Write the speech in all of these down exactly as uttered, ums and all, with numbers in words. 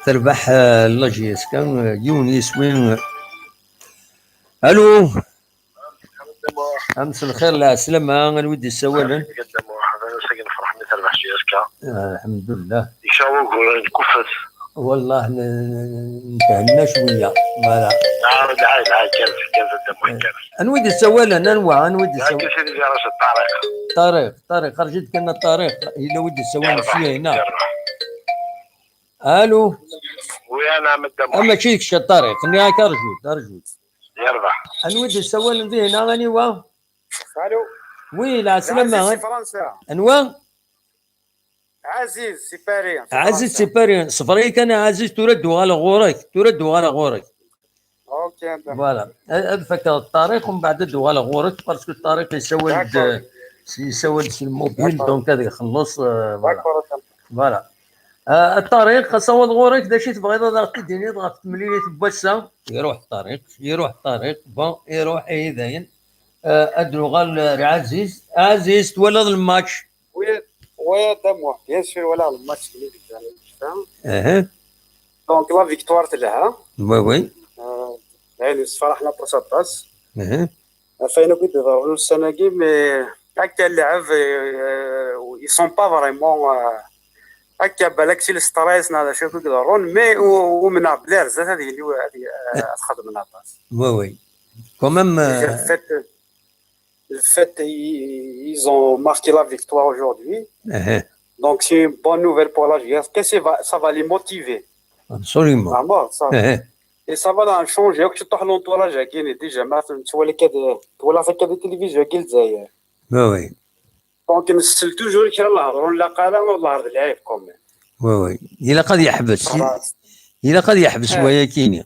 Terbeḥ, eh, la J S K, eh, yiwen yiswi. Alo. Am s lxir, lɛeslama, anwa i d-yessawalen? Lḥemdullah. Yekca wugur n kufet. Wallah, n-, n-, ntehenna cwiya. Voilà. Lɛib, lɛib, lɛib, kan, kan, kan. Anwa i d-yessawalen? Anwa? Anwa i d-yessawalen? Ṭariq, Ṭariq, rǧu-d kan a Ṭariq. Yella wi d-yessawalen sya hina. Alo. Oui, ana Ahmed Damour. Ah, mačči d kečč a Ṭariq. Nniɣ-ak rǧu-d, rǧu-d. Yerbeḥ. Anwa i d-yessawalen dihin, aniwa? Alo. Oui, lɛeslama. Aziz si Fransa. Anwa? Aziz si Paris. Aziz si Paris. Ṣber-iyi kan a Aziz, tura ad d-uɣaleɣ ɣur-k. Tura ad d-uɣaleɣ ɣur-k. Ok, d'accord. Voilà. Ad, ad fakeɣ Ṭariq, umbeɛd ad d-uɣaleɣ ɣur-k, parce que Ṭariq yessawal-d, d'accord, yessawal-d s lmobile, donc ad ixelleṣ, euh, voilà. D'accord, ok. Voilà. Euh, a Ṭariq, asawaḍ ɣur-k, d acu i tebɣiḍ ad aɣ-t-id-tiniḍ ɣef temlilit n wass-a? Iruḥ Ṭariq, iruḥ Ṭariq, bon, iruḥ, ihi dayen. Euh, ad d-nuɣal ar Ɛaziz. Ɛaziz, twalaḍ lmatch? Oui, oui, a Dda Muḥ, bien sûr, walaɣ lmatch-nni deg Uhu. Donc, la victoire telha. Oui, oui. Euh, dayen, yessefraḥen aṭas, aṭas. Uhu. Ɣef wayen akk i d-iḍerrun ussan-agi, mais akka lɛeb, euh, ils sont pas vraiment, euh, akka balak si le stress neɣ d acu akk i iḍerrun, mais u-, umneɣ belli ar zdat ad yili, ad y-, ad xedmen aṭas. Oui, oui. Quand même, euh, le fait, le fait, ils, ils ont marqué la victoire aujourd'hui. Uhu. Donc, c'est une bonne nouvelle pour la J S K. Ça va, ça va les motiver. Absolument. Vraiment, ça. Uhu. Et ça va leur changer. Akk ciṭuḥ l'entourage-agi, déjà, ma twala akka d, twala akka di télévision-agi n Lezzayer. Oui, oui. Donc, nsel toujours kra n lehḍur, ur nlaq ara, ur lehḍur d lɛib, quand même. Oui, oui. Ilaq ad yeḥbes. Xalaṣ. Ilaq ad yeḥbes wayakini.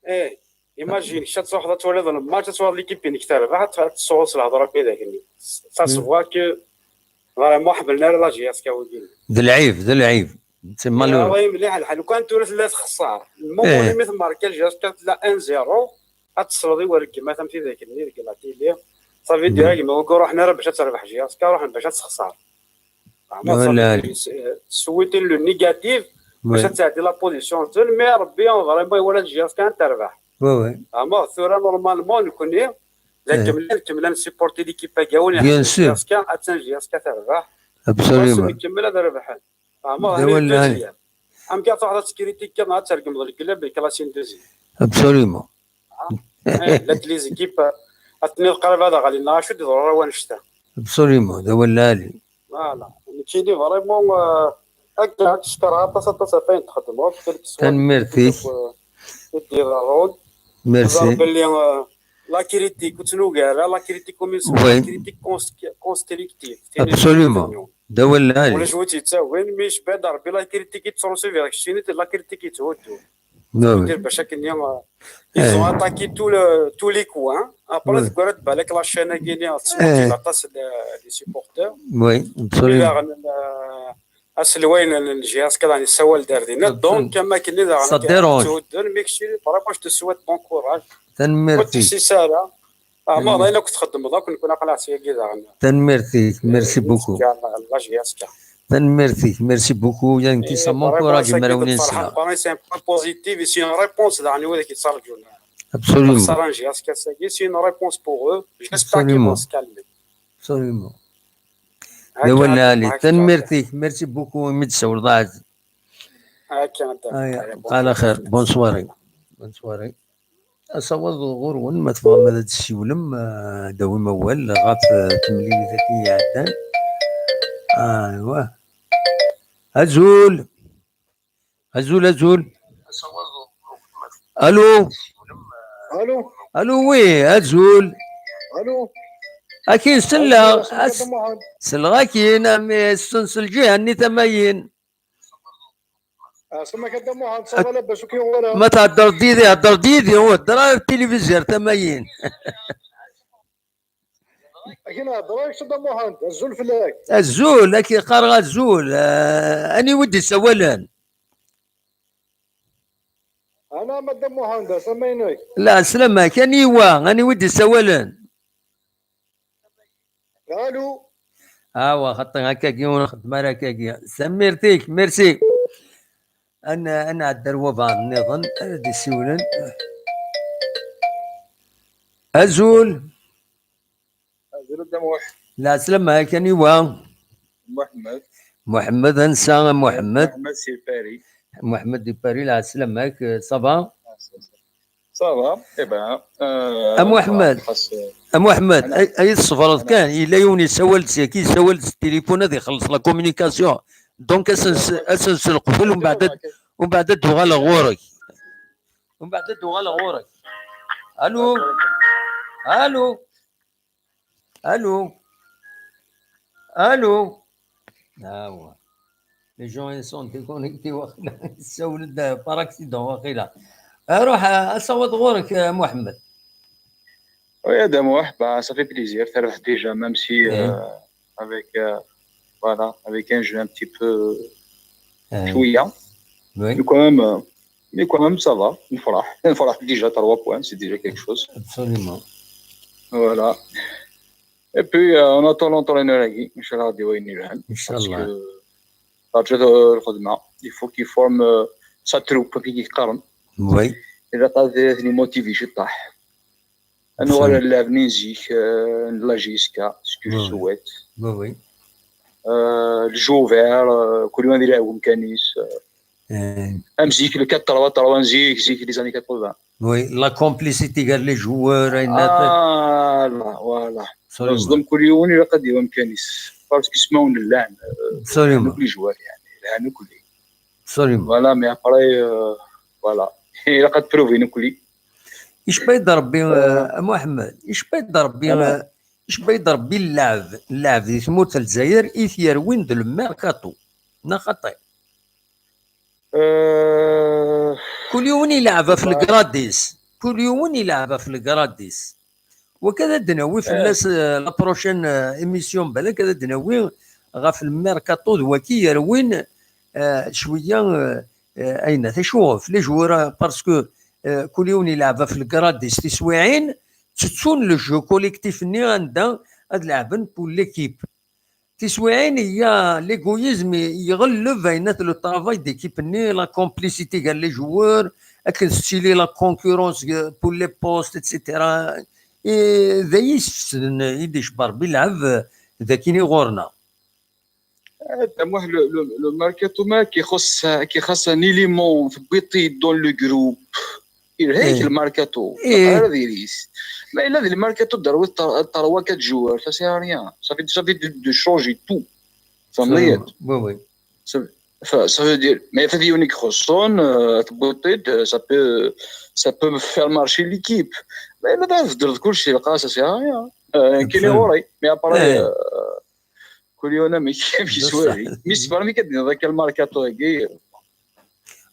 Eh, imagine, kečč ad truḥeḍ ad twaliḍ lmatch, ad twaliḍ l'équipe-inek terbeḥ, ad, ad tesɛuḍ s lehḍur akk idakni. Ça se voit que vraiment ḥemmlen ara la J S K wigi. D lɛib, d lɛib. C'est malheureux. Ɣaḍi mliḥ lḥal. Lukan tura tella txeṣṣar. Le moment mi tmarka la J S K tella un zéro, ad tesleḍ i wergem, a tam tidak-nni deg la télé. Ça veut dire, a gma, ur ruḥen ara bac ad terbeḥ J S K, ruḥen bac ad texṣer. Vraiment, ça veut dire, euh, souhaiter le négatif, bac ad tɛeddi la position. Mais Rebbi, vraiment, iwala J S K ad terbeḥ. Vraiment, tura, normalement, nekni, la kemmlen, kemmlen supporter l'équipe-agi, awen iḥessen J S K, attan J S K terbeḥ. Absolument. Xas nkemmel ad rebḥen. Vraiment, d awal lɛali. Amek ad truḥeḍ ad tekritikeḍ neɣ ad tergmeḍ le club, classé en deuxième? Absolument. Eh, llant les équipes, ad teniḍ qrib ad ɣlin, neɣ acu d-iḍerru wannect-a? Absolument, d awal lɛali. Voilà. Nekkini vraiment, euh, akka, ad k-cekreɣ aṭas, aṭas ɣef wayen txedmeḍ, quel que soit. Tanemmirt-ik. I d-iḍerrun. Merci. Ẓer belli, euh, la critique, ur ttnugar ara, la critique, comme ils sont, la critique cons-, constructive. Absolument. D awal lɛali. Ulac wi tt-yettagin, mi yecba-d Rebbi la critique i tettrusu, la critique yetthuddu. Dire bac akken, euh, ils ont attaqué tout le, tous les coins. Après, teggra-d balak la chaîne-agi-nni, tettmuqil aṭas les supporters. Oui, absolument. Daɣen, euh, aselway n, n J S K daɣen yessawal-d ar dinna. Donc, am akken daɣen, ça dérange. Ttudden, mais kečči, vraiment, je te souhaite bon courage. Tanemmirt-ik. Ur tt-issis ara. Ama d ayen akk txeddmeḍ akk, nekni aql-aɣ syagi daɣen. Tanemmirt-ik, merci beaucoup. Nettkel ɣer la J S K. Tanemmirt-ik, merci beaucoup. Yan, eh, ça m'encourage, vraiment, imawlan-nneɣ. Ferḥeɣ, c'est un point positif, c'est une réponse daɣen i widak yettraǧun. Absolument. Lexsara n J S K-agi, c'est une réponse pour eux. J'espère qu'ils vont se calmer. Absolument. D awal lɛali. Tanemmirt-ik, merci beaucoup imi d-tsawleḍ a Ɛaziz. Akka, aya, bqa ɛla xir. Bonne soirée. Bonne soirée. Asawaḍ ɣur-wen, ma tebɣam ad d-tessiwlem, eh, ad d-tawim awal ɣef, eh, temlilit akken iɛeddan. Aywa. Azul. Azul, azul. Alo. Alo. Alo, oui, azul. Alo. Akin selleɣ. Selleɣ akin, am, eh, s, s lǧiha-nni tamayin. Ɛeslama-k a Dda Muḥend, ça va, labas, ur k-yuɣ wara? Ma thedreḍ yid-i, hedreḍ yid-i, ur hedder ara tilivizyu tamayin. Akken hedreɣ-ak a Dda Muḥend, azul fell-ak. Azul, ad k-qqareɣ azul. Eh, aniwa i d-isawalen? Ana a Dda Muḥend, ɛeslama-inek. Lɛeslama-k, aniwa, aniwa i d-isawalen? Alo. Awa, xaṭi, akkagi ur nxeddem ara akkagi. Tanemmirt-ik, merci. Ad n-, ad nɛeddi ar wabeɛḍ nniḍen ara d-isiwlen. Azul. Azul a Dda Muḥ. Lɛeslama-k, aniwa? Muḥemmed. Muḥemmed, ansa a Muḥemmed? Muḥemmed si Paris. Muḥemmed di Paris, lɛeslama-k, ça va? Ça va, eh ben, euh, A Muḥemmed, xas, euh, a Muḥemmed, ay, ay tṣebreḍ kan, yella yiwen yessawal-d syaki, yessawal-d s tilifun ad ixelleṣ la communication. Donc, ad s-, ad s-nselqef, umbeɛd ad, umbeɛd ad d-uɣaleɣ ɣur-k. Umbeɛd ad d-uɣaleɣ ɣur-k. Allô? Allô? Allô? Allô? Ah ouais. Les gens, ils sont déconnectés, waqila. Ssawlen-d par accident, waqila. Ruḥ, euh, asawaḍ ɣur-k, euh, Mohamed. Oui, Adam, ouais, bah, ça fait plaisir. Terbeḥ déjà, même si, euh, avec, euh, voilà, avec un jeu un petit peu, euh, شوية. Oui. Mais quand même, euh, mais quand même, ça va. نفرح. نفرح déjà, trois points, c'est déjà quelque chose. Absolument. Voilà. Et puis, euh, on attend l'entraîneur-agi, إن شاء الله غادي يولي يلعب. إن شاء الله. Parce que, euh, رجل الخدمة, il faut qu'il forme, euh, sa troupe, كي يقارن. Oui. إذا قاعد يموتيفي شي طاح. أنا ولا l'avenir زيك, euh, la J S K, ce que je souhaite. Oui, oui. Euh, le jeu ouvert, euh, كل واحد يلعب مكانيس, euh, Am zik, le quatre trois trois n zik, zik, les années quatre-vingts. Oui, la complicité gar les joueurs, ayen. Ah, là, voilà. Absolument. Ẓdem kul yiwen ilaq ad d-yawi amkan-is. Parce que ismawen llan, euh, absolument, nekkni joueurs, يعني, llan nekkni. Absolument. Voilà, mais après, euh, voilà. Ilaq ad prouver nekkni. Icba-yi-d Rebbi, euh, a Muḥemmed, icba-yi-d Rebbi, euh, icba-yi-d Rebbi llɛeb, llɛeb di tmurt n Lezzayer i t-yerwin d le mercato. Neɣ xaṭi? Euh, kul yiwen ilɛeb ɣef legrad-is. Kul yiwen ilɛeb ɣef legrad-is. Wakka ad d-nawi fell-as, euh, la prochaine, euh, émission, balak ad d-nawi ɣef le mercato d waki yerwin, euh, cwiya, euh, euh, ayen, acu ɣef les joueurs, parce que, euh, kul yiwen ilɛeb ɣef legrad-is tiswiɛin, ttettun le jeu collectif-nni anda ad lɛeben pour l'équipe. Tiswiɛin, il y a l'égoïsme, iɣelleb ayen at le travail d'équipe-nni, la complicité gar les joueurs, akken tettili la concurrence, euh, pour les postes, et cetera. Et d ayi yessefsden i d-icebber Bilɛeb, euh, d akini ɣur-neɣ. Eh, Dda Muḥ, le, le, le mercato ma kixuṣṣ, kixuṣṣ un élément tewwiḍ-t-id dans le groupe. Yelha-yak le mercato. Ur d-ɣir. Mais là, le mercato, d trois, trois, quatre joueurs, ça sert à rien. Ça fait, ça fait de, de changer tout. Tfehmeḍ-iyi? Oui, oui. Ça, ça, ça veut dire, mais fad yiwen i ixuṣṣen, euh, tewwiḍ-t-id, euh, ça peut, ça peut faire marcher l'équipe. Mais là, tbeddleḍ kulci, ça sert à rien. Euh, kini ɣur-i. Mais après, euh, Kul yiwen amek, amek yettwali. Mi yessefra, mi k-id-nniḍ akka lmarkaṭu-agi.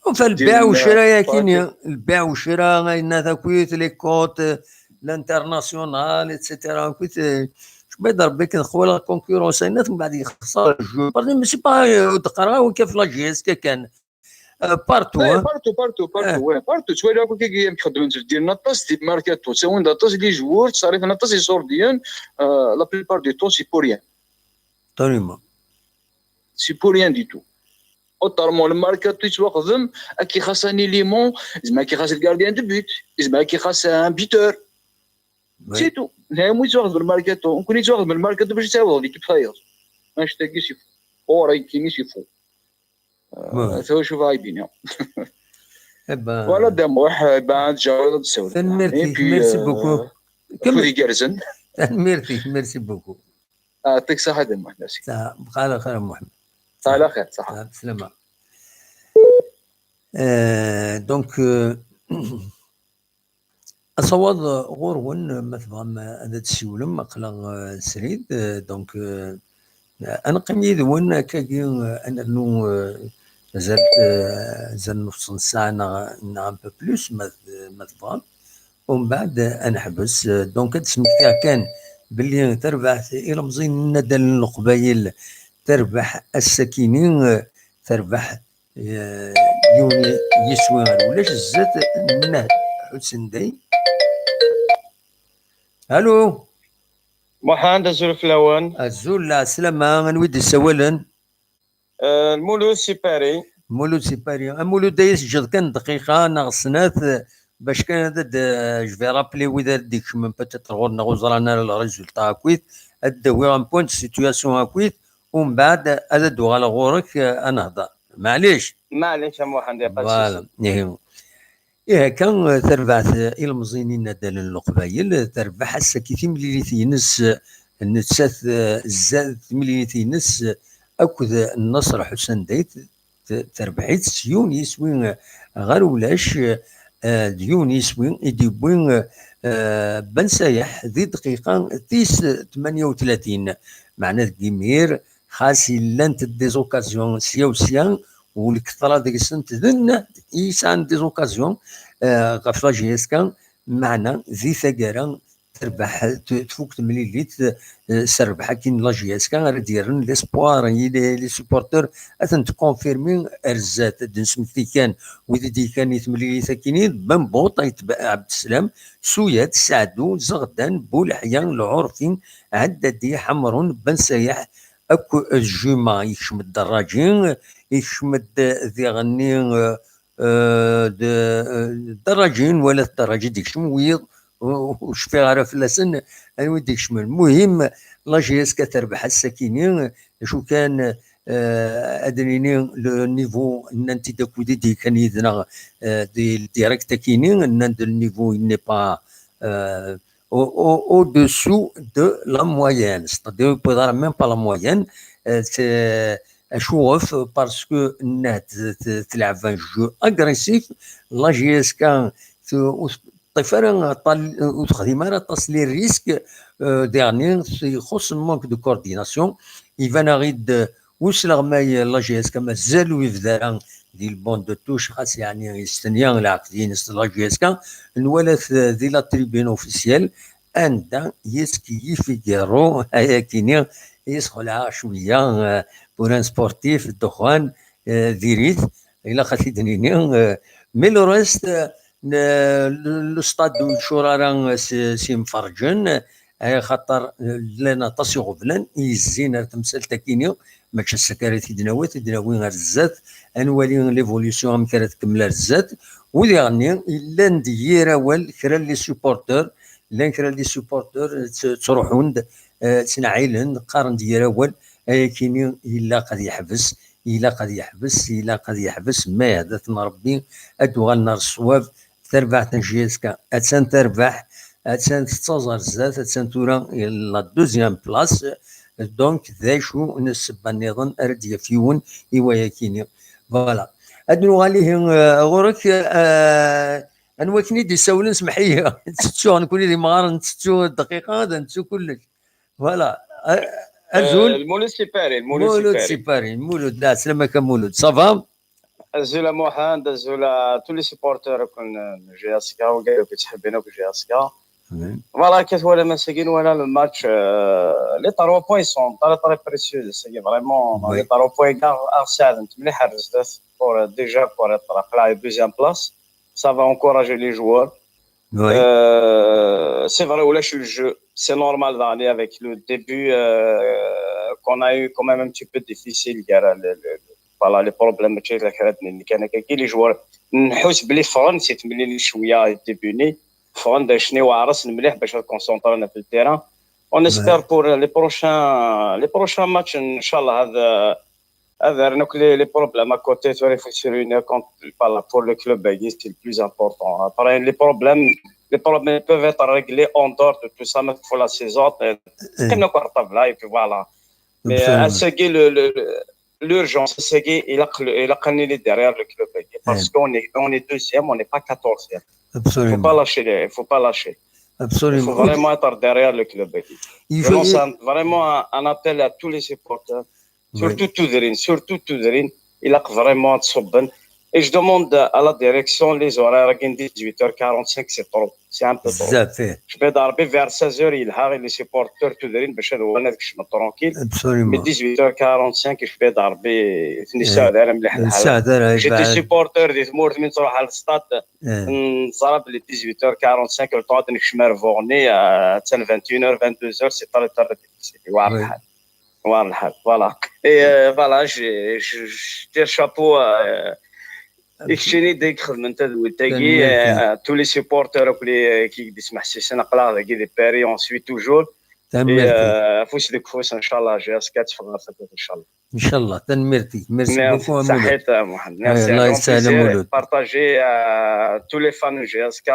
Enfin, lbiɛ u ccra-yagi-nni, lbiɛ u ccra, ayen-a takit, les cotes, l'international, et cetera. Akit, eh, cebba d Rebbi kan xwala concurrence, ayen-a, mbeɛd yexṣer le jeu. Parce que c'est pas, eh, ur d-qqareɣ ara akka ɣef la J S K kan. Eh, partout, eh, hein. Partout, partout, partout, eh, ouais, partout. Ttwaliɣ akk akken xeddmen, ttbeddilen aṭas di mercato, ttawin-d aṭas n les joueurs, ttṣerrifen aṭas iṣurdiyen, eh, la plupart du temps, c'est pour rien. Absolument. C'est pour rien du tout. Autrement, le mercato yettwaxdem, ad k-ixaṣ un élément, yezmer ad k-ixaṣ le gardien de but, yezmer ad k-ixaṣ un buteur. Oui. C'est tout. Nekkni yettwaxdem le mercato, nekkni yettwaxdem le mercato bac ad tɛawdeḍ l'équipe tayeḍ. Annect-agi c'est faux. Ɣur-i nekkini c'est faux. Euh, ça, je vais bien. Eh ben, voilà, Dda Muḥ, eh ben, ad tjawreḍ ad d-tessawleḍ. Tanemmirt-ik, merci beaucoup. Afud igerrzen. Tanemmirt-ik, merci beaucoup. Yeɛṭik ṣṣeḥḥa, Dda Muḥ, merci. Bqa ɛla xir a Muḥemmed. Bqa ɛla xir, ṣṣeḥḥa. Bslama. Euh, donc, euh, asawaḍ ɣur-wen, ma tebɣam ad d-tessiwlem, aql-aɣ, euh, srid, euh, donc, euh, ad neqqim yid-wen akkagi, euh, ad nernu, euh, mazal, euh, azal n nefṣ n ssaɛa neɣ, neɣ un peu plus, ma, ma tebɣam. Umbeɛd ad neḥbes. Donc, ad d-smektiɣ kan belli tarbaɛt ilemẓiyen n Nadal n Leqbayel terbeḥ ass-akini, terbeḥ, eh, yiwen yiswi ɣer ulac zdat n Ḥusen Day. Allô? Muḥend, azul fell-awen. Azul, lɛeslama, anwa i d-yessawalen? Euh, Lmulud si Paris. Mulud si Paris. A Mulud, ad yi-teǧǧeḍ kan dqiqa neɣ snat, bac kan ad d-, je vais rappeler wid ara d-ikecmen peut-être ɣur-neɣ ur ẓran ara le résultat akkit, ad d-awiɣ un point de situation akkit, umbeɛd ad d-uɣaleɣ ɣur-k, eh, ad nehḍer. Maɛlic? Maɛlic a Muḥend, ya pas de souci. Voilà. Ihi. Ihi akka, eh, tarbaɛt, eh, ilemẓiyen inaddalen n Leqbayel, eh, terbeḥ ass-agi timlilit-ines, eh, nettat, eh, zzad timlilit-ines, eh, akked Nnaṣer Ḥusan Dayt, t-, terbeḥ-itt s yiwen yiswi, eh, ɣer ulac, eh, d yiwen yiswi i d-yewwi, eh, Ben Sayeḥ di dqiqa tis tmanya u tlatin. Meɛna deg imir, xas i llant des occasions sya u sya, u lketṛa deg-sent d nna i yesɛan des occasions, eh, ɣef la J S K, meɛna di taggara terbeḥ, t-, tfuk temlilit, eh, s rrbeḥ akkin la J S K ara d-yerren l'espoir i les, les supporters ad ten-tkonfirmi ar zdat. Ad d-nesmekti kan wid i d-yekkan i temlilit akkin, d Ben Buṭ, Ayt Ɛebdeslam, Suyat, Saɛdu, Zeɣdan, Buleḥya, Lɛurfi, Ɛeddadi, Ḥemrun, Ben Sayeḥ, akk d Juma, yekcem-d Dderraǧi, yekcem-d diɣenni, eh, eh, d, eh, Dderraǧi, nwala-t Dderraǧi d-yekcem, wiyiḍ ur, ur cfiɣ ara fell-asen, anwa i d-ikecmen. Muhim, la J S K terbeḥ ass-akini, d acu kan, eh, ad nini le niveau, nnan-t-id akk wid i d-yekkan yid-neɣ, eh, di direct akini, nnan-d le niveau il n'est pas, eh, au, au, au-dessous de la moyenne, c'est-à-dire, ur tewwiḍ ara même pas la moyenne, euh, c'est, acuɣef, parce que nnan-d t-, t-, tleɛb un jeu agressif, la J S K t-, ur teṭṭif ara aṭas, ur texdim ara aṭas les risques, euh, diɣenni ixuṣṣ manque de coordination, iban-aɣ-id usleɣmay n la J S K mazal ur yebda ara di le banc de touche, xas yeɛni yestenya lɛeqd-ines la J S K, nwala-t di la tribune officielle, anda yettkeyyif igerru, ayakini yesxelɛeɣ cwiya, euh, pour un sportif, ddexxan, euh, diri-t, ilaq ad t-id-nini, euh, mais le reste, euh, n-, le, le stade ur yeččur ara s, s yimferǧen, eh, xaṭer, eh, llan aṭas iɣeblan i yezzin ar temsalt-akini, mačči ass-agi ara t-id-nawi, ad t-id-nawi ar zdat, ad nwali l'évolution amek ara tkemmel ar zdat, u diɣenni, llan-d yir awal kra n les supporters, llan kra n les supporters, tt-, ttruḥun-d, eh, ttneɛɛilen-d, qqaren-d yir awal, ayakini ilaq ad yeḥbes, ilaq ad yeḥbes, ilaq ad yeḥbes, ma iɛedda-ten Rebbi, ad d-uɣalen ar ṣṣwab, tarbaɛt n J S K attan terbeḥ, attan tettaẓ ar zdat, attan tura la deuxième place. Donc, d acu n ssebba nniḍen ara d-yaf yiwen i wayakini? Voilà. Ad nuɣal ihi, eh, ɣur-k, eh, anwa akken i d-isawlen, semmeḥ-iyi. Ntettu, nekkni d imɣaren, ntettu dqiqa, ad nettu kullec. Voilà. Eh, azul. Eh, Lmulud si Paris, Lmulud si Paris. Mulud, la, slamaka Mulud. Ça va? Azul a Muḥend, azul à tous les supporters n J S K, u gayuk yettḥebbin akk J S K. Voilà, akka twalam ass-agi, nwala le match, euh, les trois points sont très, très précieux, c'est vraiment, oui, les trois points, ɣ-, ɣ-, saɛden-t mliḥ ar zdat pour, euh, déjà pour être aql-aɣ deuxième place. Ça va encourager les joueurs. Oui. Euh, c'est vrai, ulac le jeu, c'est normal, daɣen, avec le début, euh, qu'on a eu quand même un petit peu difficile, il y a le, le, voilà, les problèmes, mačči d kra n, kan akka, les joueurs, nḥus bli ffɣen si temlilit cwiya, début-nni, ffɣen-d acni weɛṛsen mliḥ bac ad concentrent في le terrain. On espère pour les prochains, les prochains matchs, inchallah, ad, ad rren akk les, les problèmes à côté, tura il faut se réunir contre, voilà, pour le club, c'est le plus important. Après, les problèmes, les problèmes peuvent être réglés en dehors de tout ça, mais pour la saison, euh, qqim akk ar ṭṭabla, et puis voilà. Mais, euh, ass-agi, le, le, le, l'urgence, ass-agi, ilaq, ilaq ad nili derrière le club, parce qu'on est, on est deuxième, on n'est pas quatorzième. Absolument. Faut pas lâcher, les- faut pas lâcher. Absolument. Il faut vraiment être derrière le club. Je lance un, vraiment un, un appel à tous les supporters. Surtout tudrin, surtout tudrin, ilaq vraiment ad ṣubben. Et je demande à la direction, les horaires, dix-huit heures quarante-cinq, c'est trop. C'est un peu trop. Bzaf, eh. Je vais d'arbi vers seize heures, yelha, les supporters tudrin, bac ad uɣalen ad kecmen tranquille. Absolument. Mais dix-huit heures quarante-cinq, je vais d'arbi, ur ten-yessaɛed ara mliḥ lḥal. J'étais supporter di tmurt, mi nettruḥ ar le stade, neẓra belli dix-huit heures quarante-cinq, le temps ad nekcem ar Buɣni, euh, attan vingt et une heures, vingt-deux heures, c'est très, très difficile. Yewɛer lḥal. War lḥal, voilà. Et euh, voilà, je, je, je tire chapeau euh, i keččini d ay ixedmen tadwilt-agi, euh, tous les supporters akk li k-id-ismeḥsisen, aql-aɣ dagi di Paris, on suit toujours. Et euh, afus deg ufus, inchallah, G S K ad teffeɣ ɣer tafat, inchallah. Inchallah, tanemmirt-ik. Merci beaucoup, a Mulud. Saḥit, a Muḥend. Merci, Allah yesahel, a Mulud. Partager à tous les fans de G S K,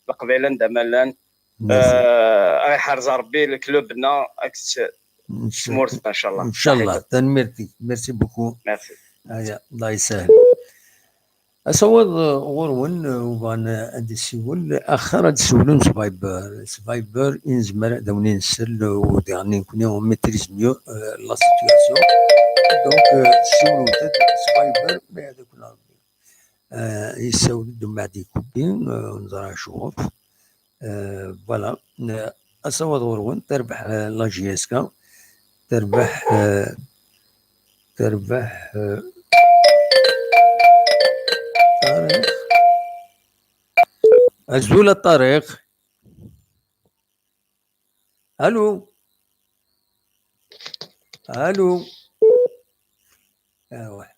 leqbayel anda ma llan. Merci. Euh, ad iḥrez Rebbi leklub-nneɣ akked tmurt-nneɣ, inchallah. Inchallah, tanemmirt-ik. Merci beaucoup. Merci. Aya, Allah yesahel. Asawaḍ, uh, ɣur-wen, uh, u bɣan, uh, ad d-issiwel, axir ad d-siwlen s Viber. S Viber i nezmer ad awen-insel, uh, u diɣen nekkni on maîtrise mieux, uh, la situation. Donc, uh, siwlet-d s Viber, ma ad akun Rebbi. Uh, yessawel-d umbeɛd ikubbi, uh, ur neẓri acuɣef. Euh, voilà. Euh, asawaḍ ɣur-wen, terbeḥ, euh, la J S K, terbeḥ, euh, terbeḥ, euh, Ṭariq. Azul a Ṭariq. Allô? Allô? Iruḥ,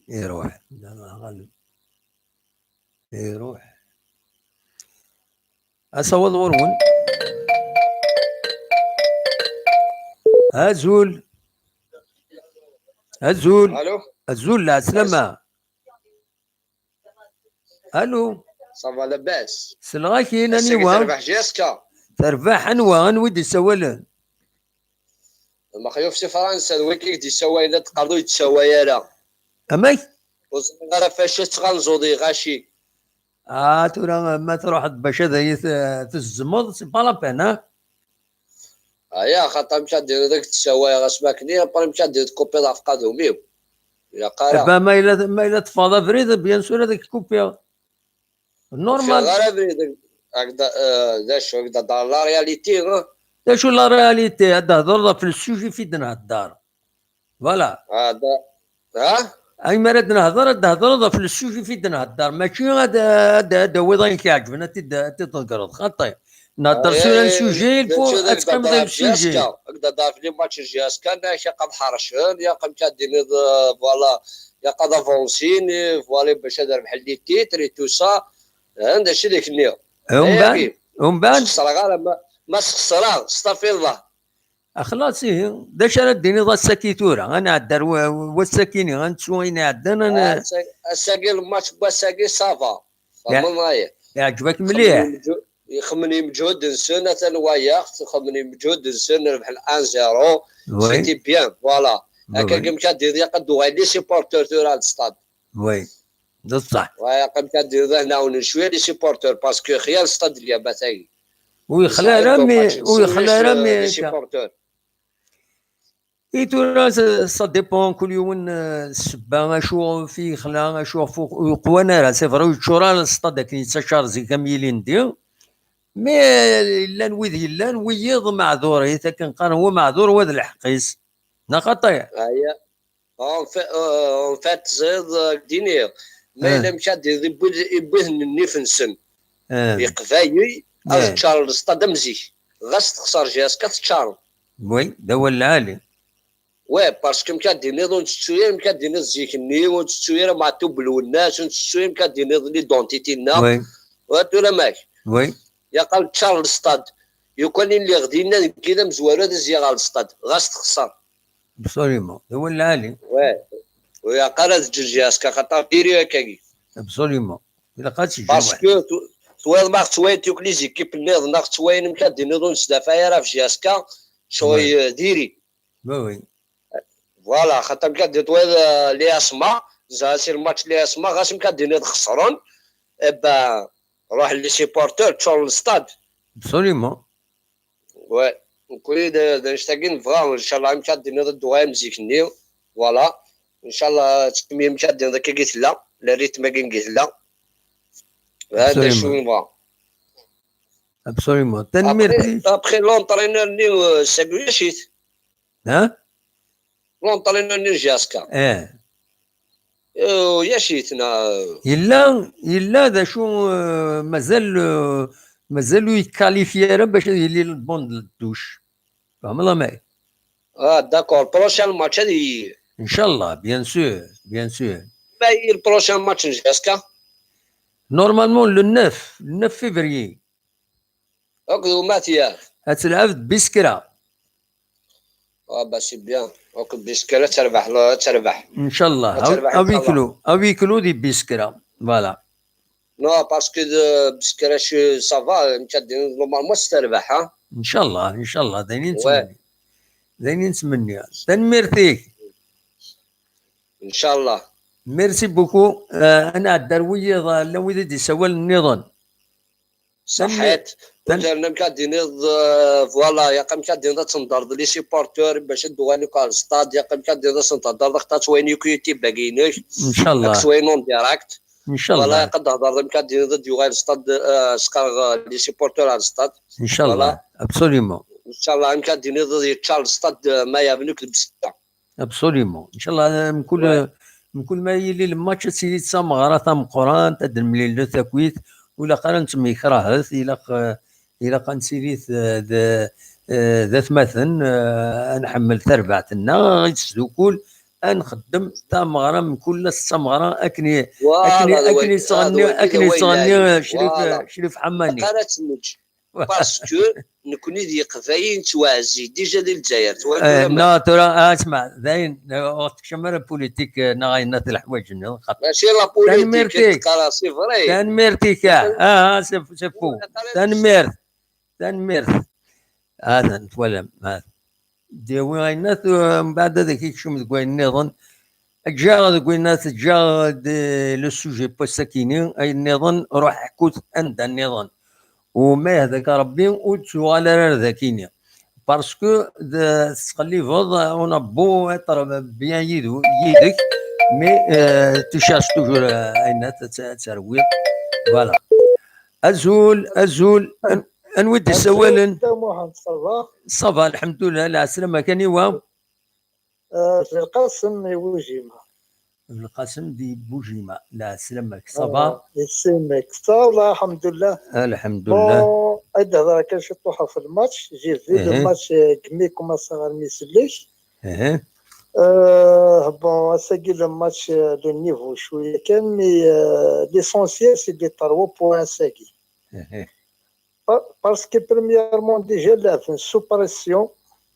iruḥ. Iruḥ. Asawaḍ ɣur-wen. Azul. Azul. Allô? Azul, lɛeslama. Allô? Ça va, labas? Selleɣ-ak-in, aniwa? Terbeḥ J S K. Terbeḥ, anwa? Anwa i d-isawalen? Mexyuf si Fransa, d wagi i k-d-isawalen, ad teqqareḍ ur yettaway ara. Amek? Ur ẓriɣ ara facu tettɣanzuḍ i lɣaci. Ah, tura ma truḥeḍ bac ad iyi-tezzmeḍ, c'est pas la peine, ah? Aya, xaṭer amek ad d-tiniḍ ad k-d-ssawayeɣ asmi akken-nni, après amek ad d-tkupiḍ ɣef qadum-iw? Ilaq ara. Eh ben, ma yella, ma yella teffɣeḍ abrid, bien sûr ad k-kupiɣ. Normal. Ur ffiɣeɣ ara abrid, ak-, ak-, eh, d acu, ak-d-heddreɣ la réalité, hein? D acu la réalité? Ad d-thedreḍ ɣef le sujet i d-nhedder. Voilà. Ah, da, ha? Ayen mi ara d-nehder, ad d-thedreḍ ɣef le sujet i d-nhedder, mačči ad, ad, ad d-tawiḍ ayen k-iɛeǧben, ad t-id-, ad t-id-tḍeggreḍ. Xaṭi. Nehder sur un sujet, il faut ad teqqimeḍ ɣef le sujet. Ak-d-heddreɣ ɣef J S K, ak-d-heddreɣ ɣef les matchs n J S K, nniɣ-ak ilaq ad ḥercen, ilaq amek ad d-tiniḍ, euh, voilà, ilaq ad avansin, euh, voilà, bac ad rebḥen les titres et tout ça. Hein, d acu i d ak-nniɣ? Umbeɛd, umbeɛd? Ur sxeṣreɣ ara, ma, ma sxeṣreɣ, stafillah. Axlaṣ, ihi, d acu ara d-tiniḍ ass-agi tura? Ad nɛeddi ar wa-, wass-agi-nni, ad nettu ayen iɛeddan, ad n- Ah, ass-, ass-agi, le match n wass-agi, ça va. Tfehmeḍ aya? Iɛǧeb-ak mliḥ. Xedmen imǧu-, xedmen imǧuhud-nsen, atan wayeɣ-t, xedmen imǧuhud-nsen, rebḥen un zéro. Oui. C'était bien, voilà. Oui, oui. Akka, amek ad d-tiniḍ, ilaq ad d-uɣalen les supporters tura ar le stade. Oui, d ṣṣeḥ. Wa, ilaq amek ad d-tiniḍ ad ɛawnen cwiya les supporters, parce que xyal stade n lyaba tagi. Ur yexla ara, mais ur yexla ara, mais les supporters. I tura, ça, ça dépend, kul yiwen, euh, ssebba, acu ɣef i yexla, acu ɣef ur, ur yeqwan ara. C'est vrai, ur yeččur ara le stade akken yettaččar zik am yilindi. Mais, euh, llan wid yellan, wiyiḍ meɛdurit, akken qqaren, wa meɛdur, wa d lḥeqq-is. Neɣ xaṭi? Aya. En fait, euh, en fait, teẓriḍ, euh, d-iniɣ, ma yella amek ad d-tiniḍ, iwwi-, iwwi-ten nnif-nsen. Iqbayel, ad ččaren le stade am zik. Ɣas texṣer J S K, ad t-ččaren. Oui, d awal lɛali. Ouais, parce que amek ad d-tiniḍ, ur nettettu ara, amek ad d-tiniḍ zik-nni, ur nettettu ara Meɛtub Lwennas, ur nettettu ara, amek ad d-tiniḍ, l'identité-nneɣ. Oui. Wa tura mak. Oui. Ilaq ad neččar le stade. Lukan i lliɣ dinna, nekki d amezwaru, ad zziɣ ɣer le stade. Ɣas texṣer. Absolument. D awal lɛali. Ouais. Ur ilaq ara ad teǧǧeḍ J S K, xaṭer diri akkagi. Absolument. Ilaq ad teǧǧeḍ. Parce que tu-, twalaḍ ma ɣ-ttwalint akk les équipes nniḍen, neɣ ttwalin amek ad d-tiniḍ ur nettdafaɛ ara ɣef J S K, cɣel, euh, diri. Oui, oui. Voilà, xaṭer amek ad d-tiniḍ, euh, l'A S M A, zha si le match l'A S M A, ɣas amek ad d-tiniḍ xesren, eh ben, ruḥen les supporters, ččuren le stade. Absolument. Ouais. Nekkni d, d annect-agi nebɣa, ncallah, amek ad d-tiniḍ ad d-tuɣalem zik-nni. Voilà. Ncallah, tkemmlem amek ad d-tiniḍ akka i tella, le rythme-agi i tella. Hada acu i nebɣa. Absolument. Tanemmirt. Après, après l'entraîneur-nni, euh, sagi ulac-it. Ha? L'entraîneur-nni n J S K. Eh. Eh, ulac-it, neɣ? Yella, yella d acu, eh, mazal, eh, mazal ur yekkalifi ara bac ad yili le banc de touche. Tfehmeḍ amek? Ah, d'accord. Prochain match, ad y-, Inch'Allah, bien sûr, bien sûr. Ma est le prochain match n J S K? Normalement, le neuf, le neuf février. Akked umatyaf. Ad tleɛb d Biskra. Ah, bah, c'est bien. Akked Biskra, ad terbeḥ, ad terbeḥ. Inch'Allah. Ad terbeḥ, à huis clos. À huis clos di Biskra. Voilà. Non, parce que de Biskra, ça va, amek ad d-tiniḍ, normalement, ad terbeḥ, ha? Inch'Allah, inch'Allah, d ayen i nettmenni. D ayen i nettmenni. Tanemmirt-ik. Inch'Allah. Merci beaucoup. Euh, ad nɛeddi ar wiyaḍ, llan wid i d-isawalen nniḍen. Ṣaḥḥit. Ugar n amek ad d-tiniḍ, euh, voilà, yaq amek ad d-tiniḍ ad tenḍerḍ les supporters bac ad d-uɣalen akk ar stade, yaq amek ad d-tiniḍ ad sen-theddreḍ, ad ttwayin akk YouTube-agi-inek. Inchallah. Ad ttwayin en direct. Inchallah. Voilà, yaq ad d-theddreḍ amek ad d-tiniḍ ad d-yuɣal stade, euh, sqareɣ, euh, les supporters ar stade. Inchallah. Voilà. Absolument. Inchallah, amek ad d-tiniḍ ad yeččar stade, euh, ma yeɛben akk deg Absolument. Inchallah, mkul, mkul ma yili lmatch, ad tili d tameɣra tameqqrant, ad d-nemlil d takit, ur ilaq ara nettemyekrahet, ilaq, ilaq ad nettili d, d, d atmaten, eh, ad nḥemmel tarbaɛt-nneɣ, ad tt-nesdukul, ad nxeddem tameɣra, mkul ass d tameɣra, akken i, akken i, akken i yettɣenni, akken i yettɣenni Crif, Crif Ḥamani. Parce que nekni d Iqbayliyen nettwaɛzi déjà di Lezzayer. Tura, eh, tura, ah, smeɛ, dayen, eh, ur tekcem ara politique, eh, neɣ ayen at leḥwayeǧ-nni, xaṭer. Mačči la politique i d-teqqar, c'est vrai. Tanemmirt-ik, ah, ah, c'est, c'est faux. Tanemmirt. Tanemmirt. Ah, twalam, ah. D-yawi ayen at, eh, mbeɛd ad ak-ikcem deg wayen nniḍen. Ǧǧiɣ deg wayen at, ǧǧiɣ de, le sujet n wass-akini, ayen nniḍen, ruḥ ḥku-t anda nniḍen. U ma yehda-k Rebbi, ur d-tuɣal ara ar dakini. Parce que de, tettqellibeḍ, on a beau être bien yid-, yid-k, mais, euh, tu cherches toujours, euh, ayen ad tt-, ad terwiḍ. Voilà. Azul, azul, an-, anwi d-issawalen? Azul, Dda Muḥend, ça va? Ça va, lḥemdullah, lɛeslama kan iwa. Euh, Belqasem i Bujima. Belqasem di Bujima. Lɛeslama-k, ça va? Yesselmek. Ça va, lḥemdullah. Lḥemdullah. Bon, ad d-hedreɣ kan ciṭuḥ ɣef lmatch. J'ai vu le match, euh, demi commencé armi sellek. Euh, bon, ass-agi le match, euh, le niveau cwiya kan, mais, euh, l'essentiel c'est les trois points ass-agi. Pa-, parce que premièrement, déjà, la fin sous pression.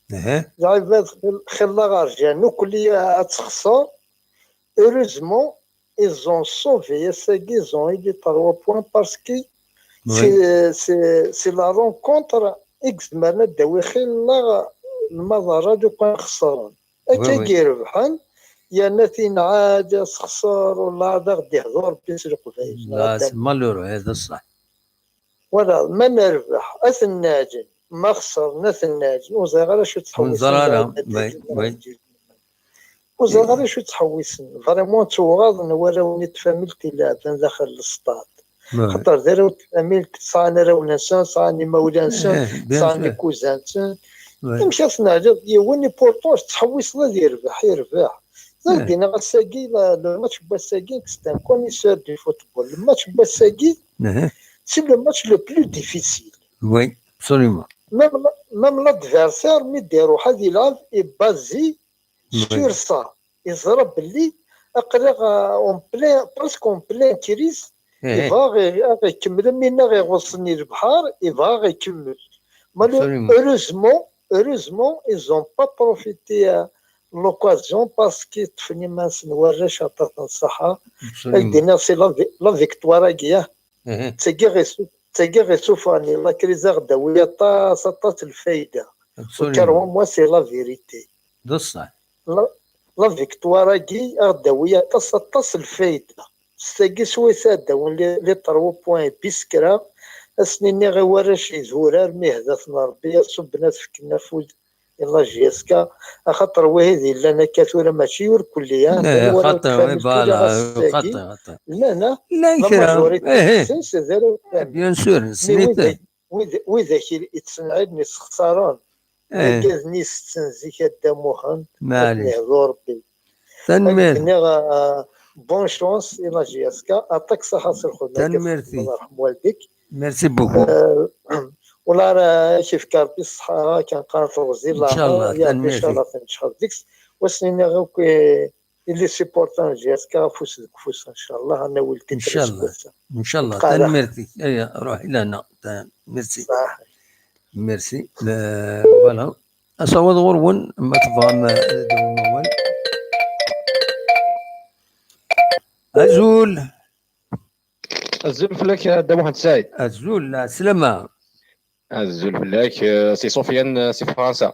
Lɛibad xilla ɣer jan, ukli ad texser. Heureusement, ils ont sauvé, ass-agi, ils ont eu les trois points parce que c'est, c'est, c'est la rencontre i izemren ad d-tawi xilla lmaḍerra lukan xesren. Akka i irebḥen, yerna tin ɛad ad texser, ur la ad aɣ-d-ihdu Rebbi s Leqbayel. C'est malheureux, d ṣṣeḥ. Voilà, ma nerbeḥ, ad ten-neɛǧen, ma xesren, ad ten-neɛǧen. Ur ẓriɣ ara acu ttḥewwisen. Ur ẓriɣ ara acu ttḥewwisen. Vraiment, ttewɣaḍen warraw-nni n tfamilt ileɛben daxel n lestad. Xaṭer d arraw n tfamilt, sɛan arraw-nsen, sɛan imawlan-nsen, sɛan ikuzan-nsen. Amek ad ten-neɛǧeḍ yiwen, i pourtant ur tettḥewwiseḍ ad yerbeḥ, yerbeḥ. D ak-d-iniɣ ass-agi, le match n wass-agi, c'est un connaisseur du football. Le match n wass-agi, c'est le match le plus difficile. Oui, absolument. Même, même l'adversaire, mi d-iruḥ ad ilɛeb, est basé sur ça. Yeẓra belli aql-aɣ, euh, en plein, presque en pleine crise. Yebɣa ad ɣ-, ad ɣ-ikemmel, am win i ɣ-iɣuṣṣen i lebḥer, yebɣa ad ɣ-ikemmel. Absolument. Heureusement, heureusement, ils ont pas profité, euh, l'occasion parce que ṭṭfen iman-nsen warrac aṭas n ṣṣeḥḥa. Absolument. Ad d-iniɣ c'est la vi-, la victoire-agi, ah. D tagi i ɣ-isu-, d tagi i ɣ-isuffɣen i la crise, a ɣ-d-tawi aṭas, aṭas n lfayda. Absolument. Au cœur, moi, c'est la vérité. D ṣṣeḥ. La, la victoire-agi a ɣ-d-tawi aṭas, aṭas n lfayda. S tagi swayes ad d-awin les, les trois points i Biskra, ad sen-iniɣ i warrac idurar, mi hda-ten Rebbi, ad ṣubben ad fken afud i la J S K, axaṭer wid yellan akka tura mačči ur kulli, ah, eh, llan warraw n tfamilt tura ɣas xaṭi, xaṭi. Llan, ah, llan la kra. Majorité-nsen, c'est des arraw n tfamilt. Bien sûr, mais wid, wid, widak i, i yettsenɛiden, yessexṣaren. Argaz-nni isetten zik a Dda Muḥend, ad ten-ihdu Rebbi. Tanemmirt. Ad k-nniɣ, ah, bonne chance i la J S K, aṭak ṣaḥa s lxedma. Tanemmirt-ik. Allah yerḥem waldik. Merci beaucoup. Euh, Wala ara k-ifk Ṛebbi ṣṣeḥḥa, akken qqaren teɣzi n leɛmer, ya Ṛebbi, ncallah, tenǧexeḍ deg-s. Wa sen-iniɣ akk i, i les supporters n J S K, afus deg ufus, ncallah, ad nawi ltitre aseggas-a. Ncallah, tanemmirt-ik. Aya, ruḥ i lehna. Merci. Merci. Voilà. Asawaḍ ɣur-wen, ma tebɣam, eh, ad d-tawim awal. Azul. Azul fell-ak, a Dda Muḥend Saɛid. Azul, lɛeslama. Azul fell-ak, eh, si Sofiane, eh, si Fransa.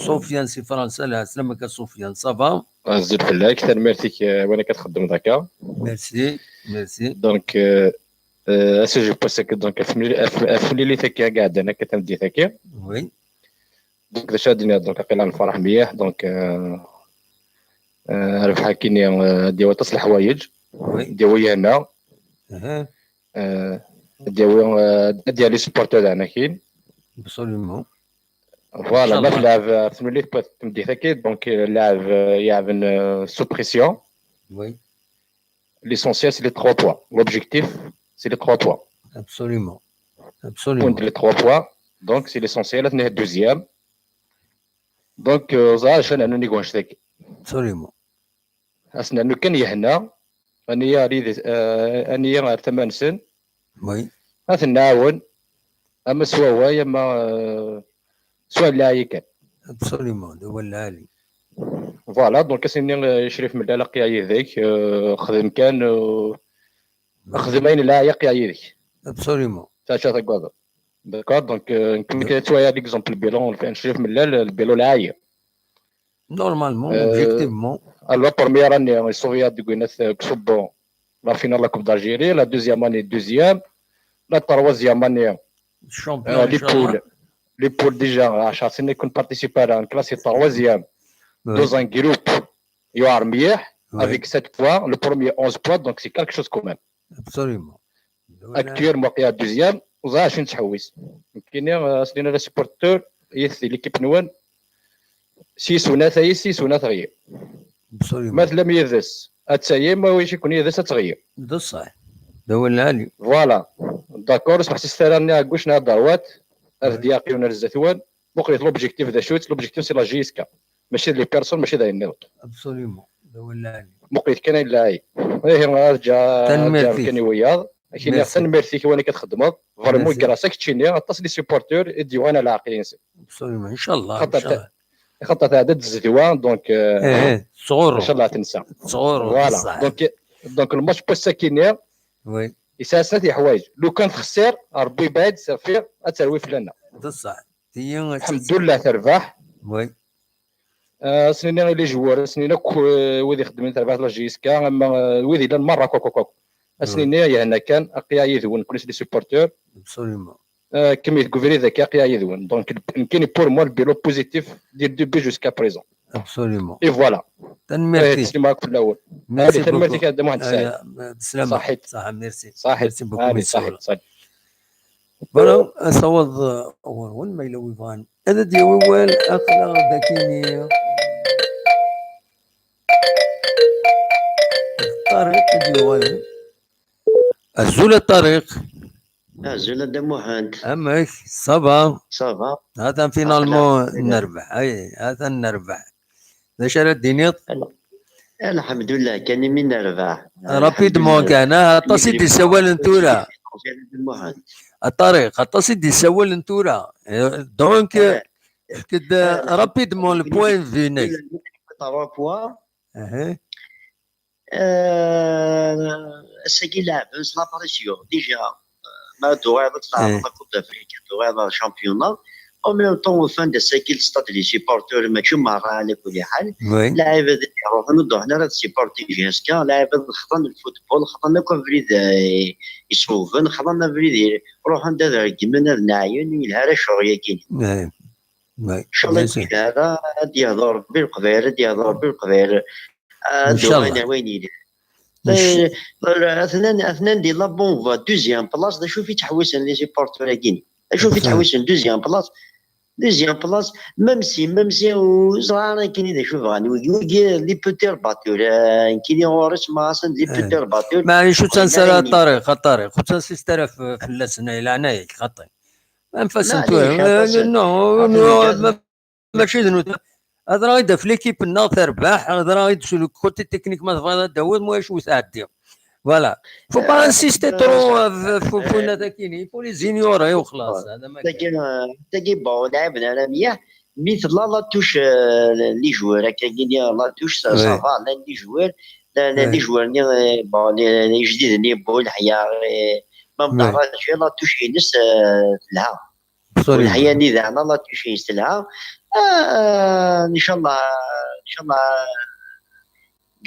Sofiane si Fransa, lɛeslama-k a Sofiane, ça va? Azul fell-ak, tanemmirt-ik, eh, win akka txeddmeḍ akka. Merci, merci. Donc, euh, euh, asujji n wass-agi, donc, af-, af-, aflilit-agi i iɛeddan akka tameddit-agi. Oui. Donc, d acu ad d-iniɣ, donc, aql-aɣ nferreḥ mliḥ, donc, euh, euh, rrbeḥ-agi-nni, euh, ad d-yawi aṭas n leḥwayeǧ, oui, ad d-yawi lehna, euh, ad d-yawi, euh, ad d-yawi les supporters daɛnakin. Absolument. Voilà, ma tleɛb, euh, tmulit n tmeddit-agi, donc, euh, lɛeb, euh, yeɛben, euh, sous pression. Oui. L'essentiel, c'est les trois points. L'objectif, c'est les trois points. Absolument. Absolument. Point les trois points. Donc, c'est l'essentiel. Atni deuxième. Donc, euh, ẓer acu ad nernu nnig wanect-agi. Absolument. Ad s-nernu kan lehna, ad nili ar yid-, euh, ad nili ar tama-nsen. Oui. Ad ten-nɛawen, ama s wawal, ama, euh, s wawal lɛali kan. Absolument, d awal lɛali. Voilà, donc, ad s-nini, euh, Crif Mellal, aql-aɣ yid-k, euh, xdem kan, euh, xdem ayen lɛali, aql-aɣ yid-k. Absolument. Taca tagadeḍ. D'accord, donc, euh, nekk mi ttwaliɣ l'exemple n lbilu n Crif Mellal, lbilu lɛali. Normalement, euh, objectivement. Alors, première année, i Soviet deg winat, euh, Ksubo, la finale la Coupe d'Algérie, la deuxième année, deuxième, la troisième année, champion, euh, les poules, les poules déjà, à chaque année qu'on participe à la classe troisième, dans un groupe, il y a mliḥ, avec sept points, le premier onze points, donc c'est quelque chose quand même. Absolument. Actuellement, il y a deuxième, ẓer acu nettḥewwis. Nekkini, euh, as-nini les supporters, yid-s di l'équipe-nwen, s yiswen atay, s yiswen atɣi. Absolument. Ma tellam yid-s, ad tayim, ma ulac-iken yid-s, ad tɣiyim. D ṣṣeḥ. D awal lɛali. Voilà. D'accord, ur smeḥsiset ara nni à gauche neɣ à droite, ar d-yaqi ur ar zdat-wen. Muqlet l'objectif d acu-tt, l'objectif c'est la J S K. Mačči d les personnes, mačči d ayen nniḍen. Absolument. D awal lɛali. Muqlet kan ayen lɛali. Ihi, ad ǧa-, ad ǧa-, kan i wiyaḍ. Ak-iniɣ tanemmirt-ik i wayen akka txeddmeḍ. Vraiment, grâce à keččini, aṭas n les supporters i d-yuɣalen ar leɛqel-nsen. Absolument, inchallah, xaṭer ta-, inchallah. Xaṭer tɛedda-d zzedwa, donc, euh, inchallah tensa. Voilà. Donc, donc, le match n wass-agi-nni, oui, yesɛa snat yeḥwayeǧ. Lukan texsir, Rebbi yebɛed, safi, ad terwi fell-aneɣ. D ṣṣeḥ. Alḥemdulillah, terbeḥ. Oui. Euh, as-nini i les joueurs, as-nini akk, euh, wid ixeddmen tarbaɛt la J S K, ama, euh, wid yellan merra, kok, kok, kok. As-nini, yehna kan, aql-aɣ yid-wen, nekkni s les supporters. Absolument. Euh, kemmit deg ubrid akka, aql-aɣ yid-wen. Donc, nekkini pour moi, le bilan positif, du début jusqu'à présent. Absolument. Et voilà. Tanemmirt-ik. Eh, teslimeɣ akk fell-awen. Merci beaucoup. Allez, tanemmirt-ik a Dda Muḥend Saɛid. Aya, bislama. Ṣaḥit. Ṣaḥa, merci. Ṣaḥit. Merci beaucoup, allez, merci. Ṣaḥit, ṣaḥit. Voilà, asawaḍ, uh, ɣur-wen, ma yella wi bɣan ad d-yawi awal, aql-aɣ dagi-nni. Ṭariq i d-yuɣalen. Azul a Ṭariq. Azul a Dda Muḥend. Amek, ça va? Ça va. Atan finalement nerbeḥ, ay, atan nerbeḥ. D acu ara d-tiniḍ? Al-, alḥemdulillah, kan imi nerbeḥ. Rapidement kan, ah, aṭas i d-issawalen tura. A Ṭariq, aṭas i d-issawalen tura. Eh, donc, eh, efk-d, eh, rapidement le point de vue-nek. Trois points. Aha. Eh, ass-agi leɛben s la pression. Déjà, eh, ma d-tuɣaleḍ ad tleɛbeḍ la Coupe d'Afrique, ad tuɣaleḍ ar championnat. En même temps, ufan-d ass-agi le stade, les supporters, mačči merra, ɛla kulli ḥal. Oui. Lɛibad i d-iruḥen, ur d-ruḥen ara ad supporten J S K. Lɛibad xḍan le football, xḍan akk abrid, eh, iṣuben, xḍan abrid i-, ruḥen-d ad reggmen, ad nɛayen, ur yelha ara ccɣel-agi. Oui. Oui. Inchallah, bien sûr. Ad d-yehdu Rebbi Leqbayel, ad d-yehdu Rebbi Leqbayel. Ad d-uɣalen ar wayen yelhan. Eh, atnan, atnan di la bonne voie, deuxième place, d acu i ttḥewwisen les supporters-agi-nni? D acu i ttḥewwisen deuxième place? Deuxième place, même si, même si ur ẓriɣ ara nekkini d acu bɣan. Wigi, wigi, les perturbateurs, eh, nekkini ɣur-s ma asen d les perturbateurs. Maɛlic, ur ttansist ara a Ṭariq, a Ṭariq, ur ttansist ara f-, fell-asen, ay leɛnaya-k, xaṭi. Même façon, non, non, mačči d nutni. Ad raɣ-id ɣef l'équipe-nneɣ terbeḥ, ad raɣ-id sur le côté technique ma tebɣiḍ ad d-tawiḍ, ma acu tɛeddi. Voilà. Faut pas insister trop ɣef winat akini, il faut les ignorer وخلاص. Tagi, tagi, bon, lɛiben ara mliḥ. Mi tella la touche, euh, les joueurs, akka, la touche, ça, ça va, llan les joueurs, llan les joueurs-nni, euh, bon, les, les jdiden-nni, Bou Leḥya, euh, ma mbeɛd la touche-ines, euh, telha. Bou Leḥya-nni daɣen, la touche-ines telha. Ah, ncallah, ncallah,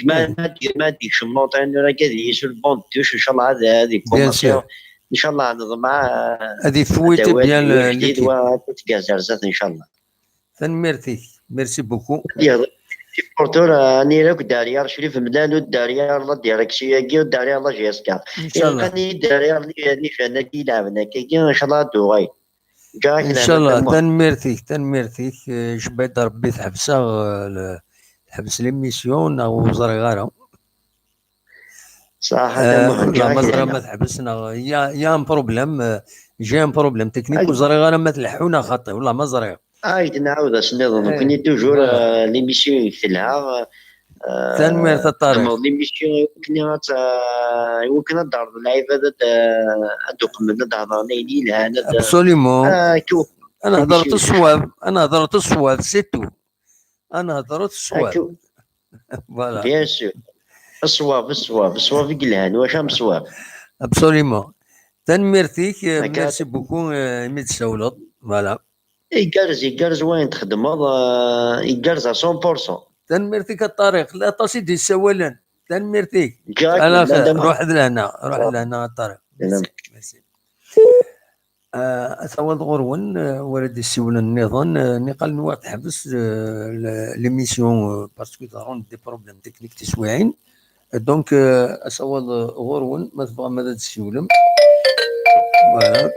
ma, ma d-, ma d-yekcem l'entraîneur akka di sur le banc de touche, ncallah ad, ad yekkumaṣi. Ncallah neḍmeɛ, euh, ad ifwiti bien l'équipe. Wa ad tgerrez ar zdat, ncallah. Tanemmirt-ik. Merci beaucoup. Supporter, euh, anira akk derrière Crif Mlal, u derrière la direction-agi, u derrière la G S K. Inchallah. Ilaq-iyi derrière les, les jeunes-agi ilɛeben akkagi, inchallah ad d-uɣalen. Inchallah, tanemmirt-ik, tanemmirt-ik. Eh, jebba-d Rebbi teḥbes-aɣ, eh, le-, teḥbes l'émission, neɣ ur ẓriɣ ara. Saḥa, eh, Muḥend, la, ma ẓriɣ ma teḥbes neɣ, il y a, il y a un problème, eh, j'ai un problème technique, ur ẓriɣ ara ma tleḥḥu neɣ xaṭi, la, ma ẓriɣ. Ay, nɛawed ass nniḍen, nekkni toujours, eh, l'émission i telha, eh, tanemmirt a Ṭariq. Txedmeḍ l'émission i wakken ad, eh, i wakken ad d-terreḍ lɛibad ad, eh, ad d-uqmen, ad d-hedṛen ayen yelhan, ad, absolument. Eh, ad nehḍer ṣṣwab, ad nehḍer ṣṣwab, c'est tout. Ad nehḍer ṣṣwab. Voilà. Bien sûr. Ṣṣwab, ṣṣwab, ṣṣwab i yelhan, wacu am ṣṣwab. Absolument. Tanemmirt-ik, eh, merci beaucoup, eh, imi d-tsawleḍ. Voilà. Igerrez, igerrez wayen txeddmeḍ, eh, igerrez à cent pour cent. Tanemmirt-ik a Ṭariq, la aṭas i d-yessawalen. Tanemmirt-ik. Ala xir, ruḥ d lehna, ruḥ d lehna a Ṭariq. Merci, merci. Eh, asawaḍ ɣur-wen, eh, wara d-yessiwlen nniḍen, eh, niqal nwiɣ teḥbes, eh, le-, l'émission, eh, parce que ḍerrun des problèmes techniques tiswiɛin. Eh, donc, eh, asawaḍ, eh, ɣur-wen, ma tebɣam ad d-tessiwlem. Voilà.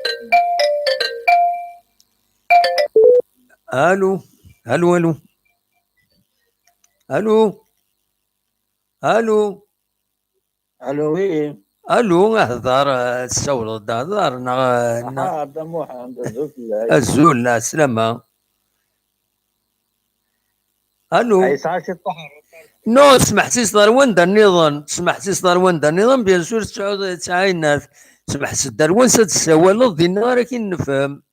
Allô, allô, allô. Allô. Allô. Allô, oui. Allô, hḍeṛ, eh, tessawleḍ-d, hḍeṛ, neɣ, eh, neɣ. Ah, Dda Muḥend, azul fell-ak. Azul, lɛeslama. Allô. Ay, yesɛa ciṭuḥ. Non, smeḥsiseḍ ar wanda nniḍen, smeḥsiseḍ ar wanda nniḍen, bien sûr, tesɛuḍ, tesɛa ayennat. Smeḥs-d ar wansa d-tessawaleḍ, dinna ara k-in-nefhem.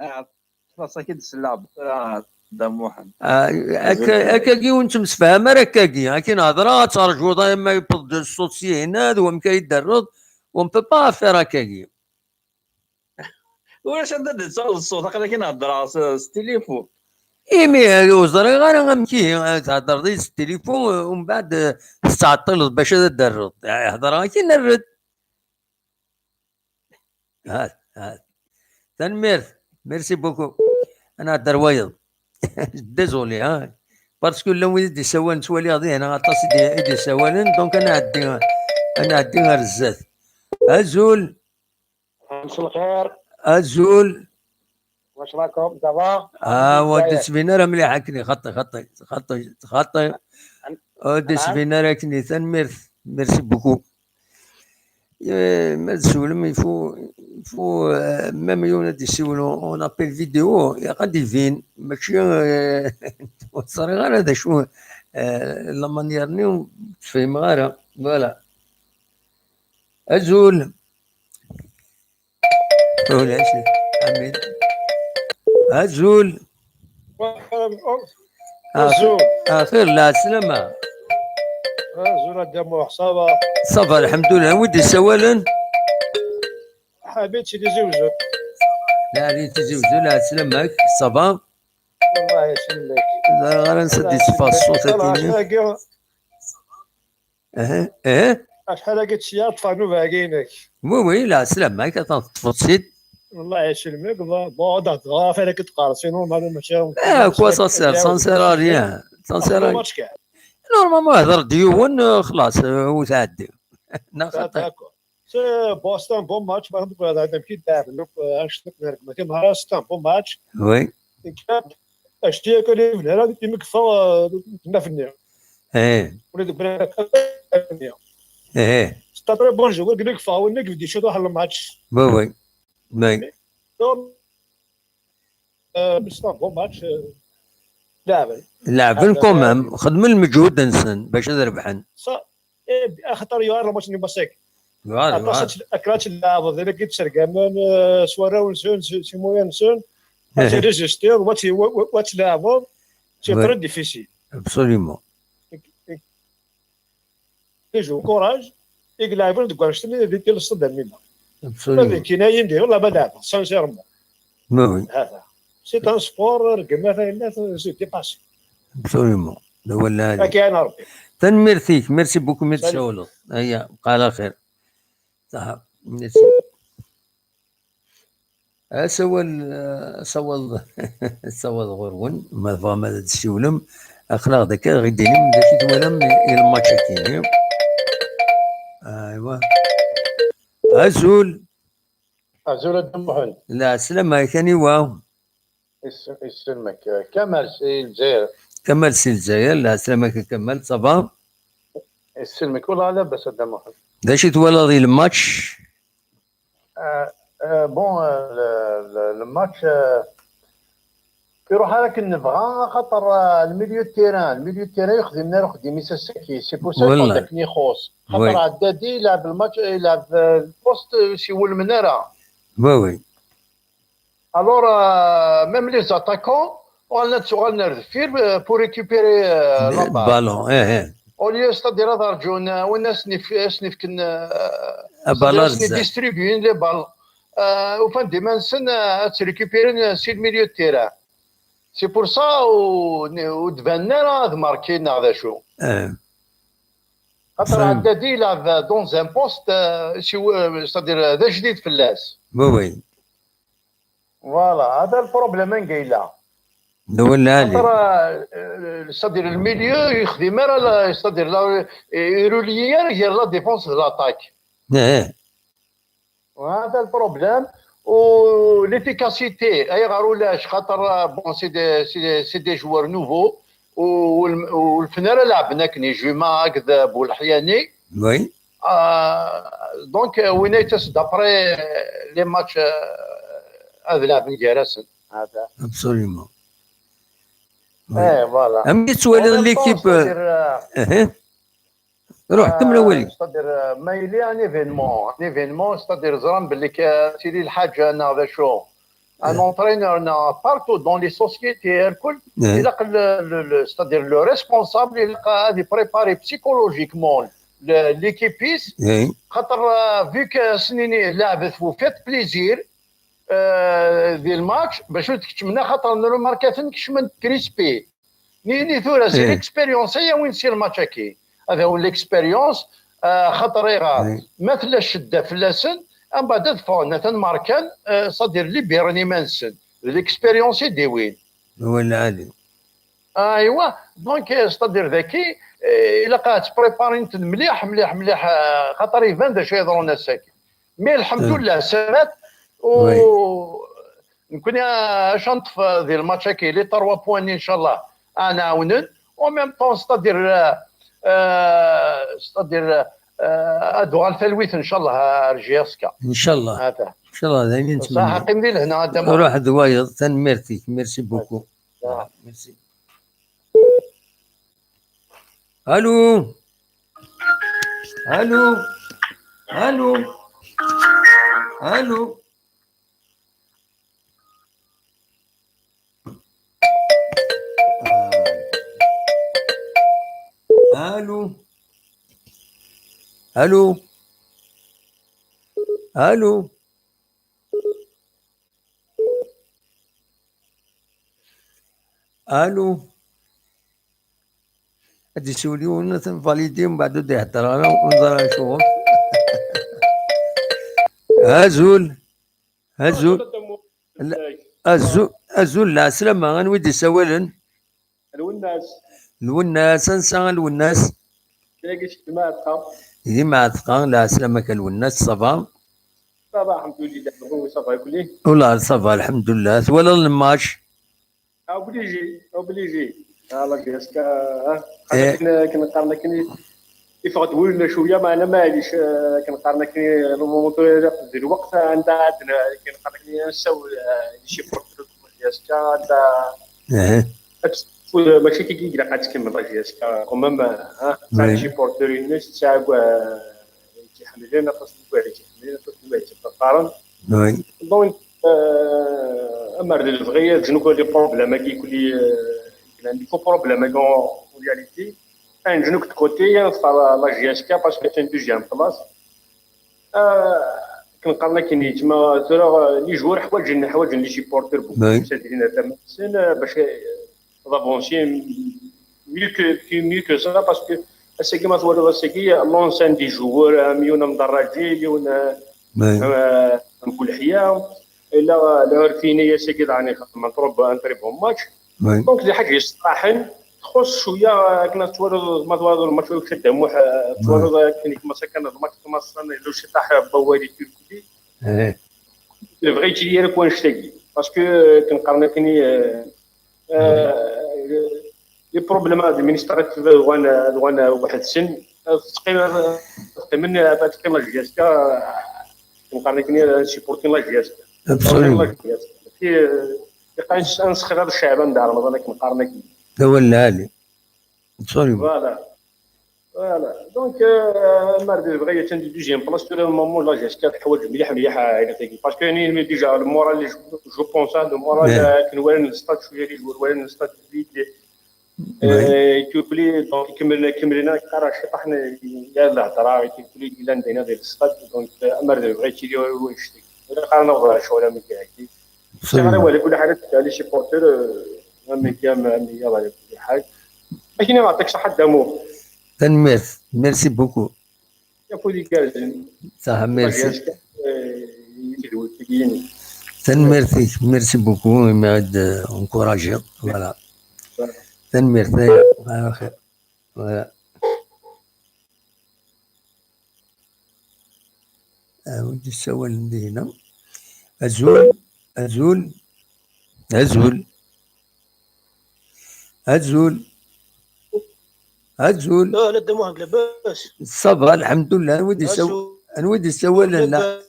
Ah, ṭṭef-as akka d-selleɣ tura, Dda Muḥend. Ah, akka, akkagi ur nettemsefham ara akkagi. Akken hedreɣ, ad terjuḍ arma yewweḍ-d ṣṣut syin, d wamek ay d-terreḍ. On peut pas faire akkagi. Ulac anda d-tettaweḍ ṣṣut, aql-ak in hedreɣ s, s tilifun. Imi, eh, ur ẓriɣ ara amek ihi, eh, thedreḍ-iyi s tilifun, eh, umbeɛd, eh, tettɛeṭṭileḍ bac ad d-terreḍ. Eh, hedreɣ akin err-d. Ha, ha. Tanemmirt. Merci beaucoup. Ad nehder wayeḍ. Désolé, ha. Parce que llan wid i d-yessawalen, ttwaliɣ dihin aṭas i d-, i d-yessawalen, donc ad nɛeddi, ad nɛeddi ar zdat. Azul. مساء الخير. Azul. واش راكم؟ Ça va؟ Ah, ur d-yettbin ara mliḥ akkenni, xaṭi, xaṭi, xaṭi, xaṭi. Ur d-yettbin ara akkenni, tanemmirt. Merci beaucoup. Eh, ma d-siwlem, il faut, il faut, euh, même yiwen ad d-yessiwel en appel vidéo, ilaq ad d-ibin, mačči, eh, ur ẓriɣ ara d acu, eh, la manière-nni ur tefhimeɣ ara. Voilà. Azul. Ulac. Amin. Azul. Azul. Axir, lɛeslama. Azul a Dda Muḥ, ça va? Ça va, lḥemdullah. Wi d-yessawalen? Ḥamid si Tizi Wezzu. Lɛali Tizi Wezzu, lɛeslama-k, ça va? Allah yesellek. Ẓriɣ ara ansa d-yeṣfa ṣṣut-agi-nni. Ih, ih. Acḥal-agi d sya ṭṭfeɣ nnuba-agi-inek. Oui, oui, lɛeslama-k, atan teṭṭfeḍ-tt-id. Wallah yesselmek, bon, ad d-hedreɣ ɣef ara k-d-qqareɣ, sinon, normalement, mačči. Eh, quoi, ça sert, ça ne sert à rien. Ça ne sert à rien. Normalement, hder-d yiwen, eh, xlaṣ, eh, u tɛeddi. Neɣ xaṭi. D'accord. C'est bon, c'est un bon match. Par exemple, euh, dans qui t'as, donc, euh, un chef de nerf, mais c'est un bon match. Oui. Et que, euh, je dis que les, les, les, les, eh. Eh. C'est un très bon joueur, il fait un match. Oui, oui. Mais. Donc, euh, c'est un bon match, euh, لعبوا. لعبوا quand même، خدموا المجهود نسن باش اد ربحن. Ça, eh, axaṭer yuɛer le match n Basek. Yuɛer, aṭas yuɛer. Akken ad tleɛbeḍ, d akken ad tsergamen, euh, s warraw-nsen, s, s imuyan-nsen, ad tirizistiḍ, wa tt-, wa, wa, wa tleɛbeḍ, c'est très difficile. Absolument. Toujours courage, i ileɛben deg wanect-nni di tilest d amina. Absolument. Ma d nekkini-ayi-d, wallah ma leɛbeɣ, sincèrement. Mais oui. Hada. C'est un sport, rgem ma tayennat, c'est dépassé. Absolument. D awal lɛali. Ad k-iɛin Rebbi. Tanemmirt-ik, merci beaucoup mi d-tsawleḍ. Aya, bqa ɛla xir. Saḥa, merci. Asawal, eh, asawaḍ, asawaḍ ɣur-wen, ma tebɣam ad d-tessiwlem, aql-aɣ-d akka, ɣ-d-inim d acu i twalam i, i lmatch-agi-nni. Aywa. Azul. Azul a Dda Muḥend. Lɛeslama-k, aniwa? Is-, isselmek. Kamal si Lezzayer. Kamal si Lezzayer, lɛeslama-k a Kamal, ça va? Isselmek, wala labas a Dda Muḥend. D acu i twalaḍ i lmatch? Euh, euh, bon, euh, le, le, le match, euh, iruḥ ara akken nebɣa, axaṭer, euh, le milieu de terrain, le milieu de terrain ur yexdim ara axeddim-is ass-agi, c'est pour ça i akken ixuṣ. Xaṭer Ɛeddadi ilɛeb lmatch, ilɛeb, euh, le poste, euh, s iwulmen ara. Oui, oui. Alors, euh, même les attaquants, uɣalen ad ttuɣalen ar deffir, euh, pour récupérer, euh, la balle. Ballon, eh, eh. Au lieu, c'est-à-dire, ad rǧun, euh, win ad sen-if-, ad sen-ifken, euh, ad sen-distribuyen les balles. Euh, ufan-d iman-nsen, euh, ad ttrécupéren, euh, si le milieu de terrain. C'est pour ça ur, ur d-banen ara ad markin neɣ d acu. Eh. Xaṭer Ɛeddadi ilɛeb dans un poste, euh, si, euh, c'est-à-dire, euh, d ajdid fell-as. Oui, oui. Voilà, هذا le problème anga yella. D awal lɛali. Xaṭer, euh, c'est-à-dire le milieu, ur yexdim ara la, c'est-à-dire la, ur irulyi ara gar la défense d l'attaque. Eh. هذا le problème. و l'efficacité, ayɣer ulac? Xaṭer, euh, bon, c'est des, c'est des, c'est des joueurs nouveaux. U, u, ur lḥin ara leɛben akken, Juma akked Buleḥyani. Oui. Euh, donc, euh, winna yettas-d après, euh, les matchs, euh, ad leɛben gar-asen. Absolument. Oui. Eh, voilà. Amek i tettwaliḍ l'équipe, c'est-à-dire, euh, Ruḥ, kemmel awal-ik. C'est-à-dire, euh, ma yili un événement, un événement, c'est-à-dire, ẓran belli ka-, tili lḥaǧa neɣ d acu. Un entraîneur neɣ partout dans les sociétés, irkul, ilaq le, le, le, c'est-à-dire le responsable, ilaq ad préparer psychologiquement le, l'équipe-is. Xaṭer, euh, vu que, euh, snin-nni leɛbet, vous faites plaisir, euh, di lmatch, bac ur d-keččmen, axaṭer nrumarka-ten kecmen-d crispés. Nini tura, c'est l'expérience ay awin si lmatch-agi. Ad awin l'expérience, euh, xaṭer iɣer ma tella ccedda fell-asen, ambaɛd ad ffɣen, atan markan, euh, c'est-à-dire libéren iman-nsen. D l'expérience i d-iwin. Wala ali. Aywa, donc, euh, c'est-à-dire daki, euh, ilaq ad ttpréparin-ten mliḥ, mliḥ, mliḥ, euh, xaṭer iban d acu yeḍrun ass-agi. Mais lḥemdullah, samat, u nekkni acu ad neṭṭef di lmatch-agi, les trois points-nni, ncallah, ad nɛawnen. En même temps, c'est-à-dire, euh, euh, c'est-à-dire, euh, ad tuɣal talwit, ncallah, ar J S K. Ncallah. Ata. Ncallah, d ayen i nettmenni. Ṣaḥ, qqim di lehna, a Dda Muḥend. Ruḥ d wayeḍ, tanemmirt-ik, merci beaucoup. Merci. Allô? Allô? Allô? Allô? Allô? Allô? Allô? Allô? Ad d-isiwel yiwen, ad t-nvalidi, mbeɛd ur d-ihedder ara, ur neẓri acuɣer. Azul. Azul. Azul, azul, lɛeslama, anwa i d-isawalen? Lwennas. Lwennas, ansa a Lwennas? Tagi seg Mɛatqa. Di Mɛatqa, lɛeslama-k a Lwennas, ça va? Ça va, alḥemdulillah, ça va yakk. Ula ça va, alḥemdulillah. Twalaḍ lmatch? Obligé, obligé. Ah, la J S K, ah, eh. Akken, akken qqaren akken i-, Yeffeɣ-d wul-nneɣ cwiya, meɛna maɛlic, eh, akken qqaren akken, le moment tura d lweqt anda ad n-, akken qqaren akken ad nessawel, eh, i les supporters de la J S K, anda Aha. Ad tfud, mačči tigi i ilaq ad tkemmel la J S K, quand même, ah, tesɛa les supporters-ines, tesɛa, eh, i tt-iḥemmlen, aṭas n wid i tt-iḥemmlen, aṭas n wid i tt-iṭṭafaren. Oui. Donc, euh, amer d lebɣi, ad ǧnuk les problèmes-agi kulli, euh, yellan, il faut problème-agi en, en réalité. Enfin, ǧnuk de côté, hein, ɣef la, la J S K, parce que c'est une deuxième place. Ah, akken qqaren akken yettma tura, euh, les joueurs ḥwaǧen, ḥwaǧen les supporters beaucoup. Oui. Ad ilin ar tama-nsen, euh, bac, euh, ad avancen mieux que, que, mieux que ça, parce que ass-agi ma twaliḍ ass-agi, l'ensemble des joueurs, am yiwen am Daraǧi, yiwen, euh, Oui. am, euh, am Bulḥya, ila, euh, Lɛurfini ass-agi daɣen ixedmen trop, un très bon match. Oui. Donc, d lḥaǧa yeṣraḥen, txuṣ cwiya, akken ad twaliḍ, ma twaliḍ lmatch ur yekcad Muḥ, eh, twaliḍ akken yekmaṣ akken lmatch, kmaṣ san, illa uciṭaḥ n wawal i turkli. Eh. Lebɣi yettili ara wanect-agi. Parce que, eh, akken qqaren akken, eh, eh, les problèmes administratifs ad wan, ad wan weḥd-sen, ad teqqim, ad teqqimen, ad teqqim la J S K, akken qqaren akken, ad supportin la J S K. Absolument. La J S K. Fi, eh, Iqan ad nesxir ad Caɛban d Remḍan akken qqaren akken. D awal lɛali. Absolument. Voilà. Voilà. Donc, euh, amer d lebɣi, attan di deuxième place, tura, le moment, la J S K teḥwaǧ mliḥ, mliḥ, euh, ayla-tagi. Parce que, yani, déjà, le moral, je, je pense, hein, le moral, euh, akken walan le stade, cwiya, les joueurs walan le stade vide, euh, et puis, donc, kemmlen, kemmlen, qqareɣ ciṭaḥ n, ya lehḍra, et puis, llan dinna di le stade, donc, euh, amer d lebɣi, tili, qqaren, ccɣel am ihi. Ssiɣer awal, kul ḥal, ad les supporters, euh, am ihi, am, am ihi, ala kulli ḥal. Akken i aɣ-ṭṭik ṣaḥa Dda Muḥ. Tanemmirt. Merci beaucoup. Afud igerrzen. Ṣaḥa, merci. Tanemmirt-ik. Merci beaucoup. Imi ad, euh, encourager. Voilà. Tanemmirt. Voilà. Voilà. Ah, wid yessawalen dihina. Azul, azul, azul, azul, azul. Ah, la Dda Muḥend, labas? Ça va, lḥemdullah. Anwa i d-yessaw-, azul. Anwa i d-yessawalen? La, labas.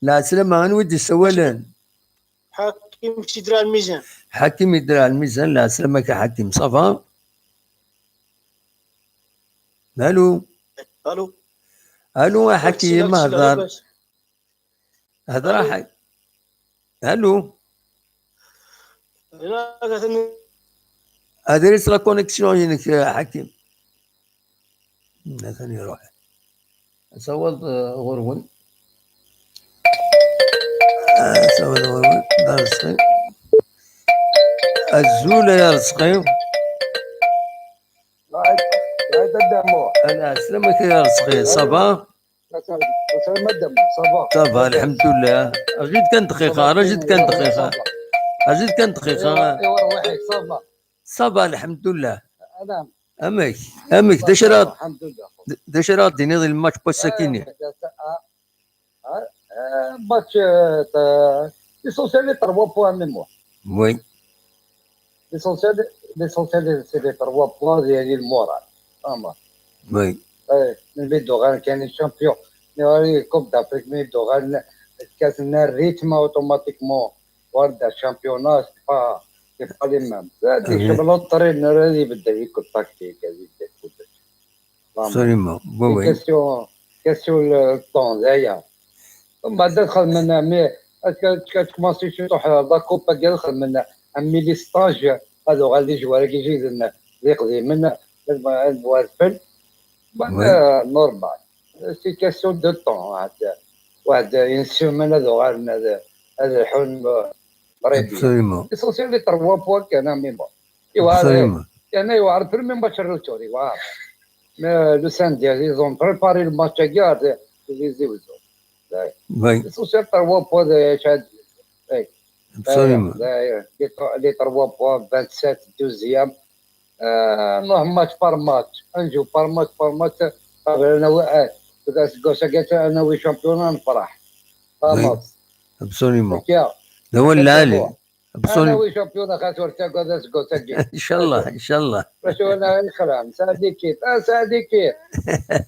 Lɛeslama, anwa i d-yessawalen? Ḥakim Sidra Lmizan. Ḥakim Idra Lmizan, lɛeslama-k a Ḥakim, ça va? Allô? Allô? Allô, a Ḥakim, hder. Labas? Hder a Ḥakim. Allô? Ad la connexion-inek, a Ḥakim. Atan iruḥ. Asawaḍ, eh, ɣur-wen. Asawaḍ ɣur-wen. D Arezqi. Azul ay Arezqi. Ala, ɛeslama-k ay Arezqi. Ça va? Ça va, lḥemdullah. Rǧu-d kan dqiqa, rǧu-d kan dqiqa. Rǧu-d kan dqiqa. Ça va, lḥemdullah. Amek? Amek? D acu ara, d acu ara d-tiniḍ i lmatch n wass-akini? Ah, match, euh, l'essentiel, les trois points, même moi. Oui. L'essentiel, l'essentiel, c'est les trois points, c'est le moral. Vraiment. Oui. Eh, mi d-uɣalen kan les champions. Mi uɣalen Coupe d'Afrique, mi d-uɣalen lkas-nni, rythme automatiquement. War d championnat, c'est pas, c'est pas les mêmes. Ad ikcem l'entraîneur, ad ibeddel yakk tactique, ad ibeddel kullec. Vraiment. Absolument. Oui, oui. Question, question le temps, d aya. Mbeɛd ad xedmen, mi ad tkumansi ciṭuḥ la coupe-agi, ad xedmen am les stages, ad uɣalen les joueurs-agi jiden d iqdimen, ad, ad mwadfen. Oui. Euh, normal. C'est question de temps, hein. Waḥed une semaine ad uɣalen ad, ad lḥun, euh, très bien. Absolument. L'essentiel, les trois points kan, a, mais bon. Yewɛer, absolument. Yerna yewɛer premier match n retour, yewɛer. Mais le samedi, ils ont préparé le match-agi, c'est, c'est Tizi Ouzou. Oui. L'essentiel, trois points, c'est, c'est, oui. Absolument. Les trois, les trois points, vingt-sept, douzième. آه، نروح ماتش بار ماتش، نجو بار ماتش، بار ماتش. صافي، انا و-، آه، بدا اسكوسا قالت انا وي شامبيون نفرح. فهمت؟ Absolument. هكا. لا، ولا هكا علي. هو. Anawi champion, axaṭer ur ttagad aseggas-agi. Inchallah, inchallah. Bac wala ixram, sɛa l'équipe, ah, sɛa l'équipe.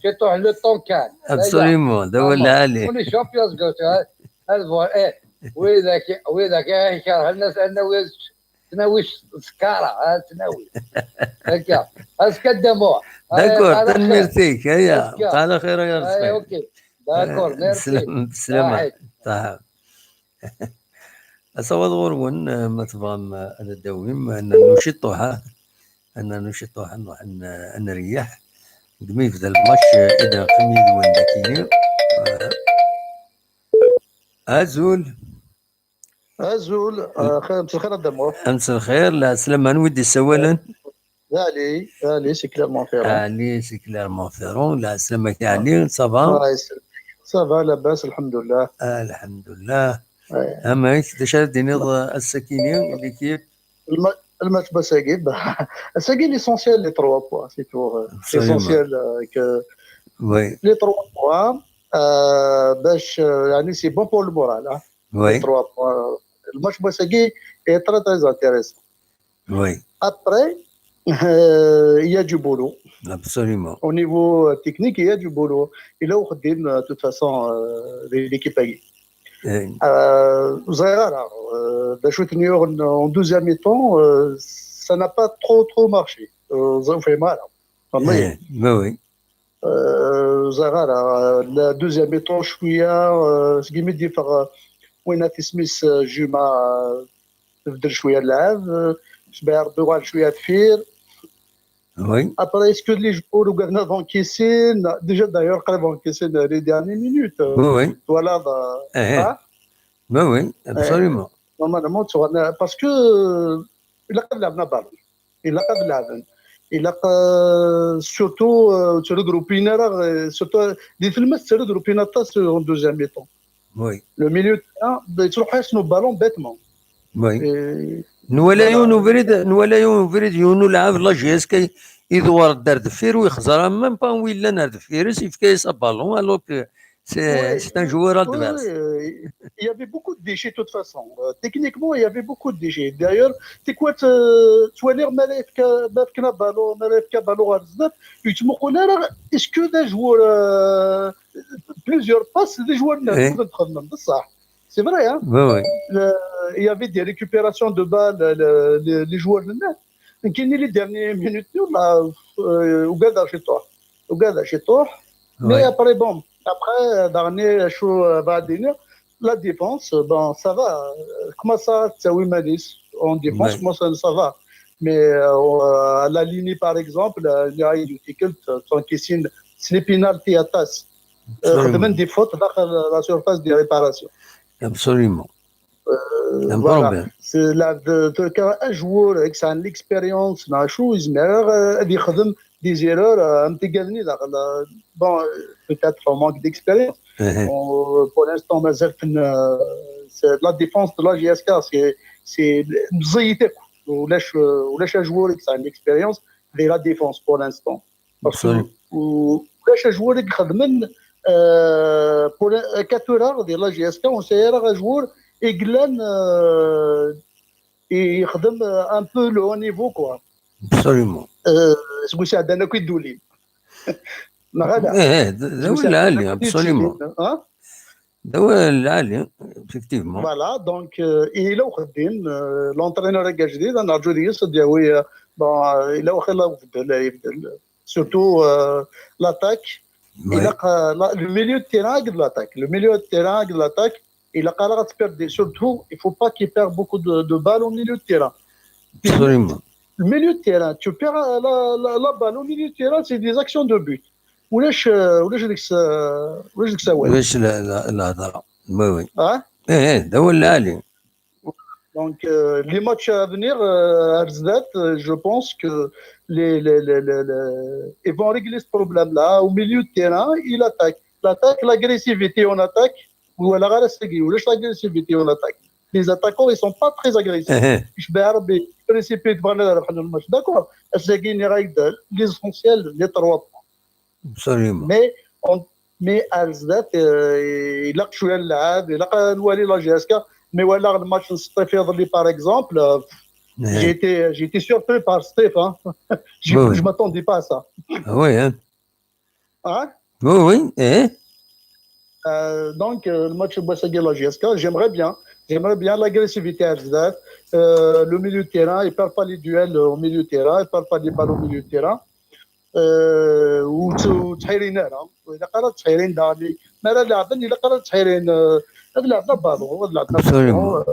Ciṭuḥ le temps kan. Absolument, d awal lɛali. On est champion aseggas-a. Ad bɣun, eh, widak, widak, eh, ikerhen, ad, ad nawi, ad nawi s-, ṣṣkara, ah, ad nawi. Akka, azekka ddamo. D'accord, tanemmirt-ik, aya. Azekka. Ala xir, ay, ok. D'accord, merci. Bslama. Asawaḍ ɣur-wen, eh, ma tebɣam, eh, ad d-tawim, eh, ad nernu ciṭuḥ, eh, ad nernu ciṭuḥ, ad nruḥ ad n-, ad nreyyeḥ. Deg mi yebda lmač, eh, ad neqqim yid-wen dakini. Eh, azul. Azul, eh, xir, mselxir a Dda Muḥ. Mselxir, lɛeslama, anwa i d-yessawalen? D Ali, d Ali, c'est Clermont-Ferrand. Ali, c'est Clermont-Ferrand. Lɛeslama-k a Ali, ça va? Ça va, labas, lḥemdullah. Lḥemdullah. Amek, d acu ara d-tiniḍ, eh, ass-akini, l'équipe? Lma-, lmatch n wass-agi, bah, ass-agi, l'essentiel, les trois points, c'est tout, euh, absolument. L'essentiel, euh, que les trois points, euh, bac, euh, yani, c'est bon pour le moral, hein. Les trois points. Le match n wass-agi est très, très intéressant. Oui. Après, euh, il y a du boulot. Absolument. Au niveau, euh, technique, il y a du boulot. Il a, euh, de toute façon, euh, l'équipe. Euh, ẓriɣ ara, euh, d acu i ten-yuɣen en deuxième mi-temps, euh, ça n'a pas trop, trop marché. Euh, ẓriɣ ur fhimeɣ ara. Vraiment. Eh, ma oui. Euh, ẓriɣ ara, la deuxième mi-temps, cwiya, euh, segmi d-yeffeɣ, euh, win at isem-is, euh, Juma, euh, tbeddel cwiya lɛeb, euh, cbaḥ Rebbi uɣal cwiya deffir. Oui. Après, est-ce que les joueurs ugaden ad encaissin? Déjà, d'ailleurs, qrib encaissin les dernières minutes, euh, twalaḍ, euh, hein? Ma oui, absolument. Normalement, parce que, euh, ilaq ad leɛben aballon. Ilaq ad leɛben. Ilaq, euh, surtout, euh, ur ttregroupin ara, euh, surtout, di tlemmast ur ttregroupin aṭas en deuxième mi-temps. Oui. Le milieu de terrain, yettruḥ-asen uballon bêtement. Oui. Nwala yiwen ubrid, nwala yiwen ubrid, yiwen ulɛab, la J S K idewwer-d ar deffir, ur yexẓer ara même pas wi yellan ar deffir-is, yefka-yas aballon, alors que c'est, c'est un joueur adverse. Oui, euh, il y avait beaucoup de déchets de toute façon. Euh, techniquement, il y avait beaucoup de déchets. D'ailleurs, tikwal, euh, ttwaliɣ mi ara yefka, mi ara fken aballon, mi ara yefka aballon ɣer zdat, ur yettmuqul ara, est-ce que d ajuwur, euh, plusieurs passes, d ajuwur n, oui, txedmem, bṣaḥ. C'est vrai, hein? Oui, oui. Le, il y avait des récupérations de balles, le, le, les joueurs n, nekkini, les dernières minutes, euh, ugadeɣ ciṭuḥ. Ugadeɣ ciṭuḥ. Mais oui, après, bon, après, euh, dernier show, euh, بعدين, la défense, bon, ça va. Euh, commence à ttawin iman-is en défense, oui, commence, ça va. Mais, euh, à la ligne, par exemple, euh, il y a une difficulté, euh, tant que c'est, c'est les pénalties aṭas. Euh, absolument. Xedmen des fautes dans la surface de réparation. Absolument. Euh, un problème. Voilà. C'est la, de, de, un joueur avec son expérience, neɣ acu, yezmer, euh, ad yexdem des erreurs, euh, am tigal-nni daɣen, euh, bon, euh, peut-être un manque d'expérience. Mhm. On, pour l'instant, mazal, euh, c'est la défense de la J S K, c'est, c'est meẓẓiyit akk. Ulac, euh, ulac un joueur avec son expérience de la défense pour l'instant. Parce que, absolument, ulac ajuwur i ixedmen, euh, pour, akka tura, di la J S K, ur nesɛi ara ajuwur i yellan, euh, i yexdem, euh, un peu le haut niveau, quoi. Absolument. Euh, seg useɛdan akk i d-ulin. Neɣ ala? Eh, eh, d, d awal lɛali, absolument. Hein? D awal lɛali, effectivement. Voilà, donc, euh, yella uxeddim, euh, l'entraîneur-agi ajdid, ad nerǧu deg-s ad yawi, euh, bon, euh, yella waxila ubeddel, yebdel. Surtout, euh, l'attaque. Oui. Ilaq, euh, la, le milieu de terrain et l'attaque. Le milieu de terrain et l'attaque, ilaq ara ad tperdi. Surtout, il faut pas qu'il perde beaucoup de, de balles au milieu de terrain. Absolument. Le milieu de terrain, tu perds, euh, la, la, la balle au milieu de terrain, c'est des actions de but. Ulac, euh, ulac deg-s, euh, ulac deg-s awal. Ulac la, la, la, la. Oui, oui. Hein? Eh, eh, d awal lɛali. Donc, euh, les matchs à venir, euh, à Zdat, euh, je pense que les, les, les, les, les, ils vont régler ce problème-là. Au milieu de terrain, il attaque. L'attaque, l'agressivité en attaque, voilà, c'est ça, ulac l'agressivité en attaque. Les attaquants, ils sont pas très agressifs. Eh, eh. Cbaḥ Rebbi, précipite, voilà, le match. D'accord. C'est ça qui est l'essentiel, les trois points. Absolument. Mais on, mais à Zdat, euh, ilaq cwiya n lɛab, ilaq ad nwali la J S K, Mais voilà, le match de Steph Federley, par exemple, euh, j'ai été, j'ai été surpris par Steph. Hein. Je ne m'attendais pas à ça. Ah oui, hein. Hein? Oui, oui. Eh? Euh, donc, euh, le match de la J S K, j'aimerais bien. J'aimerais bien l'agressivité à Zidane. Euh, le milieu de terrain, il ne perd pas les duels au milieu de terrain, il ne perd pas les balles au milieu de terrain. Euh, وتحيرين انا اذا قررت تحيرين داني ما لا لعبا الا قررت تحيرين هذا لعبنا بالون هذا لعبنا بالون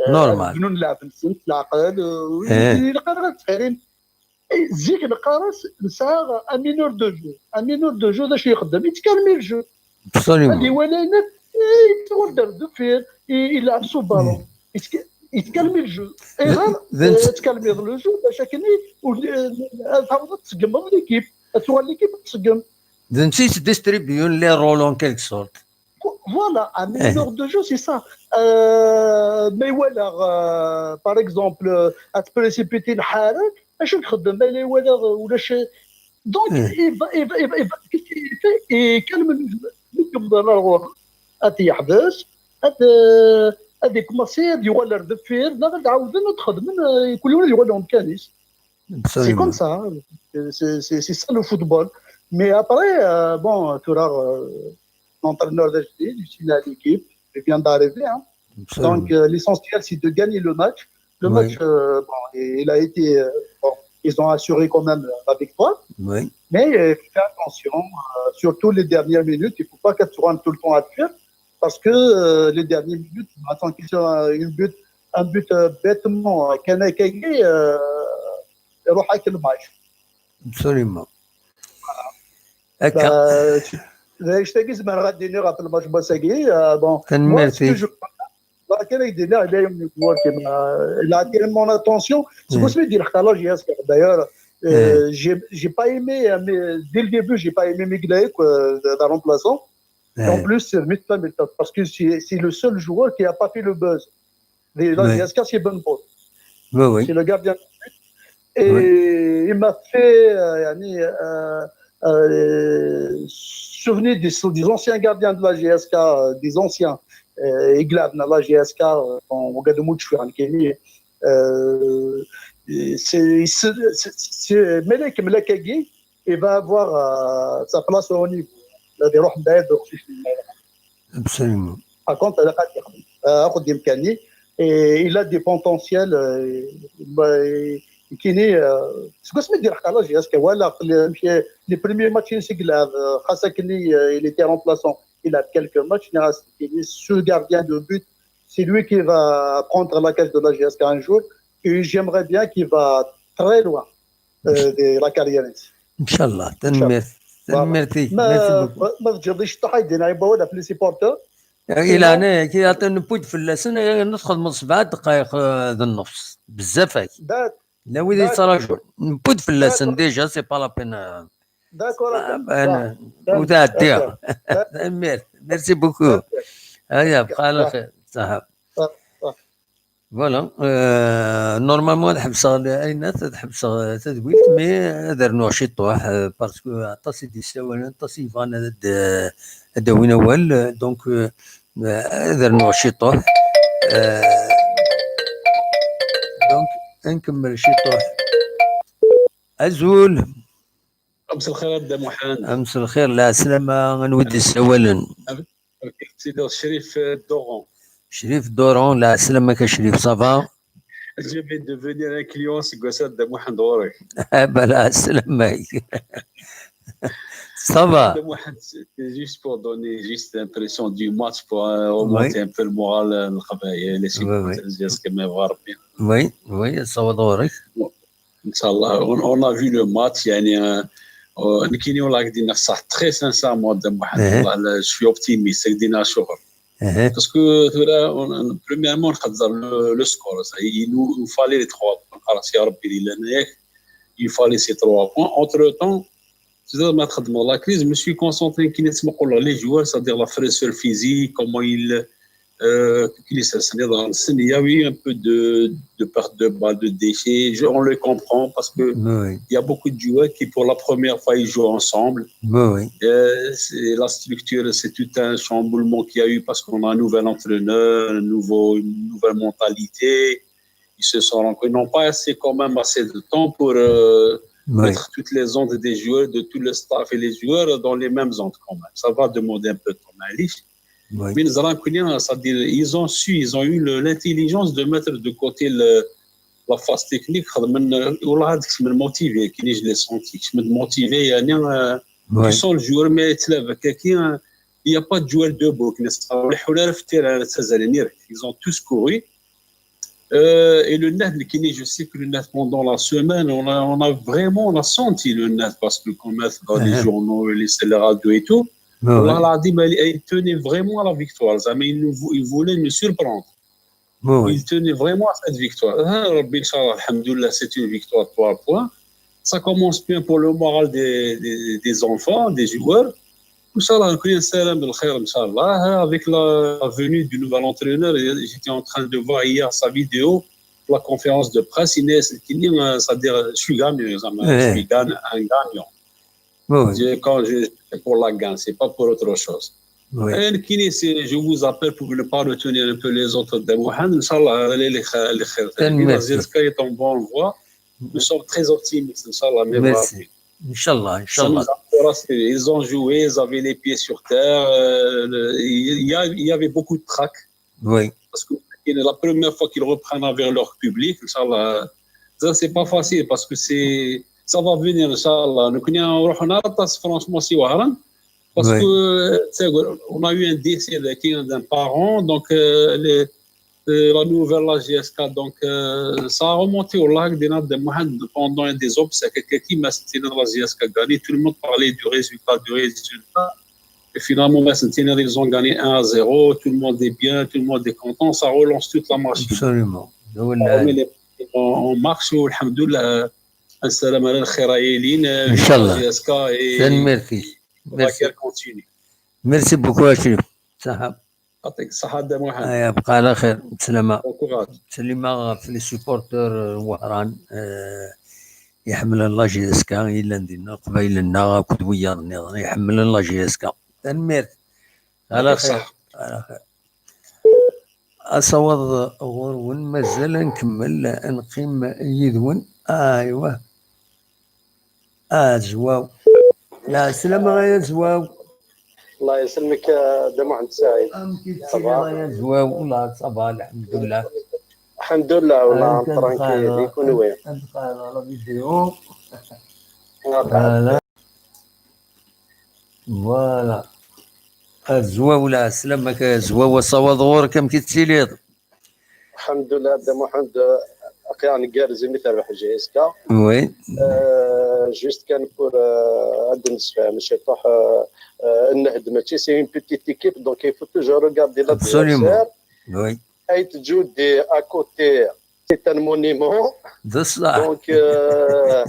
نورمال بدون لعب نسيت العقل الا قررت تحيرين زيك نقارس نسعى un meneur de jeu un meneur de jeu ذا شي يخدم يتكلم الجو absolument اللي ولا يتغدر دفير يلعب سو بالون يتكلم الجو ايضا تكلم الجو باش كني تعاود تسقم ليكيب تسوى ليكيب تسقم donc si c'est distribuer les rôles en quelque sorte voilà un meneur de jeu c'est ça ما يوالغ par exemple à te précipiter الحارة اش نخدم ما يوالغ ولا شيء donc il va il va il va يكلم الجو يقبض على الغور هاد يحبس هاد هاد يكماسي هاد يغلر دفير لا غاد عاودنا تخدم كل يوم يغلر مكانيس c'est comme ça c'est c'est ça le football mais après euh, bon tu auras euh, l'entraîneur de l'équipe il vient d'arriver hein. Donc, euh, l'essentiel, c'est de gagner le match. Le oui. match, euh, bon, il a été. Euh, bon, ils ont assuré quand même la victoire. Oui. Mais euh, fais attention, euh, surtout les dernières minutes, il ne faut pas qu'elles soient tout le temps à fuir. Parce que euh, les dernières minutes, attends, qu'il soit une but, un but euh, bêtement, euh, كان كاين يروح هاك الماتش. Absolument. هكا. باش تاكي زعما غادي نلعب في الماتش باساكي. Bon, تنميرتي. كان يدير لي على يوم نيتورك. Il a attiré mon attention. C'est pour ça que je dis la J S K. D'ailleurs, euh, j'ai j'ai pas aimé, mais dès le début, j'ai pas aimé Miglaïk, euh, le remplaçant. Et en plus, c'est Mitchell, parce que c'est c'est le seul joueur qui a pas fait le buzz. La J S K, c'est Ben Paul. Oui, oui. C'est le gardien. Et il m'a fait euh, يعني, euh, euh, souvenir des, des anciens gardiens de la J S K, euh, des anciens euh, يقلعوا la J S K, euh, وقعدوا مدة شوية عن كيني. Euh, c'est c'est- c'est- c'est- ملاك ملاكاكي il va avoir euh, sa place au niveau. غادي يروح من بعيد ويخش في الملعب. Absolument. Par contre, هذا قاعد يخدم آه، اخذ امكاني. Et il a des potentiels. كيني سكو سميت ديال حق على جي اس كي ولا les premiers matchs يسقلها خاصه كني il était remplaçant. Il a quelques matchs. Ce gardien de but, c'est lui qui va prendre la cage de la J S K un jour. Et j'aimerais bien qu'il va très loin euh, de la carrière. ان شاء الله. تنميرتي. ما ما تجريش الطحايدين هاي بولا في les supporters. الى انا كي يعطي نبوت في اللسن ندخل من سبعة دقائق آه، ذا النص بزاف هاك. لا ويدي يتراجعوا نبوت في اللسن déjà c'est pas la peine. D'accord. وتعديها. Merci beaucoup. هيا بقى على خير. صح. Voilà. Normalement ad ḥebseɣ ayen ad ḥebseɣ tadwilt, mais ad rnuɣ ciṭuḥ parce que aṭas i d-yessawalen, aṭas yebɣan ad d-awin awal, donc ad rnuɣ ciṭuḥ. Donc ad nkemmel ciṭuḥ. Azul. مساء الخير a Dda Muḥend. مساء الخير, lɛeslama, anwa i d-yessawalen? Sidi Crif Doron. Crif Doron, lɛeslama-k a Crif, ça va? Je vais devenir un client seg wass-a a Dda Muḥend ɣur-k. Aba lɛeslama-k. Ça va? Dda Muḥend, c'est juste pour donner juste l'impression du match, pour euh, remonter un peu le moral n Leqbayel, les supporters, c'est ce que me va Rebbi. Oui, oui, ça va ɣur-k. Inchallah, on, on a vu le match, يعني, euh, euh, نكيني والله كدينا صح, très sincèrement, a Dda Muḥend, والله, je suis optimiste, كدينا شغل. Parce que tura, on, on, premièrement, نقدر le, le score, ça, il nous, il nous fallait les trois points. خلاص يا ربي لنا ياك, il fallait ces trois points. Entre temps, c'est-à-dire ما تخدم la crise, je me suis concentré كي نسمع نقول les joueurs, c'est-à-dire la fraîcheur physique, comment ils Euh, il y a eu un peu de, de perte de balles, de déchets. Je- on le comprend parce que Oui, il y a beaucoup de joueurs qui, pour la première fois, ils jouent ensemble. oui, oui. Euh, c'est- la structure, c'est tout un chamboulement qu'il y a eu parce qu'on a un nouvel entraîneur, un nouveau, une nouvelle mentalité. Ils se sont rencontrés. Ils n'ont pas assez, quand même, assez de temps pour euh, Oui, mettre toutes les ondes des joueurs, de tout le staff et les joueurs dans les mêmes ondes quand même. Ça va demander un peu de temps. معليش. oui. Mais nous allons connaître, c'est-à-dire, ils ont su, ils ont eu le- l'intelligence de mettre de côté le, la phase technique. خدمنا- والله هذاك من motivé, كي je l'ai senti, je me motivé, يعني, euh, tu Oui. sens le joueur, mais tu l'as vu, quelqu'un, il n'y a pas de joueur debout, qui ne sera pas le terrain, ça, ça, ça, ils ont tous couru. Euh, et le net, le kiné, je sais que le net, pendant la semaine, on a, on a vraiment, on a senti le net parce que comme dans les Uh-huh. journaux, les, les radios et tout, Ah, والله oui. العظيم, il tenait vraiment à la victoire. زعما, il nous vou- il voulait nous surprendre. Ah, oui. Il tenait vraiment à cette victoire. Ah, ربي, إن شاء الله, الحمد لله, c'est une victoire de trois points. Ça commence bien pour le moral des, des, des enfants, des joueurs. إن شاء الله, نكون سلام بالخير, إن شاء الله. Avec la, la venue du nouvel entraîneur, j'étais en train de voir hier sa vidéo, la conférence de presse, il est, c'est-à-dire, je suis gagnant, زعما, je Eh. suis gagnant, un gagnant. Ah, oui. Je- Quand je, c'est pour la gagne, c'est pas pour autre chose. Oui. Et le kiné, c'est, je vous appelle pour ne pas retenir un peu les autres de Mohamed. إن شاء الله, les, les, les, les, Merci. la J S K est en bonne voie. Nous sommes très optimistes, إن شاء الله. Mais Merci. إن شاء الله, إن ça شاء الله. nous encourage. Ils ont joué, ils avaient les pieds sur terre. Euh, le- il y, a- il y avait beaucoup de trac. Oui. Parce que c'est la première fois qu'ils reprennent avec leur public, إن شاء الله. Ça, c'est pas facile parce que c'est, ça va venir, إن شاء الله. Donc, on a, on a, franchement, c'est وهران. Parce Oui. que, euh, tu sais, on a eu un décès de- d'un parent, donc euh, les- euh, la nouvelle, la J S K, donc euh, ça a remonté au lac des Nades de Mohamed pendant des obsèques. Quelqu'un qui m'a cité dans la J S K gagné, tout le monde parlait du résultat, du résultat. Et finalement, maintenant, ils ont gagné un à zéro, tout le monde est bien, tout le monde est content, ça relance toute la machine. Absolument. On remet les en, en marche, والحمد لله. السلام على الخير, Aileen, euh, إن شاء الله. J S K et Merci. la guerre continue. Merci beaucoup, Achille. صح. يعطيك الصحة, Mohamed. يبقى على خير. سلامة. Bon courage. سليمة في les supporters وهران, آه، يحمل الله جي اس كا, يلا ندينا قبايل لنا كود ويا النظر, يحمل الله جي اس كا. تنميرت. على يعطيك خير. الصحة. على خير. أصوض غورون مازال نكمل نقيم يدون. أيوة. آه، زواو. لا، سلامة يا زواو. الله يسلمك يا دا محمد سعيد. أم كي صباح. سلامة يا زواو. والله صافا، الحمد لله. الحمد لله، والله أنت ترانكيل دخل، يكون وين. أنت دخل لا فيديو. آه، فوالا. فوالا. الزواو، لا، سلامك يا زواو، الصواد غورك، أم كي تسيليض. الحمد لله، دا محمد، أخي، أنا قال زي مثال واحد جي اس كا. وي. آه، جوست كان بور، آه، هاد النسفة، ماشي طاح، آه، آه، النهد ماشي سي اون بيتيت ايكيب، دونك يفو توجور روغاردي أبسوليومون. لادفيرسير. وي. اي تجود دي اكوتي، سي ان مونيمون. بصح. دونك، آه،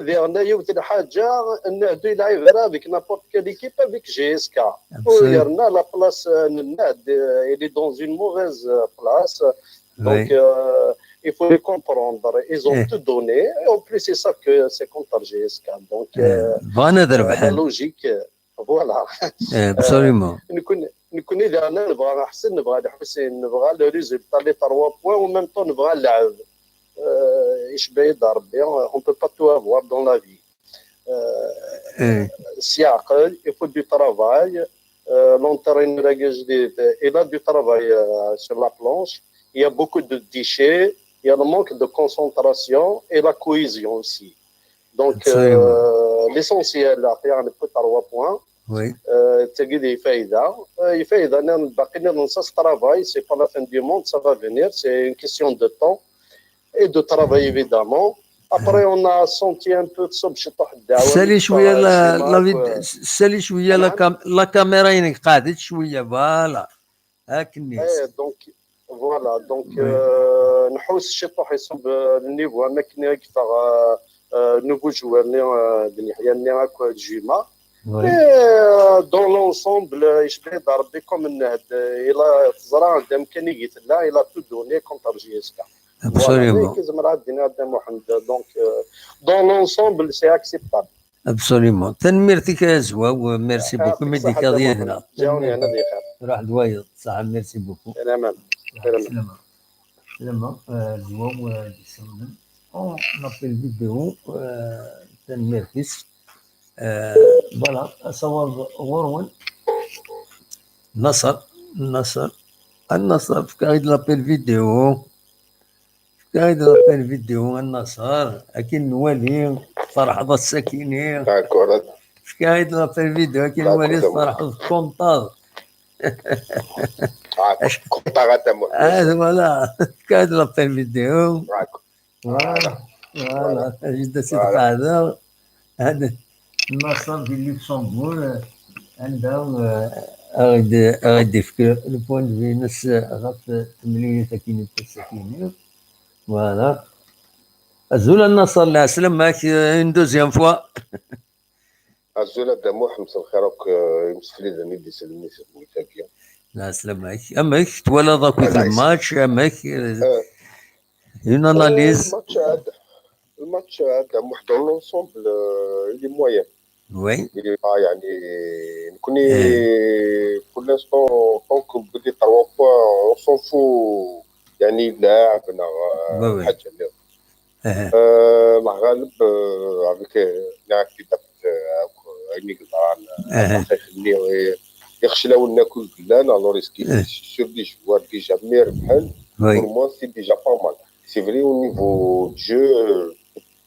ديرنا يوت الحاجة، النهد يلعب غير افيك نابورت كيل ايكيب افيك جي اس كا. أبسوليومون. وديرنا لا بلاس، آه، النهد، آه، الي دون اون موفيز بلاس. وي. دونك، آه، il faut les comprendre. Ils ont إيه. tout donné. Et en plus, ils savent que c'est contre G S K. Donc, إيه. euh, بغانا la نربحن. Logique, euh, voilà. إيه، أبسوليومون. نكون نكون إذا أنا نبغى أحسن، نبغى الحسين، نبغى le résultat, les trois points, en même temps نبغى نلعب. آه، إيش بعيد ربي, on peut pas tout avoir dans la vie. آه، إيه. سي عقل, il faut du travail. آه، l'entraîneur جديد, il a du travail, آه، sur la planche. Il y a beaucoup de déchets, il y a le manque de concentration et la cohésion aussi. Donc, Absolument. آه، l'essentiel, يعني, pour trois points. وي. آه، تجد فايدة. آه، فايدة, أنا باقي ننسى travail, c'est pas la fin du monde, ça va venir, c'est une question de temps et de travail, évidemment. Après, on a senti un peu تصب شي طاح الدعوة. سالي شوية لا، لا فيد-، سالي شوية لا نعم. كام-، لا كاميرا ينك قعدت شوية، فوالا. هاك الناس. ايه, دونك فوالا, دونك وي. آه، نحوس شي طاح يصب النيفو, انا كني اكثر, آه، آه، نوفو جوار ني, آه، بن يحيى ني هاكا جيما. Mais, euh, dans l'ensemble, euh, yecbeḥ-d Rebbi comme nnehd, euh, il a teẓra d amkan i tella, il a tout donné contre J S K. Voilà, mais Absolument. Kizem Raddin Adam Mohamed, donc, euh, dans l'ensemble, c'est acceptable. Absolument. Tanemmirt-ik a Zwaw, merci beaucoup. Mi d-ikkaḍ yid-neɣ. Ǧawni ana di xir. Ruḥ d wayeḍ, ṣaḥa, merci beaucoup. Salaman. Salaman. Salama. Salama, euh, Zwaw, euh, d-isawlen. On appel vidéo, euh, tanemmirt-is. Euh, voilà, asawaḍ ɣur-wen. Naṣer, Naṣer. A Naṣer, fk-aɣ-id l'appel vidéo. Fk-aɣ-id l'appel vidéo, a Naṣer. Akin nwali, tferḥeḍ ass-akini. D'accord. Fk-aɣ-id l'appel vidéo, akin nwali, tferḥeḍ, tkunṭaḍ. D'accord. Content à ta mort. Ah, voilà. Fk-aɣ-id l'appel vidéo. D'accord. Voilà. Voilà. Jidda si tqeɛdeɣ. Hada Naṣer di Luxembourg, anda, euh, aɣ-d-, aɣ-d-ifk le point de vue-ines ɣef temlilit akini n wass-akini. Voilà. Azul a Naṣer, lɛeslama-k, euh, une deuxième fois. Azul a Dda Muḥ, mselxir akk, euh, imsefliden i d-isellen i tedwilt-agi. Lɛeslama-k. Amek twalaḍ akk le match, amek, euh, une analyse? Le match, euh, le match, euh, a Dda Muḥ, dans l'ensemble, euh, il est moyen. Oui. Il est pas, يعني, نكوني, pour l'instant, tant que بدي trois points, on s'en fout, يعني, لاعب, نغ-, حاجة, euh, الله غالب, euh, avec, euh, نعرف كي دابت, euh, عيني قدران, خليني, يخشلاو لنا كل قلان, alors est-ce qu'il est sur des joueurs déjà مي ربحان, pour moi, c'est déjà pas mal. C'est vrai, au niveau de jeu,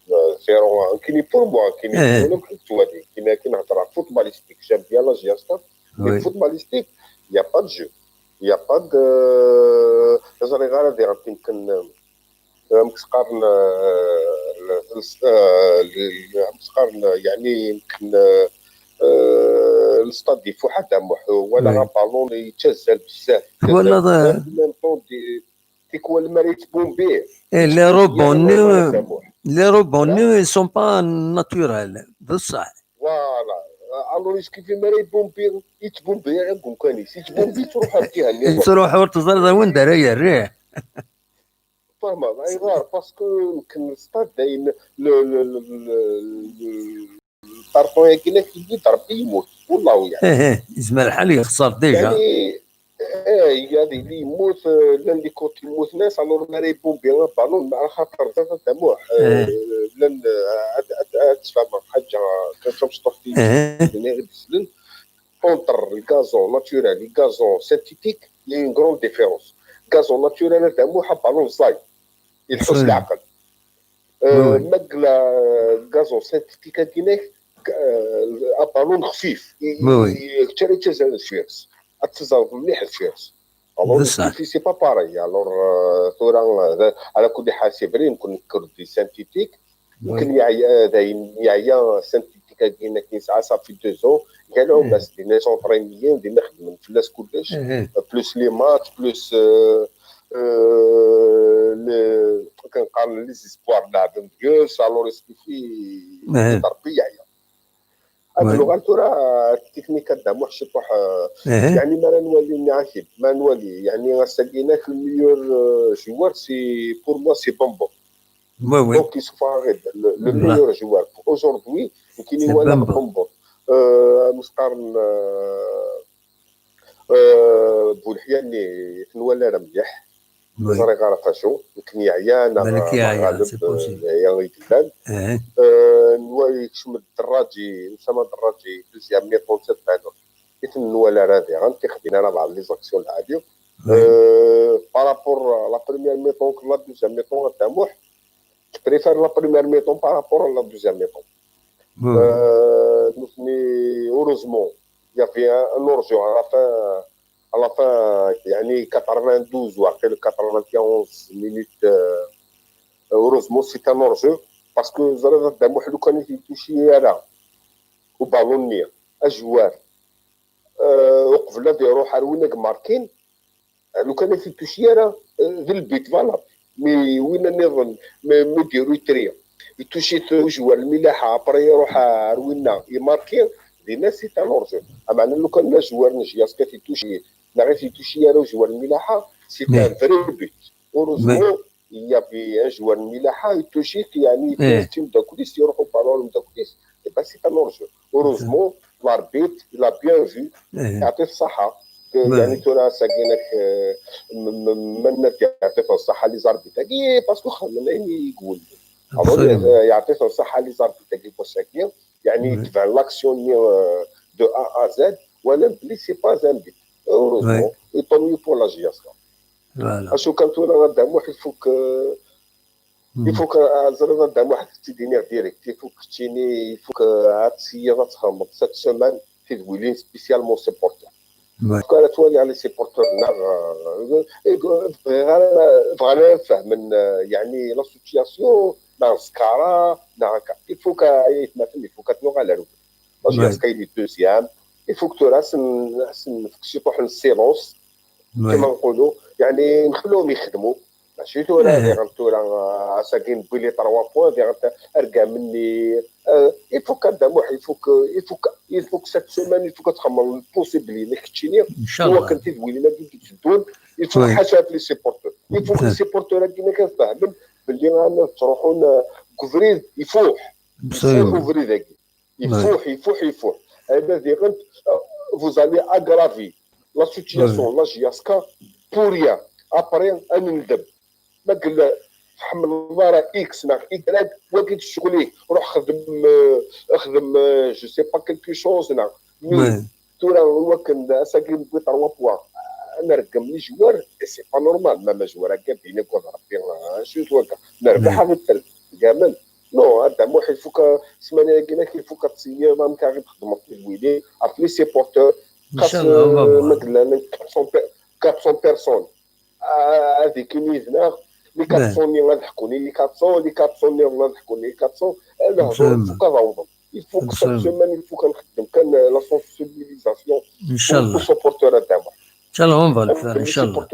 euh, zéro un. كاين pour moi, كاين, انا بحال التوالي, كاين, كاين هضره footballistique, j'aime bien la gestion, mais footballistique, il y a pas de jeu, il y a pas de, زري غير هذه غادي يمكن, آه، مكسقارن, آه، ال-، ال-، آه، ال-، مكسقارن, يعني يمكن, آه، آه، الستاد يفوح هذا مح-, ولا غا بالون يتجزل بزاف. ولا ض- même temps, des, تيكوال المريض بومبي. Eh, les rebonds, les rebonds, ils sont pas naturels, بصح. Voilà. Alors, est-ce que في مريض بومبي, يتبومبي, يقوم كان يتبومبي, تروح هكي هني. تروح وتزرد وين دار يريه. فاهمة؟ غير parce que يمكن الستاد داين ل-، ل-، ل-، ل-، ل-، الكارطون ياكي لك يدي ضربي يموت. والله يعني. ايه، ايه، يزمر الحال يخسر déjà. يعني, ايه, هذه اللي يموت, آه، لان لي كوت يموت ناس, alors ما يبون بيان بالون, على خاطر زاد تموح, آه, لان, آه، عاد, عاد, عاد تفهم حاجة, كان شوف سطوح في الدنيا غير بسلم. Entre le gazon naturel et le gazon synthétique, il y a une grande différence. Gazon naturel, هذا مو حب بالون زاي. يحس العقل. آه, مقلا gazon synthétique هكيناك, آه, ابالون خفيف. وي, وي. كتر يتزال الفيرس. اتزال مليح الفيرس. Alors, بصح. C'est pas pareil. Alors, آه, ثورة, آه, على كل حال, c'est vrai, يمكن نذكر des synthétiques. يمكن يعيا, دايم يعيا synthétique هكيناك يسعى, ça fait deux ans. قالوا بس دينا سونطرينيين, دينا خدمنا في الناس كلش. Plus les maths, plus, آه, آه, le, كنقارن les espoirs لعبهم بيوس, alors est-ce que في, في ضربي يعيا. هاد اللغة ترى التكنيك هذا موح شي طوح, آه, يعني ما راه نولي نعاكب, ما نولي, يعني غساليناك le meilleur, آه, joueur, c'est, pour moi, c'est Bambo. وي, وي. Donc, il faut arrêter. Le, le meilleur joueur aujourd'hui, كاين ولا Bambo. آه, مسقارن, آه, آه, بولحياني كنولا راه مليح. زريغ عرف شو, يمكن يعيا, أنا بالك يعيا, غالب, c'est possible. آه, يعيا يدلال. آه, نوا يكشم الدراجي, أسامة الدراجي, deuxième mi-temps, c'est pas, كيف نوا لا راه غير غنتي خدينا راه بعض les actions العادية. آه, par rapport à la première mi-temps, que la deuxième mi-temps, à Tamouh, je préfère la première mi-temps par rapport à la deuxième mi-temps. آه, نثني, heureusement, il y avait un, un hors-jeu à la fin, à la fin, يعني quatre-vingt-douze ou après le quatre-vingt-onze minutes, euh, heureusement, c'est un hors-jeu, parce que زريغ دامو حلو كان يتوشي يرى وبالونيا أجوار, آه, وقبل هذا يروح على وين ماركين, لو كان في توشي راه, آه, ذا البيت فالا. مي وين نظن, مي, مي ديرو تري. يتوشي تو جوار الملاحة, ابري يروح, آه, روينا يماركي, dinna, c'est un hors-jeu. Ameɛna lukan la joueur n Jiasca i t-ituci, neɣ i t-ituci ara joueur n Milaḥa, c'est un vrai but. Heureusement, il y avait un joueur n Milaḥa, ituci, yani, timdakkul-is, iruḥ uballun n umdakkul-is, et ben, c'est un hors-jeu. Heureusement, l'arbitre, il a bien vu, yeɛṭi-t ṣṣeḥḥa. Yani, tura, ass-agi, euh, m-, m-, ma nenna-d yeɛṭi-ten ṣṣeḥḥa les arbitres-agi, parce que xedmen ayen i iwulmen. Alors, yeɛṭi-ten ṣṣeḥḥa les arbitres-agi n wass-agi, yani, tebɛen l'action-nni, euh, de A à Z, walan belli c'est pas un but. Heureusement, et tant mieux pour la Jiasca. Acu kan tura, a Dda Muḥ, il faut que, il faut que, ah, ẓriɣ a Dda Muḥ, ad k-id-iniɣ direct, il faut que keččini, il faut que ad tessineḍ ad txedmeḍ cette semaine tidwilin spécialement supporters. Parce que ara twaliḍ les supporters-nneɣ, euh, bɣiɣ ara, bɣan ad fehmen, euh, yani, l'association, neɣ ẓkara, neɣ akka. Il faut que, ay atmaten, il faut que ad nuɣal ar ubrid. La Jiasca, il est deuxième. Il faut que tura ad sen-, ad sen-nefk ciṭuḥ n silence. Kima nqulu, yani, nxellihom ixedmu. Mačči tura, diɣen tura, euh, ass-agi newwi les trois points, diɣen ta-, argam-nni, euh, il faut que a Dda Muḥ, il faut que, il faut que, il faut que cette semaine, il faut que txedmeḍ le possible-inek keččini, i wakken tidwilin-agi i d-iteddun, il faut que ḥaca les supporters. Il faut que les supporters-agi-inek ad fehmen belli ana ttruḥun, euh, deg ubrid ifuḥ. Ifuḥ ubrid-agi. Ifuḥ, ifuḥ, ifuḥ. Anda diɣen, euh, vous allez aggraver la situation, la Jiasca, pour rien. Après, ad nendem. Ma yella tḥemmleḍ ara X neɣ Y, wagi d ccɣel-ik. Ruḥ xdem, euh, xdem, euh, je sais pas, quelque chose, neɣ. Mais tura, i wakken ass-agi newwi trois points, ad nreggem les joueurs, et c'est pas normal. Ma, ma joueur-agi, bini akked Rebbi, euh, acu-t waka? Nerbeḥ, ad t-tergamen. Non, a Dda Muḥ, il faut que ssmana-agi-inek, il faut que ad tessineḍ amek ara txedmeḍ tidwilin ɣef les supporters. Xas, euh, ma yella quatre cents per-, quatre cents personnes, euh, ad ikkin yid-neɣ, les quatre cents-nni ad ḥkun i les quatre cents, les quatre cents-nniḍen ad ḥkun i les quatre cents, ad nehḍer, il faut que ad awḍen. Il faut que cette semaine, il faut que nxeddem kan, euh, la sensibilisation aux supporters, a Dda Muḥ. Inchallah, on va le faire, inchallah.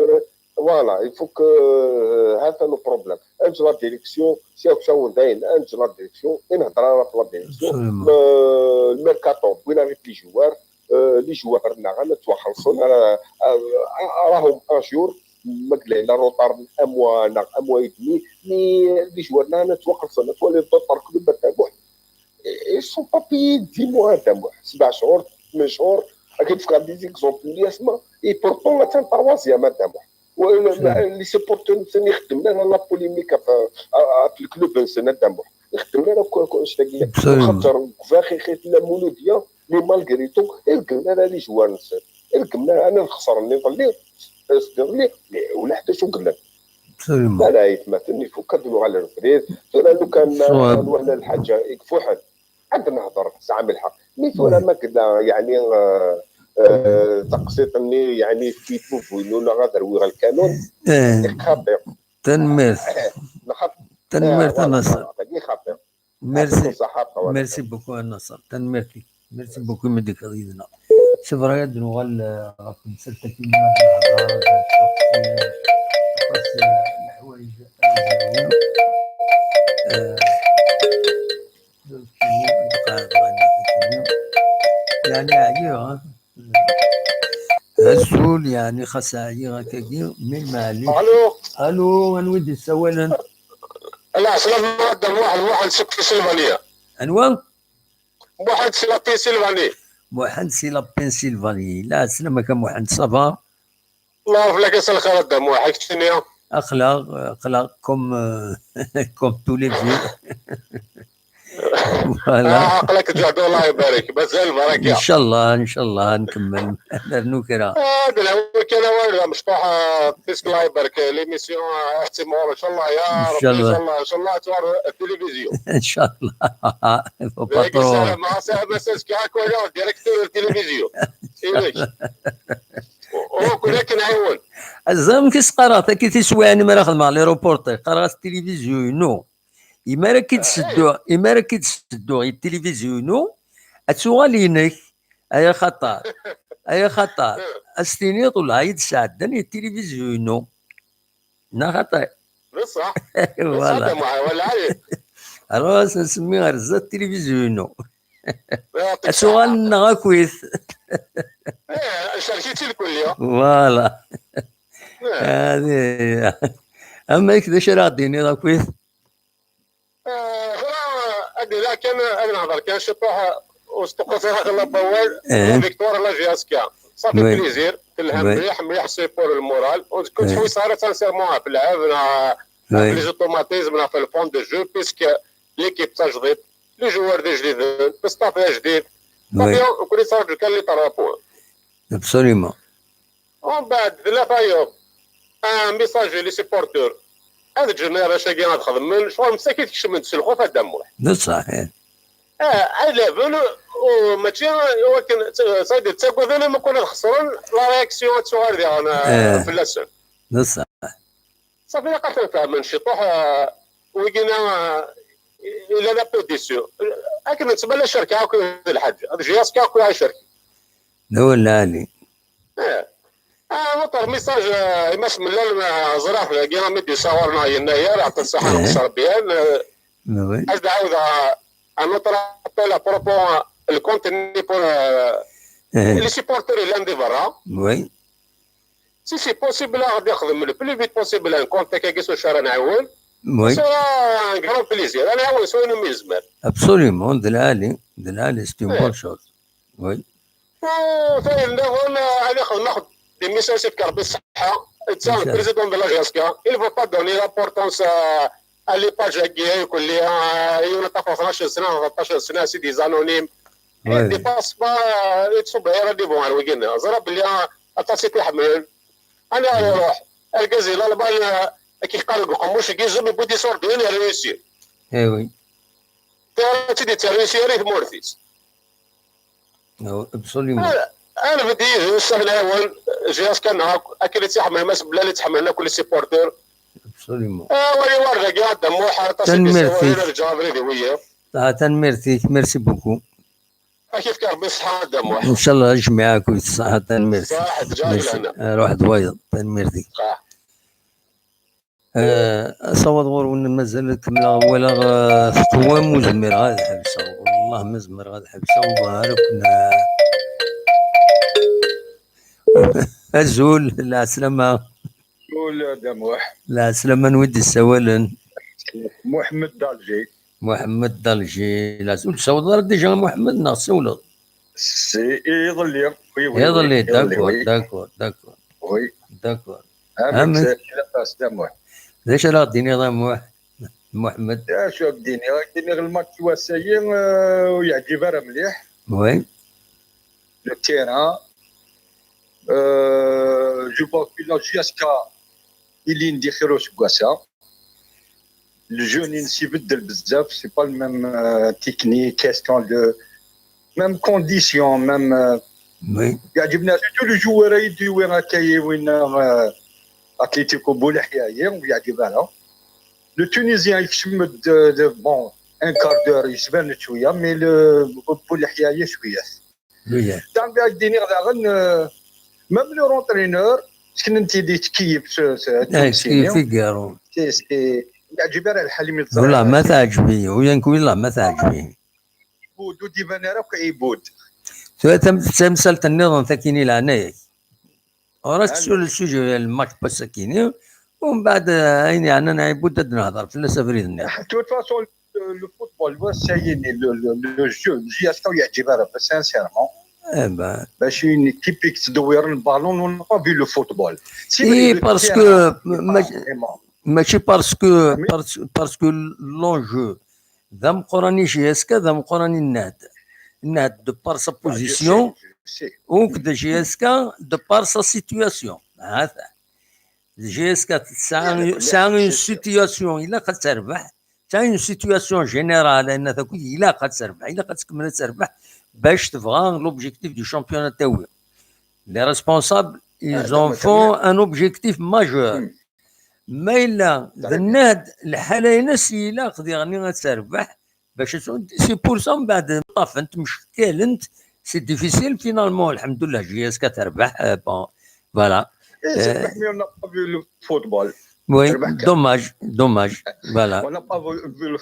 Voilà, il faut que, euh, هذا le problème. Ad neǧǧ la direction, si akken dayen, ad neǧǧ la direction, ad nehder ara ɣef la direction. Absolument. Le, le mercato, win avec les joueurs, euh, les joueurs, neɣ ad ttwaxellṣen, ara, ara, ara, راهم un jour, ma yella retard n un mois, neɣ un mois et demi, mais les joueurs, neɣ ad ttwaxellṣen, ad twaliḍ d'autres clubs, a Dda Muḥ. Ils sont pas payés dix mois, a Dda Muḥ. Sebɛ cchur, tmen cchur, ad k-id-fkeɣ des exemples n yisem, et pourtant, atan troisième, a Dda Muḥ. Les supporters-nsen ur xeddmen ara la polémique ɣef, ɣef le club-nsen, a Dda Muḥ. Ur xeddmen ara akk, akk annect-agi. Absolument. Xaṭer deg ufaxix i tella Mouloudia, mais malgré tout, ur reggmen ara les joueurs-nsen. Ur reggmen ara, akken xesren iḍelli, s-, iḍelli, mais ulaḥ d acu yellan. Absolument. Voilà, aytmaten, il faut que ad nuɣal ar ubrid. Tura lukan, ṣṣwab, nwala lḥaǧa i ifuḥen, ad nehder, tesɛam lḥeqq. Mi tura ma yella, yeɛni, euh, euh, taqsiṭ-nni, yeɛni, tfitfuf winu neɣ ad rwiɣ lkanun, eh, xaṭi. Tanemmirt. Eh, nxaṭ-, tanemmirt, eh, voilà, a Naṣer. Dagi xaṭi. Merci. Merci beaucoup, a Naṣer. Tanemmirt-ik. Merci beaucoup imi d-tekkiḍ yid-neɣ. C'est vrai, ad nuɣal, euh, ɣef temsalt-agi, ad nehder, ad ncuq, euh, aṭas, euh, leḥwayeǧ ara d-nawi. Euh, yeɛni, ɛyiɣ, hein. Azul, yeɛni, xas ɛyiɣ akkagi, mais maɛlic. Allô? Allô, anwa i d-yessawalen? Lɛeslama, a Dda Muḥ, Muḥend si Pennsylvanie. Anwa? Muḥend si la Pennsylvanie. Muḥend si la Pennsylvanie. Lɛeslama-k a Muḥend, ça va? Allah yɛafak, ass lxir a Dda Muḥ, keččini? Aql-aɣ, aql-aɣ comme, euh, comme tous les vieux. Voilà. Ah, aql-ak tǧehdeḍ, Allah ibarek. Mazal baraka. Inchallah, inchallah, nkemmel. Nernu kra. Ah, d lehwa kan, awal d amecṭuḥ, ah, puisque, Allah ibarek, l'émission, ah, ad timɣur, inchallah, ya Rabbi, inchallah, inchallah, ad tuɣal التلفزيون. Inchallah. Faut pas trop. Salam, ah, salam, ass-a, azekka, ad k-waliɣ directeur التلفزيون. Inek. Ur kun akken ɛiwen. Ẓer amek i s-qqareɣ, taki tiswiɛin mi ara xedmeɣ les reporters, qqareɣ-as tilivizyu-inu. Imi ara k-id-sedduɣ, imi ara k-id-sedduɣ i tilivizyu-inu, ad tuɣal inek, ay axaṭer, ay axaṭer, ad s-tiniḍ, wellah, i d-sɛeddan i tilivizyu-inu. Neɣ xaṭi? D ṣṣeḥ. Voilà. D ṣṣeḥ, a Dda Muḥ, wala ɛli. Alors, ad s-nsemmi ar zdat tilivizyu-inu. Ad tuɣal neɣ akkit. Eh, cerket-tt lkulli. Voilà. Eh. Hadi. Ama yak d acu ara ɣ-d-tiniḍ akkit? Eh, tura, ad d-iniɣ kan, ad nehḍer kan ciṭuḥ, ur sṭuqqut ara xilla n wawal, eh, victoire la J S K. Ça fait, oui, plaisir, telha, oui, mliḥ, mliḥ, c'est pour le moral. Ur ttḥewwis ara sincèrement ɣef lɛeb, neɣ ɣef, oui, les automatismes, neɣ ɣef le fond de jeu, puisque l'équipe d tajdiṭ, les joueurs d ijdiden, le staff d ajdid. Oui. Très bien, nekkni nettraǧu kan les trois points. Absolument. Umbeɛd, tella tayeḍ, un message i les supporters. Ad ǧǧen arrac-agi ad xedmen, ccɣel msakit kecmen-d s lxuf a Dda Muḥ. D ṣṣeḥ, eh. Ah, ad laben, u mačči i wakken, tt-, ttagaden am wakken ad xesren la réaction ad tuɣal diɣen, eh, fell-asen. D ṣṣeḥ. Ṣafi, ilaq ad ten-fehmen ciṭuḥ, eh, wigina, eh, ila la position. Akken nettmala cerkeɣ akk d lḥaǧ. Ad J S K akk icerken. D awal lɛali. Eh. Ah, notre message, eh, i Mass Mellal, eh, ẓriɣ dagi mi d-yusa ɣur-neɣ yennayer, yeɛṭi ṣṣeḥḥa, eh, Rebbi, eh, oui, ad d-ɛawdeɣ, eh, un autre appel à propos, eh, le compte-nni pour, eh, eh, les supporters yellan di berra. Oui. Si c'est possible, ad ɣ-d-ixdem le plus vite possible un compte akkagi s wacu ara nɛawen. Oui. Sera un grand plaisir. Ad nɛawen s wayen umi nezmer. Absolument, d lɛali, d lɛali, c'est une, eh, bonne chose. Oui. U tayen nniḍen, ad ixdem axeddim-is, ad s-ifk Rebbi ṣṣeḥḥa. D ça, le président de la J S K, il ne faut pas donner l'importance à, à les pages-agi, kulli, ah, yiwen ad t-tafeḍ tnac sna, tnac sna, c'est des anonymes. Oui. Il dépasse pas, euh, il ne dépasse pas le niveau, hein, wigi-nni. Ẓriɣ belli, ah, aṭas i t-iḥemmlen. Ani ara iruḥ? Argaz i Lalman, ah, ad k-yeqqar deg uqemmuc, deg yizem, yewwi-d iṣurdiyen, réussi. Eh oui. Tara ad tt-id-yettaru yis yar i tmurt-is. Oh, absolument. Ah, ah, nebded yid-s, ad nɛawen J S K-nneɣ akk, akken i tt-iḥemmlen Mass Blal, i tt-ḥemmlen akk les supporters. Absolument. Ah, wali war dagi, a Dda Muḥ, aṭas i d-yessawalen, ad ǧǧeɣ abrid i wiyiḍ. Ah, tanemmirt-ik, merci beaucoup. Ad k-yefk Rebbi ṣṣeḥḥa, a Dda Muḥ. Ncallah, jmiɛ akk d ṣṣeḥḥa, tanemmirt-ik. Ṣṣeḥḥa, teǧǧa lehna. Merci. Ah, ruḥ d wayeḍ, tanemmirt-ik. Ṣṣeḥḥa. Eh, asawaḍ ɣur-wen mazal kemmleɣ walaɣ, eh, teqwam, ur zmireɣ ad ḥebseɣ. Wellah ma zmireɣ ad ḥebseɣ, ugar akk n-, azul, lɛeslama. Azul, a Dda Muḥ. Lɛeslama, anwa i d-yessawalen? Muḥemmed Dalji. Muḥemmed Dalji. Lɛes-, ur d-tessawleḍ ara déjà a Muḥemmed neɣ tessawleḍ? Si, iḍelli. Oui, oui, iḍelli, oui, iḍelli, d'accord, oui, d'accord, d'accord. Oui. D'accord. Amek, amek? Labas, d amuḥ. D acu ara ɣ-d-tiniḍ a Muḥ-, Muḥemmed? D acu ad d-iniɣ? Ad d-iniɣ lmatch n wass-agi, euh, ur yeɛǧib ara mliḥ. Oui. Le terrain, euh, je vois que la J S K, ilin di xir useggas-a. Le jeu-ines ibeddel bezzaf, c'est pas le même, euh, technique, question de même condition, même, euh, oui. Yeɛǧeb-iyi tous les joueurs ara yi-d-yewwi akka yiwen, euh, Atlético Bouleḥya-yi, ur yeɛǧib ara. Le Tunisien yekcem-d, de, de, bon, un quart d'heure, yesban-d cwiya, mais le Bouleḥya-yi cwiya. Luya. Tant que je dis daɣen, euh, même leur entraîneur, seknen-t-id yettkeyyif s, s, ah, yettkeyyif igarun. C'est, c'est, yeɛǧeb ara lḥal imi teẓriḍ. Wallah ma teɛǧeb-iyi, u yank wallah ma teɛǧeb-iyi. Ibud, ur d-iban ara akk ibud. Tura tam-, tamsalt nniḍen takini leɛnaya-k. Ur as-tessul le sujet n lmatch n wass-akini, u mbeɛd, eh, ayen yeɛnan ibud ad nehder fell-as abrid-nni. De toute façon, le, le football, ouais, ça y est, le, le, le jeu, J S K ur yeɛǧib ara, sincèrement. Eh ben. Mačči une équipe i yettdewwiren le ballon, on n'a pas vu le football. Si, eh, mais le terrain, parce que, c'est pas ma-, vraiment. Mačči parce que, mais parce, parce que l'enjeu d ameqqran i J S K, d ameqqran i Nnehd. Nnehd de par sa position, ah, je sais, je sais. Ou de J S K de par sa situation. Hata. J S K tesɛa, tesɛa une situation, ilaq ad terbeḥ. Tesɛa une situation générale, ayen akk ilaq ad terbeḥ, ilaq ad tkemmel ad terbeḥ, bac tebɣa l'objectif du championnat tawi. Les responsables, ils en font un objectif majeur. Ma yella d Nnehd, lḥala-ines ilaq diɣen ad terbeḥ, bac ad, c'est pour ça, mbeɛd ṭṭafent, mcekkalent, c'est difficile, finalement, lḥemdullah, J S K terbeḥ, euh, bon, voilà. Eh, c'est vrai, mais on n'a pas vu le football. Oui, dommage, dommage, voilà. On n'a pas vu, vu le,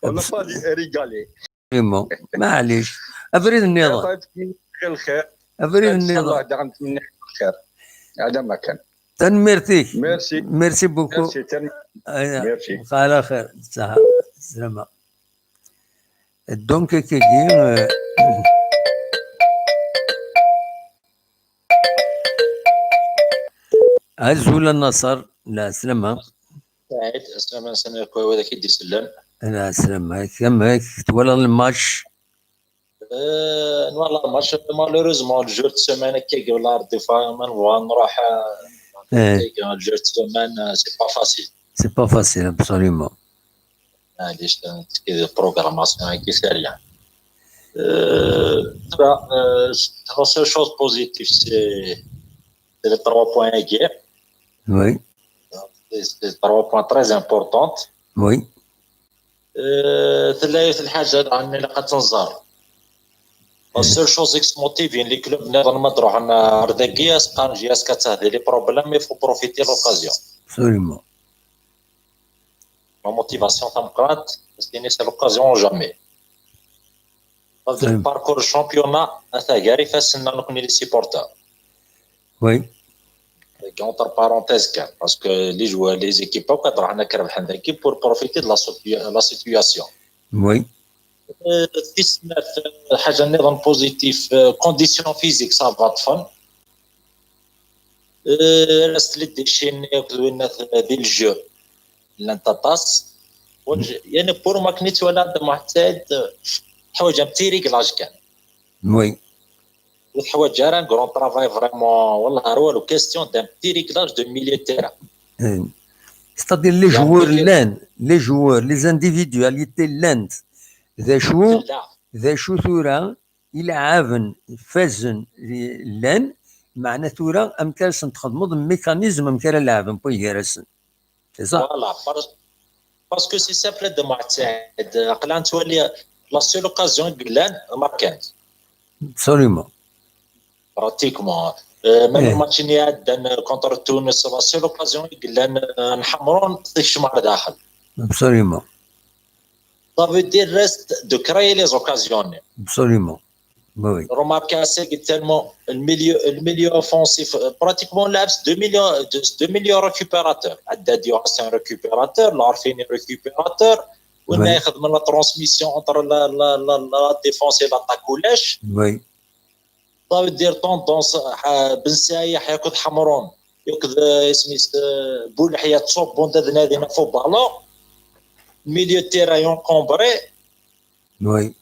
on n'a pas régalé. Absolument. Maɛlic. Abrid nniḍen. Abrid nniḍen. Daɣen ntemneḥ lxir. Ala ma kan. Tanemmirt-ik. Merci. Merci beaucoup. Merci. Merci. Ala xir. Saha. Slama. Donc, akkagi, euh, azul a Naṣer, lɛeslama. Saɛid, aslama, aslama, akk wid i d-isellen. Lɛeslama, amek twalaḍ lmatch? Euh, nwala lmatch, malheureusement, le jour de semaine, akka, wala des fois, ma nbɣa nruḥ, euh, le jour de semaine, euh, c'est pas facile. C'est pas facile, absolument. Maɛlic, euh, c'est des programmations qui c'est rien. Euh, tu vois, euh, la seule chose positive, c'est, c'est les trois points agi. Oui. C'est, c'est trois points très importants. Oui. Euh, tella yiwet lḥaǧa daɣen ilaq ad tt-nẓer. La seule chose i yesmotivin les clubs nniḍen ma d-ruḥen ar dagi, as qqaren J S K ttah des les problèmes, il faut profiter l'occasion. Absolument. La motivation tameqqrant, parce que c'est l'occasion ou jamais. Ça veut dire, parcours championnat, ata gar ifassen-nneɣ nekkni les supporters. Oui. Entre parenthèses kan, parce que les joueurs, les équipes, akk ad ruḥen ad k-rebḥen dagi pour profiter de la situa-, la situation. Oui. Euh, tis snat, euh, ḥaǧa nniḍen positif, euh, condition physique, ça va ṭṭfen. Euh, reste les déchets, akked winna, euh, di le jeu. Llant aṭas. Ur j-, yani, pour moi, akken i ttwaliɣ Dda Muḥ Saɛid, euh, teḥwaǧ un petit réglage kan. Oui. Ur teḥwaǧ ara un grand travail vraiment, wallah, ar walu, question d'un petit réglage de milieu de terrain. Euh, c'est-à-dire les joueurs llan, les joueurs, les individualités llant. D acu, d acu tura, ileɛɛaben fazen llan, meɛna tura amek ara sen-txedmeḍ mécanisme amek ara leɛben wway gar-asen. C'est ça. Voilà, par-, parce que c'est simple, Dda Muḥ Saɛid, aql-aɣ nettwali la seule occasion i yellan, marquant. Absolument. Pratiquement. Euh, même le match-nni iɛeddan contre Tunis, la seule occasion i yellan, euh, n Ḥemrun tekcem ɣer daxel. Absolument. Ça veut dire reste de créer les occasions. Absolument. Oui, oui. Remarque assez que tellement le milieu, le milieu offensif, euh, pratiquement, là, deux millions, deux, deux millions récupérateurs. Haddad, c'est un récupérateur, Larfini, récupérateur. Oui. On a la transmission entre la, la, la, la défense et l'attaque, ulac. Oui. Ça veut dire tendance, euh, Ben Saïh, akked Ḥemrun, akked, euh, isem-is, euh, Bouleḥya, ttṣubbun-d ad nadin ɣef uballon. Milieu de terrain encombré. Oui.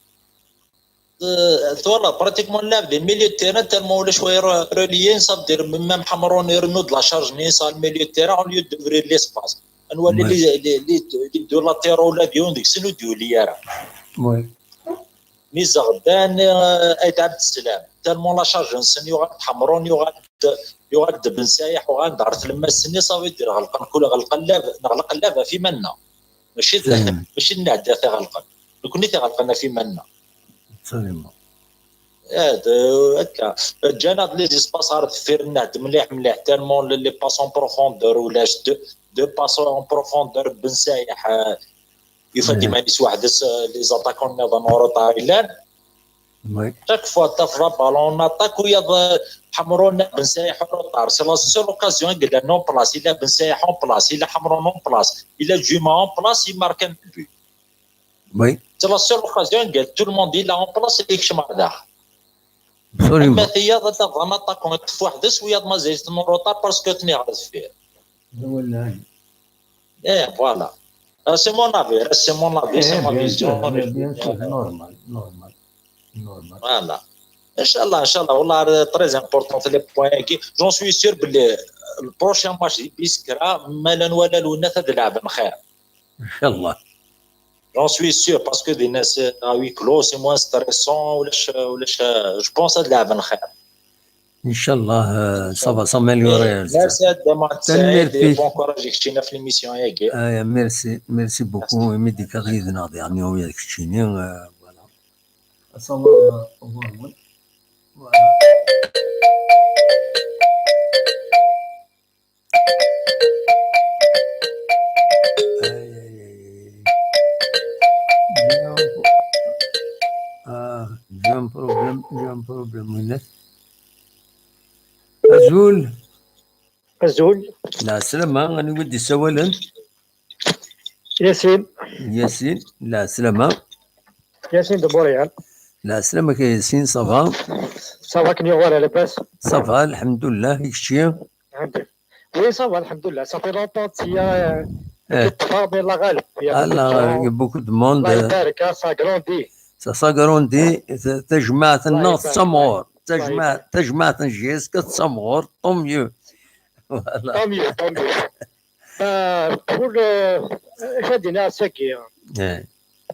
Euh, voilà, pratiquement, là, les milieux de terrain, tellement ulac wa relié, ça veut dire, même Ḥemrun irennu-d la charge-nni, ça, le milieu de terrain, au lieu d'ouvrir l'espace. Nwali les, les, les, les deux latéraux, ula d yiwen deg-sen ur d-yuli ara. Oui. Mizaɣdan, euh, Aït Abdeslam. Tellement la charge-nsen yuɣal-d Ḥemrun, yuɣal-d, yuɣal-d Ben Saïh, uɣalen-d ɣer tlemmast-nni, ça veut dire ɣelqen kul, ɣelqen lab-, neɣleq llab ɣef iman-nneɣ. Mačči d, mačči d nneɛdat i ɣelqen. Nekkni i t-iɣelqen ɣef iman-nneɣ. Absolument. Eh, d-, akka. Ǧǧan-aɣ-d les espaces ɣer deffir-nneɣ-d mliḥ, mliḥ. Tellement les, les passes en profondeur, ulac deux, deux passes en profondeur, Ben Saïh, euh, yufa-d iman-is weḥd-s, euh, les attaquants nniḍen en retard i llan. Oui. Chaque fois, tafeḍ ballon en attaque, wiyaḍ, euh, Ḥemrun, Ben Saïh en retard. C'est la seule occasion i yellan en place. Il a Ben Saïh en place, il a Ḥemrun en place, il a Djuma en place, il marque un but. Oui. C'est la seule occasion i yellan, tout le monde il a en place, i yekcem ɣer daxel. Absolument. Ama tiyaḍ, ad tafeḍ un attaquant yeṭṭef weḥd-s, wiyaḍ mazal-iten en retard parce que ten-iɣer deffir. Eh, voilà. Euh, c'est mon avis, c'est mon avis, c'est ma vision. Bien sûr, normal, normal, normal. Voilà. Inchallah, inchallah, wallah, très important, c'est les points qui, j'en suis sûr, le, le prochain match, Biskra, Malan Walal, Nata de la Benkhir. Inchallah. J'en suis sûr, parce que des, à huis clos, c'est moins stressant, ou les, ou les, je pense à de la Benkhir. Inchallah, euh, ça va s'améliorer. Merci à Dda Muḥ Saɛid et bon courage, i keččina, في l'émission-agi. Merci, merci beaucoup. Imi d-tekkaḍ yid-neɣ diɣen, ula d keččini, euh, voilà. Asawaḍ, euh, voilà. Azul. Azul. Lɛeslama, anwa i d-isawalen? Yasin. Yasin, lɛeslama. Yasin de Montréal. Lɛeslama-k a Yasin, ça va? Ça va, akken yuɣal, lɛebd? Ça va, lḥemdullah, i kečči? Lḥemdullah. Oui, ça va, lḥemdullah. Ça fait longtemps que tu as Eh. Tu parles de la Galles. Il y a beaucoup de Allah, gens. Il y a beaucoup de monde. Allah يبارك, hein, ça grandit. Ça s'agrandit. Tajmaɛt-nneɣ Allah يبارك. tettamɣur. Allah يبارك. Tajmaɛt n J S K tettamɣur, tant mieux. Voilà. Tant mieux, tant mieux. Euh, pour le, je dis, c'est que, Eh,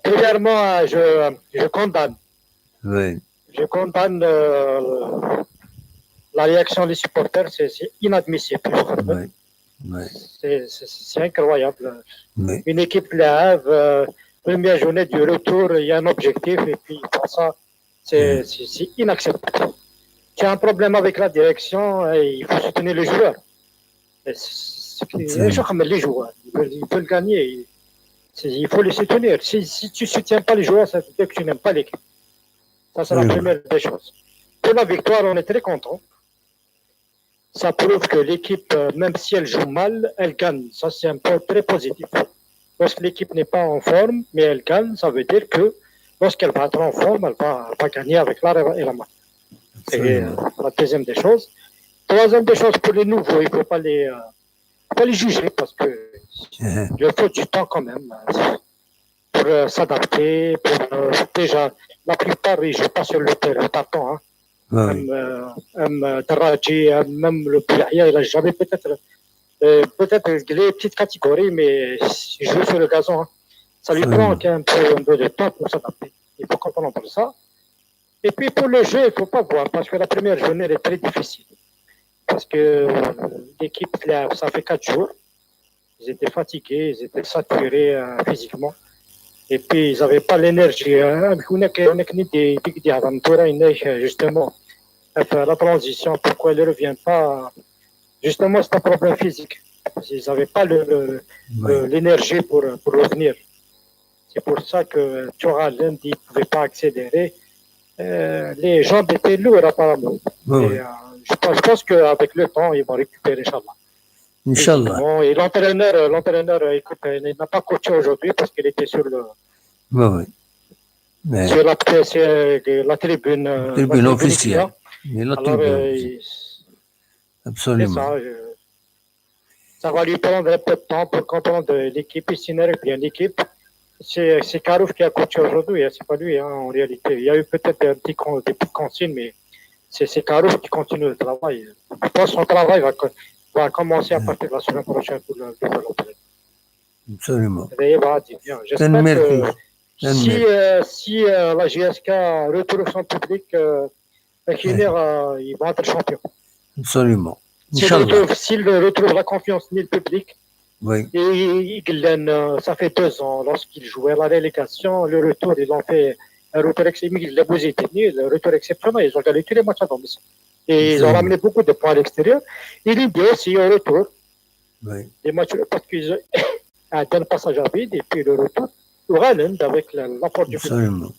premièrement, je, je condamne. oui, Je condamne euh, la réaction des supporters, c'est c'est inadmissible. oui, oui. C'est- C'est c'est incroyable. Mais, Une équipe lève, euh, première journée du retour, il y a un objectif et puis pour ça, c'est Mm. c'est- c'est inacceptable. Tu as un problème avec la direction, et il faut soutenir les joueurs. Et c'est- c'est- Absolument. Les joueurs, ils veulent, ils veulent gagner. C'est- Il faut les soutenir. Si, si tu ne soutiens pas les joueurs, ça veut dire que tu n'aimes pas l'équipe. Ça, c'est la Absolument. Première des choses. Pour la victoire, on est très content. Ça prouve que l'équipe, euh, même si elle joue mal, elle gagne. Ça, c'est un point très positif. Lorsque l'équipe n'est pas en forme, mais elle gagne, ça veut dire que lorsqu'elle va être en forme, elle va, elle va gagner avec l'art et la main. C'est Absolument. euh, la deuxième des choses. Troisième des choses, pour les nouveaux, il ne faut pas les, euh, faut pas les juger parce que Eh, il faut du temps quand même euh, pour euh, s'adapter. Pour, euh, déjà, la plupart, ils ne jouent pas sur le terrain, partant. Hein. oui, Même, euh, même euh, Daraji, euh, même le Bouyahia, il n'a jamais peut-être, euh, peut-être les petites catégories, mais il joue sur le gazon. Hein. Ça lui Absolument. Prend un peu, un peu de temps pour s'adapter. Il faut comprendre ça. Et puis pour le jeu, il ne faut pas voir, parce que la première journée, elle est très difficile. Parce que euh, l'équipe, là, ça fait quatre jours. Ils étaient fatigués, ils étaient saturés euh, physiquement. Et puis, ils n'avaient pas l'énergie. Hein. هناك هناك ندي بيك دي هضم تورا هناك justement. Enfin, la transition, pourquoi ils ne reviennent pas? Justement, c'est un problème physique. Ils n'avaient pas le- le- oui. le- l'énergie pour, pour revenir. C'est pour ça que Thuram Lundi ne pouvait pas accélérer. Euh, les jambes étaient lourdes apparemment. Oui, Et, oui. euh, je pense, je pense qu'avec le temps, ils vont récupérer, Inch'Allah. Inch'Allah. Bon, et l'entraîneur, euh, l'entraîneur, euh, écoute, euh, il n'a pas coaché aujourd'hui parce qu'il était sur le Oui, oui. Mais sur la sur, euh, la tribune, euh, Tribune la officielle. Ici. Il a Alors, tribune. Euh, c'est Absolument. Ça, euh, ça va lui prendre un peu de temps pour comprendre l'équipe. Il s'énerve bien l'équipe. C'est c'est Karouf qui a coaché aujourd'hui, hein, c'est pas lui hein, en réalité. Il y a eu peut-être un petit con- des petites consignes, mais c'est c'est Karouf qui continue le travail. Je pense que son travail va, co- va commencer à partir de la semaine prochaine pour le, le développer. Absolument. Et il va dire bien. J'espère Merci. Que si, euh, si euh, la J S K retrouve son public, euh, à Kiner, euh, ils vont être champions. Absolument. S'il Inch'Allah. Retrouve, s'il retrouve la confiance du public, Oui. et il gagne, euh, ça fait deux ans, lorsqu'ils jouaient à la relégation, le retour, ils ont fait un retour, ex- le retour exceptionnel, ils ont gagné tous les matchs à domicile. Et ils ont Absolument. Ramené beaucoup de points à l'extérieur. Et l'idée aussi au retour, Oui. Les matchs, parce qu'ils ont un passage à vide, et puis le retour, وغالن avec la- l'apport du public. Absolument.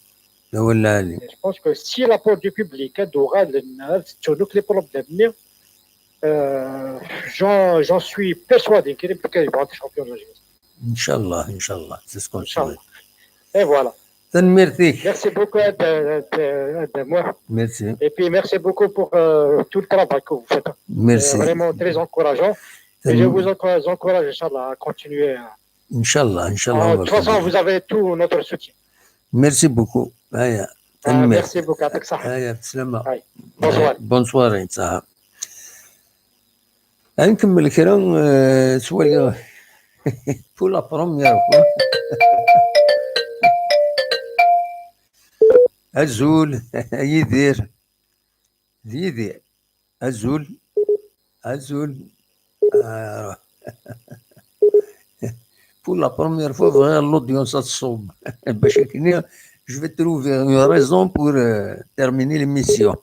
لا ولا علي. Je pense que si l'apport du public, hein, وغالن, hein, sur tous les problèmes, euh, j'en j'en suis persuadé qu'ils vont être champions de la J S. Inch'Allah, Inch'Allah. C'est ce qu'on Inch'Allah. souhaite. Et voilà. Tanemmirt-ik. Merci beaucoup, Ad, Ad, Ad, Ad, moi. Merci. Et puis merci beaucoup pour euh, tout le travail que vous faites. Hein. Merci. C'est vraiment très encourageant. Et je vous encourage, encourage, Inch'Allah, à continuer. Inch'Allah, Inch'Allah. Ah, de toute façon, vous avez tout notre soutien. Merci beaucoup. Aya. Ah, merci beaucoup. يعطيك الصحة. Aya, بسلامة. Bonsoir. Bonsoir, صحة. نكمل كرا آه، سوالي pour la première fois. أزول يدير يدير أزول أزول آه. Pour la première fois, vraiment, l'audience a sauvé. باش هكا, je vais trouver une raison pour euh, terminer l'émission.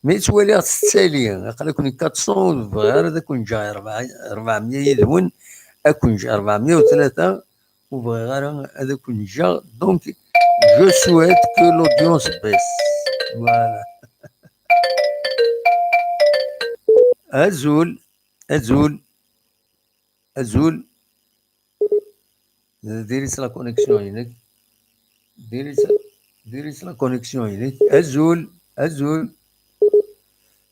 Mais tu vois, c'est aql-aken quatre cents, bɣiɣ ad aken-ǧǧeɣ أربعمية yid-wen, ad aken-ǧǧeɣ أربعمية وثلاثة, ur bɣiɣ ara ad aken-ǧǧeɣ. Donc, je souhaite que l'audience baisse. Voilà. Azul, azul, azul. Diri-tt la connexion-inek. Diri-tt, diri-tt la connexion-inek. Azul, azul,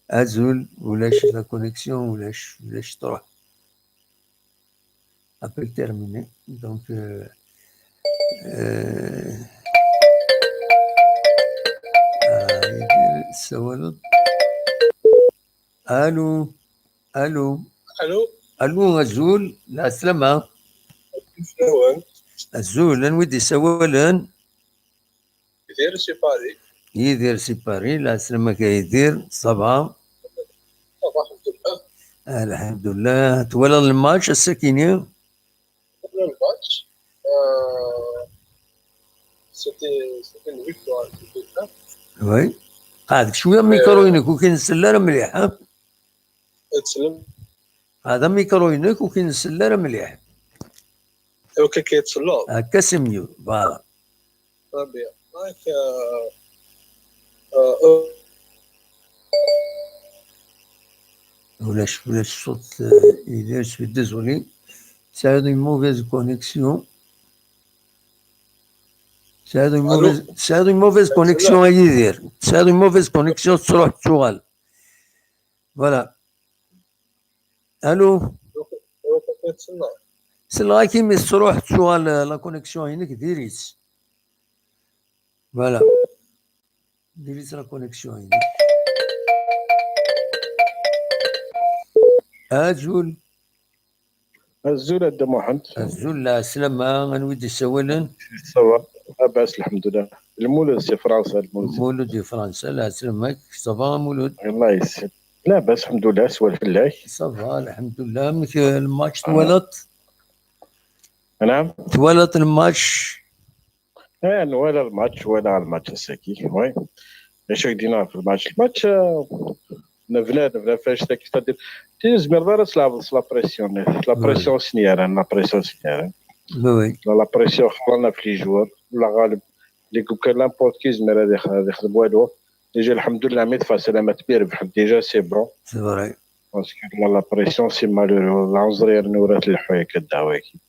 azul. Ulac la connexion, ulac, ulac, truḥ. Appel terminé. Donc, euh, euh, ah, Yidir, tessawaleḍ. Allô, allô. Allô. Allô, azul, la salama. Azul, anwa i d-isawalen? Yidir si Paris. Yidir si Paris, la salama-k a Yidir, ça va? Ça va, alhamdulillah. Alhamdulillah. Twalaḍ lmatch ass-akini? Wala lmatch. Euh, c'était, c'était une victoire, c'était bien. Oui. Qɛed cwiya mikru-inek, ur k-nsell ara mliḥ, ha? Ad tsellem. Qɛed amikru-inek, ur k-nsell ara mliḥ. Akka kan i tsellem. Akka c'est mieux, voilà. Très bien. Donc, euh, euh, euh, Ulac, ulac ṣṣut, euh, Yidir, je suis désolé. Tesɛiḍ une mauvaise connexion. Tesɛiḍ une mauvaise, tesɛiḍ une mauvaise connexion a Yidir. Tesɛiḍ une mauvaise connexion, tettruḥ, tettuɣal. Voilà. Allô? Selleɣ-ak imi tettruḥ, tettuɣal, euh, la connexion-inek diri-tt. Voilà. Diri-tt la connexion-inek. Azul. Azul a Dda Muḥend. Azul, la salama, anwa i d-isawalen? Ça va, labas, lḥemdulillah. Lmulud si Fransa, Lmulud. Mulud di Fransa, la salama-k, ça va, Mulud? Allah yesser. Labas, lḥemdulillah, swal fell-ak. Ça va, lḥemdulillah. Amek, euh, lmatch, twalaḍ? Naam? Twalaḍ lmatch? Eh, nwala lmatch, nwala lmatch ass-agi, oui. D acu i k-d-iniɣ ɣef lmatch? Lmatch, euh, nebna, nebna fell-as, c'est-à-dire, ti ur tezmireḍ ara ad tleɛbeḍ s la pression, la pression s-nni ara, la pression s-nni ara. Oui, oui. La, la pression xlan ɣef les joueurs, la ɣaleb, les gars, n'importe qui yezmer ad ix-, ad ixdem walu. Déjà, lḥemdulillah, mi teffeɣ sslam, mi rebḥen, déjà, c'est bon. C'est vrai. Parce que la, la pression, c'est malheureux. Lɛunzer yerna ur tleḥḥu akka ddeɛwa-agi.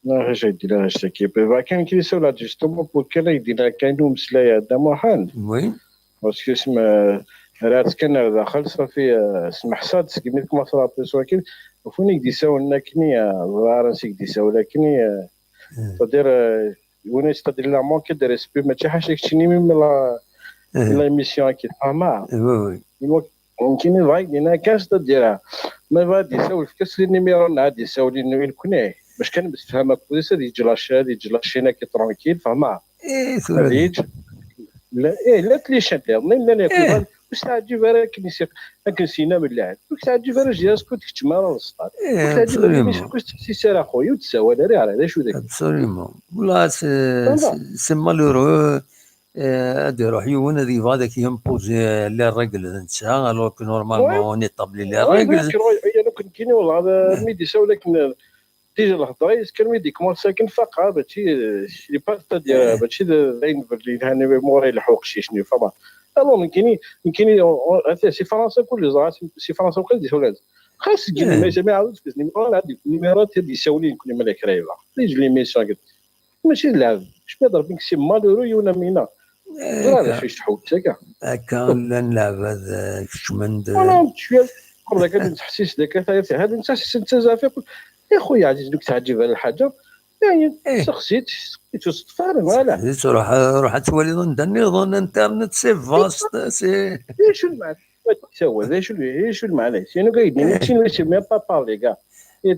Ulac acu i d-yenna ɣef cette équipe. Iba kan kra yessawel justement pour kan ay d-yenna kan umeslay a Dda Muḥend. Oui. Parce que sma, rrat kan ar daxel, ṣafi, euh, smeḥsa-d segmi tkemm la pression akken. Ɣef win i k-d-isawlen akkenni, euh, ẓriɣ ara ansi i k-d-isawel akkenni, euh, c'est-à-dire, euh, win, c'est-à-dire, il a manqué de respect, mačči ḥaca keččini, même la, l'émission-agi, tfehmeḍ? Oui, oui. Nekkini bɣiɣ d-iniɣ kan, c'est-à-dire, ma yebɣa ad d-isawel, efk-as les numéros-nneɣ, ad d-isawel i nekkni. Bac kan nemsefham akked-s, ad yeǧǧ la chaîne, ad yeǧǧ la chaîne-agi tranquille, tfehmeḍ? Eh, tura ad yeǧǧ. La, eh, la tlichant-iḍen, llan yakk, eh, iḍan, ur s-teɛǧib ara akken i s-, akken s-yenna Mlaḥ. Ur k-teɛǧib ara Jirask, ur tkeččem ara leṣṭat. Eh, ur k-teɛǧib ara absolument. Ur s-, ur s-teḥsis ara, a xuya, ur d-tsawal ara, ara, d acu d akken? Absolument. Voilà, c'est, c'est, c'est malheureux. Eh, ad iruḥ yiwen ad yebɣu ad ak-yimpozi les règles d netta, alors que normalement on établit les règles. Ayen akk nekkini, wallah, mi d-isawel akken, déjà lhedra-is kan mi d-ikmuṛ sakin faqeɣ, mačči, eh, pas, c'est-à-dire, mačči d, d ayen belli lhan imuṛ ileḥḥu uqcic-nni, fama. Alors nekkini, nekkini, on, on, ata si Fransa kulli ẓra, si, si Fransa uqil d-isawel. Xas seg numéro, ad d-isawel i nekkni ma la kra yebɣa. Déjà l'émission. Mačči d lɛebd. Keččmi ad rebbi-k si malheureux yiwen am winna. Eh, ẓriɣ d acu i k-tḥewwes akka. Akka llan leɛbad, eh, keččmen-d. Voilà, cwiya, qbel akka ad nettḥessis d akka, tayeḍ, had nettḥessis, nettazzaf, yeqqel, "Ya xuya ɛziz, nek teɛǧib ara lḥaǧa." Yani, eh, sexsi-tt, sexsi-tt, ur teṭṭef ara, voilà. Sexsi-tt, ruḥ, ruḥ ad twaliḍ anda nniḍen, internet, c'est vaste, c'est... D acu lmeɛna? D acu, d acu lmeɛna? Sin ur k-id-nini, eh, sin ur s-, même pas parler, gars. Eh.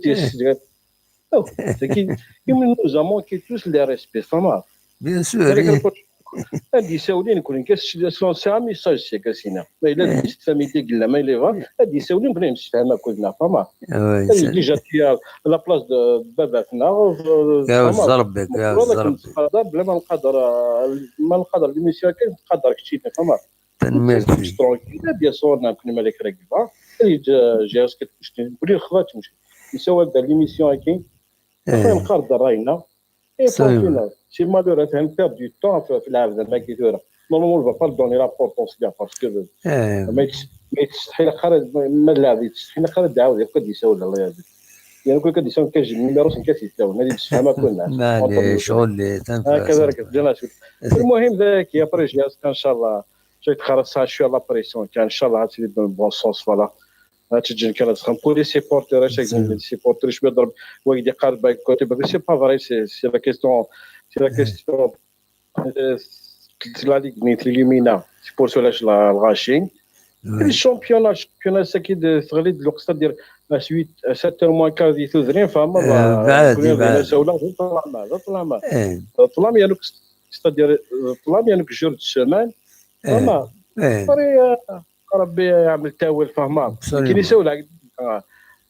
Oh, c'est qui, nous avons qui tous les respects, ça marche. Bien sûr, oui. Ad d-isawel i nekkni, qu'est-ce que c'est un message, c'est que c'est là. Ma yella d cette famille-agi, ma yella yebɣa, ad d-isawel i nekkni, nemsefham akked-neɣ, ça marche. Ah ouais, ad yeǧǧ à la place de baba-tneɣ, euh, ça marche. Yeɛzez Rebbi, yeɛzez Rebbi. Bla ma nqader, euh, ma nqader l'émission-agi, nqader keččini, ça marche. Tanemmirt. Tranquille, bien sûr, nekkni ma la kra yebɣa. Ad yeǧǧ, euh, Jirask ad keččini. Nekkni nexḍa-tt, mec. Nessawal-d ɣer l'émission-agi. Eh. Après, nqader-d ṛṛay-nneɣ. Et puis, c'est malheureux, on perd du temps في، في العبد هذاك tura. Normalement, on va pas donner l'importance là, parce que, eh, mais Ma yettsetḥi ilaq ara, ma lɛeb yettsetḥi ilaq ara d-iɛawed yakk ad d-isawel, Allah yeɛzem. Yan akk ad d-isawel kan jim numéro-s nekk ad t-yettawen, ad yemsefham akk nnas. Maɛlic, ɣulli, tanfas. Akka d argaz, ǧan asut. Lmuhim d ayaki, après j'ai, inchallah, j'ai txaras ça, je suis à la pression, kan, inchallah, ad tili dans le bon sens, voilà. Ad teǧǧen kan ad txedmem. Pour les supporters, acu ak-d-nniɣ, les supporters, cwi d Rebbi, wa ak-d-iqqar, bah, côté, bah, c'est pas vrai, c'est, c'est la question, c'est la question, euh, c'est la Ligue, ni l'Illuminat, c'est pour cela, je la, le rachis. Le championnat, championnat, c'est qui de, c'est-à-dire, à huit, à sept heures moins quart, di tudrin, fahmeḍ, euh, بعد، كنا بعد. Sawla, d ṭṭlam, d ṭṭlam. إيه. D ṭṭlam, يعني, c'est-à-dire, d ṭṭlam, يعني, jour de semaine, إيه. Fahmeḍ. إيه. Après, euh, Rebbi yeɛmel ttawil, fahmeḍ. Absolument. Kini sawla, ah,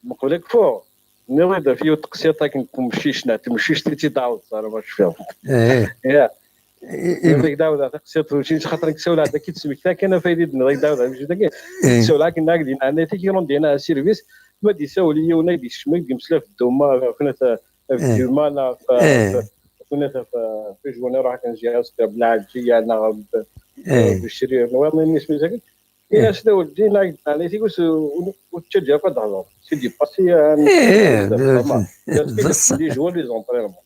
meqbel ad kfuɣ. Nniɣ-d ɣef yiwet teqsiṭ akken n umcic, neɣ temcict i tt-id-tɛawdeḍ ara ma tecfiḍ. Eh. Ya. I, i, nniɣ-d-ak d-ɛawdeɣ taqsiṭ n umcic, xaṭer nekk sawleɣ-d akka d-smekta kan afaydi d-nniɣ-ak d-ɛawdeɣ amcic dagi. Eh. Sawleɣ akken nniɣ-ak di nɛanayt-ik, i run dina service, ma d-isawel yiwen ad d-yekcem, ad d-yemmeslay ɣef dduma, ɣef kunat, ɣef dduma, neɣ ɣef, ɣef kunat, ɣef, ɣef ijwani, ruḥ akken ziɣ, belɛelǧiya, neɣ ɣef, ɣef ccrir, nwiḍen isem-is akken. Ina-as d awel din, ak d-nɛanayt-ik, ur s-, ur, ur tettaǧǧa akk ad d-tehḍeṛ. C'est du passé, euh, eh, les joueurs, les entraînements.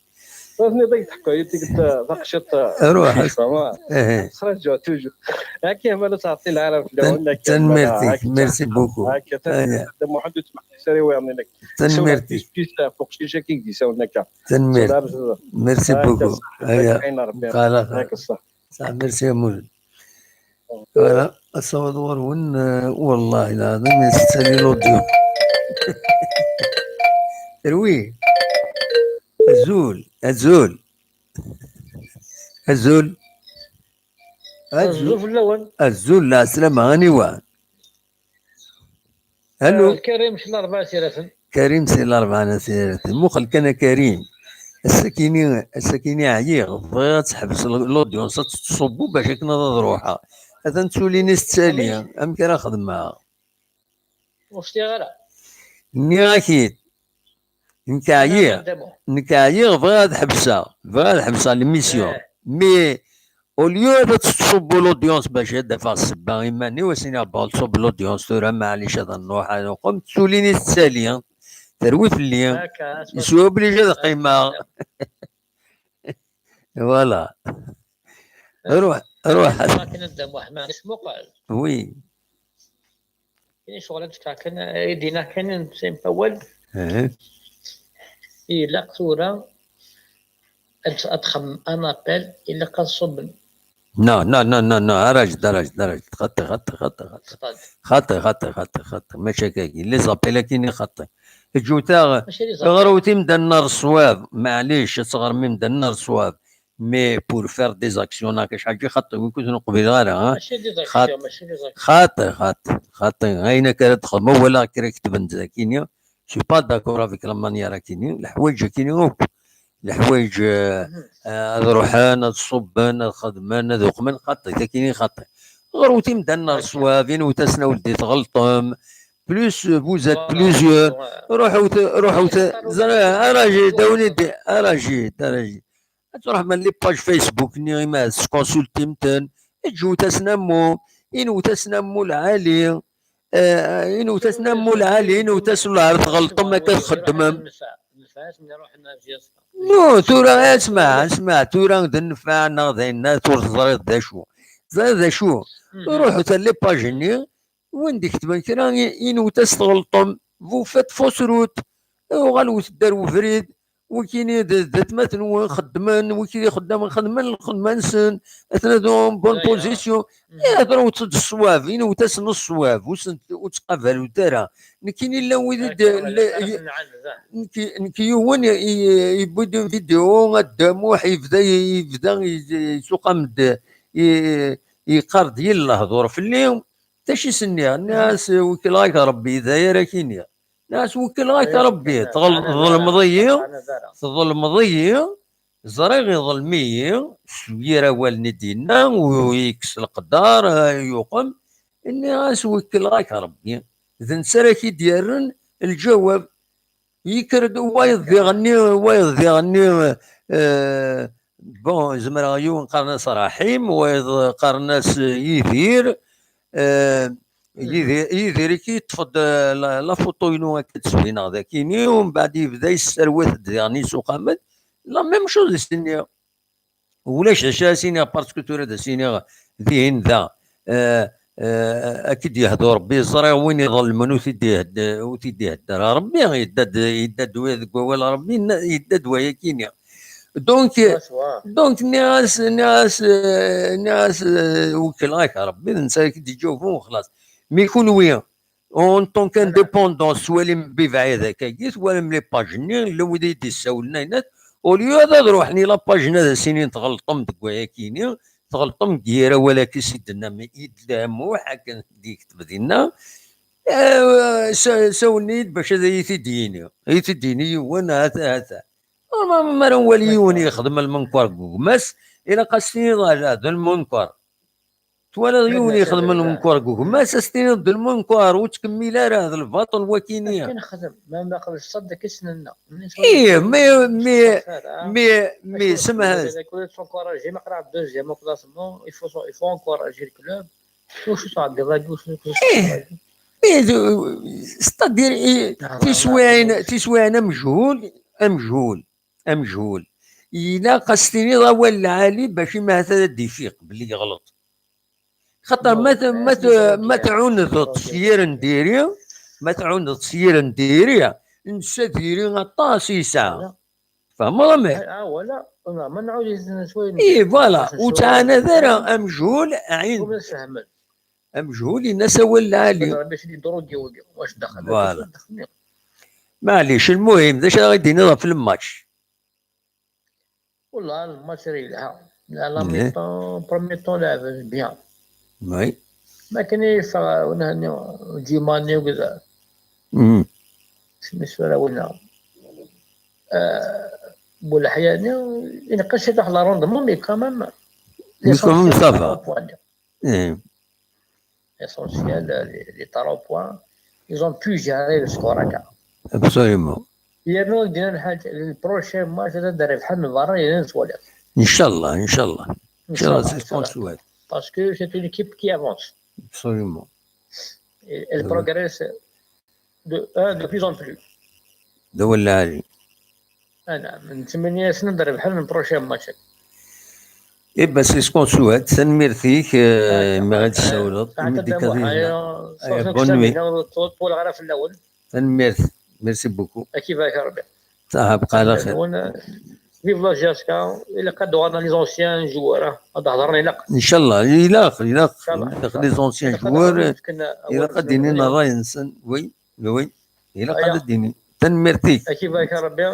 Tenniḍ-ak teḥka-yi-d taqciṭ, ruḥ. Xraǧeɣ toujours. Akka ma la ttɛeṭṭileɣ ara fell-awen, akka. Tanemmirt-ik, merci beaucoup. Akka, tanemmirt a Dda Muḥend, ur ttmeḥsis ara i wayeḍ-inek. Tanemmirt-ik. Peace, peace, ɣef uqcic-agi i k-d-isawlen akka. Tanemmirt. Merci beaucoup. Aya. Merci a Mulud. Voilà, asawaḍ ɣur-wen, euh, والله العظيم يستاهل l'audio. Terwi. Azul, azul. Azul. Azul fell-awen. Azul, lɛeslama, aniwa? Allo. Ah, Karim si Larebɛa n At Yiraten. Karim si Larebɛa n At Yiraten. Muqel kan a Karim. Ass-akini, ass-akini ɛyiɣ. Bɣiɣ ad teḥbes l-, l'audience, ad tettṣubbu bac akken ad, ad ruḥeɣ. Atan ttulin-is ttali. Amek? Amek ara xedmeɣ? Ur ctiɣ ara. Nniɣ-ak-id. Nekk ɛyiɣ. Nekk ɛyiɣ, bɣiɣ ad ḥebseɣ. Bɣiɣ ad ḥebseɣ l'émission. Eh. Mais au lieu ad tettṣubbu l'audience bac ad d-afeɣ ssebba iman-iw, ad s-iniɣ bɣiɣ ad tṣubb l'audience tura, maɛlic ad nruḥ, ad nqum, ttulin-is ttali, terwi fell-i, je suis obligé ad qqimeɣ. Voilà. Ruḥ, ruḥ. Akken a Dda Muḥ, maɛlic muqel. Oui. Ini ccɣel ad d-fkeɣ kan, ad d-iniɣ kan, simple awal. Ilaq tura ad, ad xemmem un appel, ilaq ad ṣubben. Non, non, non, non, non, ara jed, ara jed, ara jed. Xaṭi, xaṭi, xaṭi, xaṭi. Xaṭi, xaṭi, xaṭi, xaṭi. Mačči akka-agi. Les appels akini xaṭi. Ǧǧut-aɣ, ɣrut imdanen ar ṣṣwab. Maɛlic, ad tɣrem imdanen ar ṣṣwab. Mais pour faire des actions, neɣ kečč ḥaǧi xaṭi, wi kuten ur qbileɣ ara, ha? Mačči des actions, mačči des actions. Xaṭi, xaṭi, xaṭi. Ayen akka ara d-xedmeɣ, walaɣ kra ketben-d dakini. Je suis pas d'accord avec la manière akini. Leḥwayeǧ akini akk. Leḥwayeǧ, eh, eh, ad ruḥen, ad ṣubben, ad xedmen, ad uqmen, xaṭi, takini xaṭi. Ɣrut imdanen ar ṣṣwab, inwet-asen awel-d tɣelṭem. Plus vous êtes plusieurs. Ruḥut, ruḥut, ẓriɣ, ara jid, a wen-id-, ara jid, ara jid. Ad truḥem ar les pages Facebook-nni, ima ad teskonsultim-ten, ǧǧut-asen ammu, inwet-asen ammu lɛali, eh, inwet-asen ammu lɛali, inwet-asen lɛali, tɣelṭem akka txeddmem. Non, tura, asma, asma, tura d nnfeɛ neɣ d ayen, ur teẓriḍ d acu. Teẓriḍ d acu? Ruḥet ar les pages-nni, win d-iketben kra, i-, inwet-as tɣelṭem, vous faites fausse route, uɣalet-d ar ubrid, wikini d, d atmaten-nwen xeddmen, wikini xeddamen, xedmen lxedma-nsen, atnan en bonne position. Ihder-awet-d ṣṣwab, inwet-asen ṣṣwab, ur sen-, ur ttqabalut ara. Nekkini llan wid i d-, nekk, nekk yiwen i, i, yewwi-d une vidéo, a Dda Muḥ, yebda, yebda, yessuqam-d, i, yeqqar-d yir lehdur fell-i, d acu i s-nniɣ? Nniɣ-as, wekleɣ-ak Rebbi, d aya ara k-iniɣ. Nniɣ-as, wekleɣ-ak Rebbi, tḍel-, tḍelmeḍ-iyi, tḍelmeḍ-iyi, ẓriɣ iḍlem-iyi, s yir awalen i d-yenna, u yekkes leqder, eh, yuqem. Nniɣ-as, wekleɣ-ak Rebbi. D netta ara k-id-yerren lǧawab. Yekker-d wayeḍ diɣenni, wayeḍ diɣenni, eh, bon, zemreɣ yiwen qqaren-as Raḥim, wayeḍ qqaren-as Yidir, eh, Yidir, Yidir i k-yeṭṭef-d, eh, la, la photo-inu akka d-sbineɣ d akini, u mbeɛd yebda yesserwat-d diɣen isuqamen. La même chose i s-nniɣ. Ulac d acu ara s-iniɣ, parce que tura d as-iniɣ dihin da, eh, eh, ad k-id-yehdu Rebbi, ẓriɣ win iḍelmen ur t-id-ihedd-, ur t-id-ihedder ara Rebbi, yedda-d, yedda-d deg wawal Rebbi, yedda-d wayakini. Donc, donc, nniɣ-as, nniɣ-as, eh, nniɣ-as, eh, wekkleɣ-ak Rebbi, d netta ara k-id-iǧawben, xlaṣ. Mi kunwi, en tant qu'indépendant, tettwalim Bibɛid akkagi, tettwalim les pages-nni, llan wid i d-issawlen, ayen, au lieu ad, ad ruḥen i la page-nni ad as-inin tɣelṭem deg wayakini, tɣelṭem deg yir awal-agi s i d-tenna, mi i d-, Muḥ akken d-yekteb dinna, eh, sa-, sawlen-iyi-d bac ad iyi-t-id-yini, ad iyi-t-id-yini yiwen, hata, hata. Ma, ma ara nwali yiwen yexdem lmenker deg gma-s, ilaq ad s-tiniḍ ala, d lmenker. Twalaḍ yiwen yexdem lmenker deg gma-s, ad s-tiniḍ d lmenker, ur ttkemmil ara, d lbaṭel wakini. Akken xdem, ma, ma qbel ṣṣadda k-isnenna. Ih, mais, mais, mais, mais, semḥet. Encourager, ma qrib deuxième au classement, il faut, il faut encourager le club. Ih, mais, c'est-à-dire, ih, tiswiɛin, tiswiɛin amjul, amjul, amjul. Ilaq ad s-tiniḍ awal lɛali bac imahata ad d-ifiq belli yeɣleḍ. Xaṭer ma t-, ma t-, ma tɛundeḍ s yir n diri, ma tɛundeḍ s yir n diri, netta diri aṭas i yesɛa. Tfehmeḍ amek? Ah, ah, voilà. Ma nɛawed. Ih, voilà. Ur ttɛanad ara amjul, ɛin. Amjul, in-as awal lɛali. Voilà. Maɛlic, lmuhim, d acu ara ɣ-d-tiniḍ ɣef lmatch? Wallah, lmatch ara yelha. La mi-temps, premier temps, leɛben bien. Oui. Ma kan i yeffeɣ, euh, nehni, Djimani, akked, mm, isem-is tura winna. Euh, Bouleḥya-nni, ineqqes ciṭuḥ le rendement, mais quand même, mais quand même, ça va. L'essentiel, les, les trois points, ils ont pu gérer le score, hein. Absolument. Yerna ur d-nnan ḥaǧa, le prochain match ad d-rebḥen merra, yerna nettwali. Inchallah, inchallah. Inchallah, c'est ce qu'on souhaite. Parce que c'est une équipe qui avance. Absolument. Et elle progresse de, hein, de plus en plus. D awal lɛali. Ah, naɛam. Nettmenni-asen ad rebḥen le prochain match. Eh ben, c'est ce qu'on souhaite. Tanemmirt-ik, euh, imi ɣ-d-tsawleḍ. Bonne nuit. Tanemmirt. Merci beaucoup. Ad k-ibarek Rebbi. Saḥa, bqa ɛla xir. Vive la J S K. Ilaq ad d-uɣalen les anciens joueurs, ah. Ad d-hedren, ilaq. Inchallah, ilaq, ilaq. Inchallah. Ilaq les anciens joueurs, ilaq ad d-inin ṛṛay-nsen. Oui. Oui, ilaq ad d-tini. Tanemmirt-ik. Ad k-ibarek Rebbi.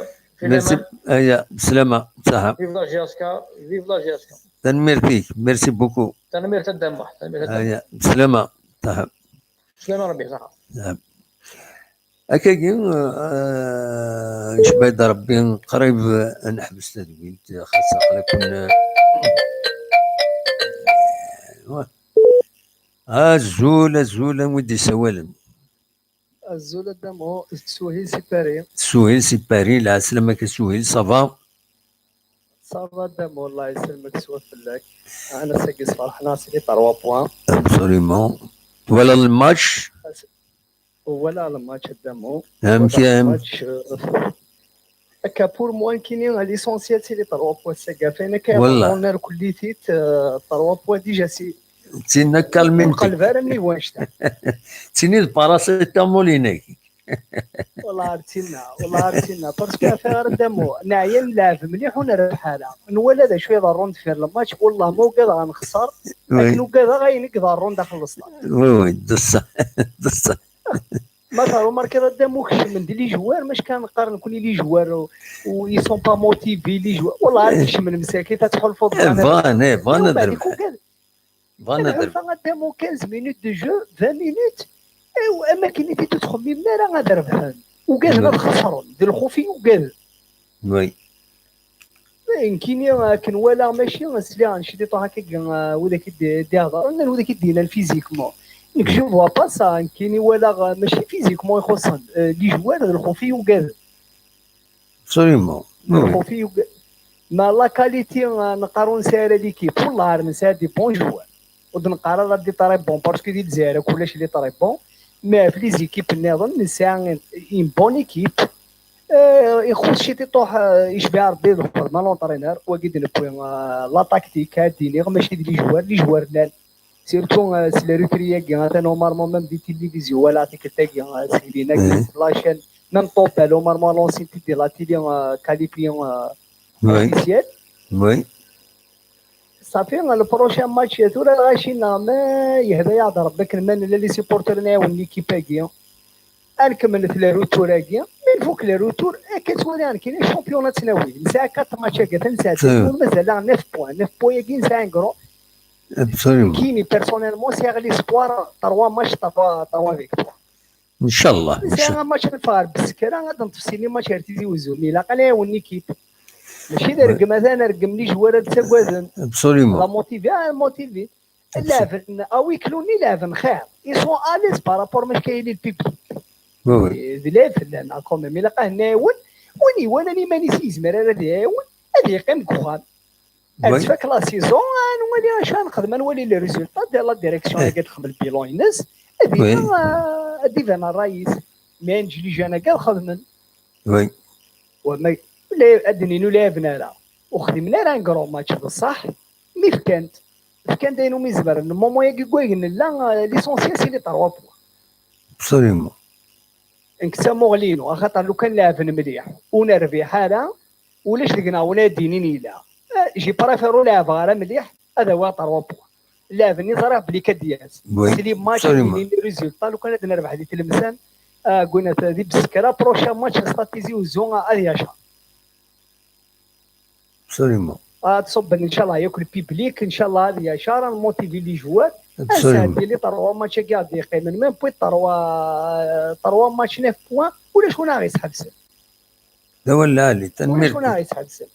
Merci. Aya, bslama, saḥa. Vive la J S K, vive la J S K. Tanemmirt-ik, merci beaucoup. Tanemmirt a Dda Muḥ, tanemmirt a Dda Muḥ. Aya, bslama, saḥa. Bslama Rebbi, saḥa. Saḥa. Akkagi, euh, ncebba-d Rebbi, qrib ad neḥbes tadwilt, xas aql-aken, euh, azul, azul, a wi d-isawalen. Azul a Dda Muḥ, d Suhil si Paris. Suhil si Paris, lɛeslama-k a Suhil, ça va? Ça va a Dda Muḥ, Allah yesselmek s wafella-k. Ɛni ass-agi sferḥen-aɣ s les trois points. Absolument. Twalaḍ lmatch? Walaɣ lmatch a Dda Muḥ. Amek, walaɣ lmatch, euh, akka, pour moi, nekkini, l'essentiel, c'est les trois points, ass-agi. Ayen akka, wallah, iḍerrun ar kullitit, euh, trois points, déjà, c'est D tin akka lmenti. Ur nqelleb ara nnig wannect-a. D tin i d paracetamol-inek. Wallah ar d tinna, wallah ar d tinna. Parce que affaire a Dda Muḥ, neɛya nleɛb mliḥ ur nrebbeḥ ara. Nwala d acu iḍerrun deffir lmatch, wallah ma ugadeɣ ad nexṣer, oui, akken ugadeɣ ayen i iḍerrun daxel lesṭad. Oui, oui, d ṣṣeḥ, d ṣṣeḥ. Ma teṛumarkiḍ a Dda Muḥ, kecmen-d les joueurs, mačči kan neqqar nekkni les joueurs, u, u, ils sont pas motivés, les joueurs. Wallah, ad kecmen msakit, ad tḥulfuḍ, eh, bɣan, eh, bɣan ad rebḥen. Bɣan ad rebḥen. Ad ḥulfaɣ a Dda Muḥ quinze minutes de jeu, vingt minutes. Ew, am akken i t-id-ttxemmimen ara ad rebḥen. Ugaden ad xesren, d lxuf i ugaden. Oui. Eh, nekkini akken walaɣ, mačči sliɣ n ciṭuḥ akkagi, ah, widak i d-, d-ihedren, nnan widak i d-yennan physiquement. Nekk, je vois pas ça, nekkini walaɣ, ah, mačči physiquement i xuṣṣen, eh, les joueurs d lxuf i ugaden. Absolument. Oui, oui. Lxuf i ugaden. Ma la qualité, ah, neqqar ur nesɛi ara l'équipe, wallah ar nesɛi des bons joueurs. ur d-neqqar ara des très bons, parce que di Lezzayer akk ulac les très bons, mais ɣef les équipes nniḍen nesɛa une bonne équipe. Euh, ixuṣ ciṭiṭuḥ, euh, icbiɛ Rebbi d lxedma n l'entraîneur, wagi d-newwi, euh, la tactique, ad d-iniɣ, mačči d les joueurs, les joueurs llan. Surtout, euh, s les recrues-agi, atan normalement même di télévision walaɣ tikkelt-agi, euh, s la chaîne, même Tobal, normalement, lancé-t-id di la télé, euh, qualifié, euh, officiel. Oui. Safi, le prochain match, tura lɣaci-nneɣ, ma yehda-yaɣ-d Rebbi akken ma nella les supporters n yiwen n l'équipe-agi. Ad nkemmlet les retours-agi, ma il faut que les retours, akka ttwaliɣ nekkini championnat ttnawi. Nesɛa quatre matchs-agi, atan nesɛa ur mazal-aɣ neuf points. Neuf points-agi nesɛa un grand. Absolument. Nekkini, personnellement, sɛiɣ l'espoir trois matchs, trois, trois victoires. Ncallah. Nesɛa match neffeɣ ar Beskra, ad neṭṭef sin match ar Tizi Uzzu. Mi ilaq ad nɛiwen l'équipe. Mačči d rregm, atan rregm n les joueurs ad ttagaden. Absolument. La motivé, ah, motivé. Laɛben, à huis clos-nni laɛben xir. Ils sont à l'aise par rapport ma yili le public. Oui, oui. D laɛib fell-aneɣ quand même. Ilaq ad nɛiwen. Win iwalan iman-is yezmer ara d-iɛiwen, ad yeqqim deg uxxam. Ad tfak la saison, ad nwali acu ad nexdem, ad nwali les résultats de la direction-agi ad texdem le bilan-ines. Ad iban, ah, ad iban ṛṛay-is. Mais neǧǧ les jeunes-agi ad xedmen. Oui. Wama, ula, ad d-nini ur lɛiben ara. Ur xdimen ara un grand match, bṣaḥ mi fkan-d, fkan-d ayen umi zemren. Moment-agi deg wayen nella, euh, l'essentiel c'est les trois points. Absolument. Nekk d tamuɣli-inu, axaṭer lukan lɛeben mliḥ, ur nerbiḥ ara, ulac deg-neɣ win ad d-inin yella. Euh, je préfère ur lɛibeɣ ara mliḥ, ad awiɣ trois points. Lɛeb-nni ẓriɣ belli kad d-yas. Oui, absolument. S les matchs, les résultats, lukan ad nerbeḥ di Tlemsan, ah, ggunat di Beskra, prochain match, Stade Tizi Uzzu, ah, ad yacaṛ. Absolument. Ad ṣubben, ncallah, yakk le public, ncallah, ad yacaṛ, ad nmotivi les joueurs. Absolument. Ad nesɛeddi les trois matchs-agi ad d-yeqqimen, même puis trois, trois matchs, neuf points, ulac win ara ɣ-yesḥebsen. D awal lɛali, tanemmirt. Ulac win ara ɣ-yesḥebsen.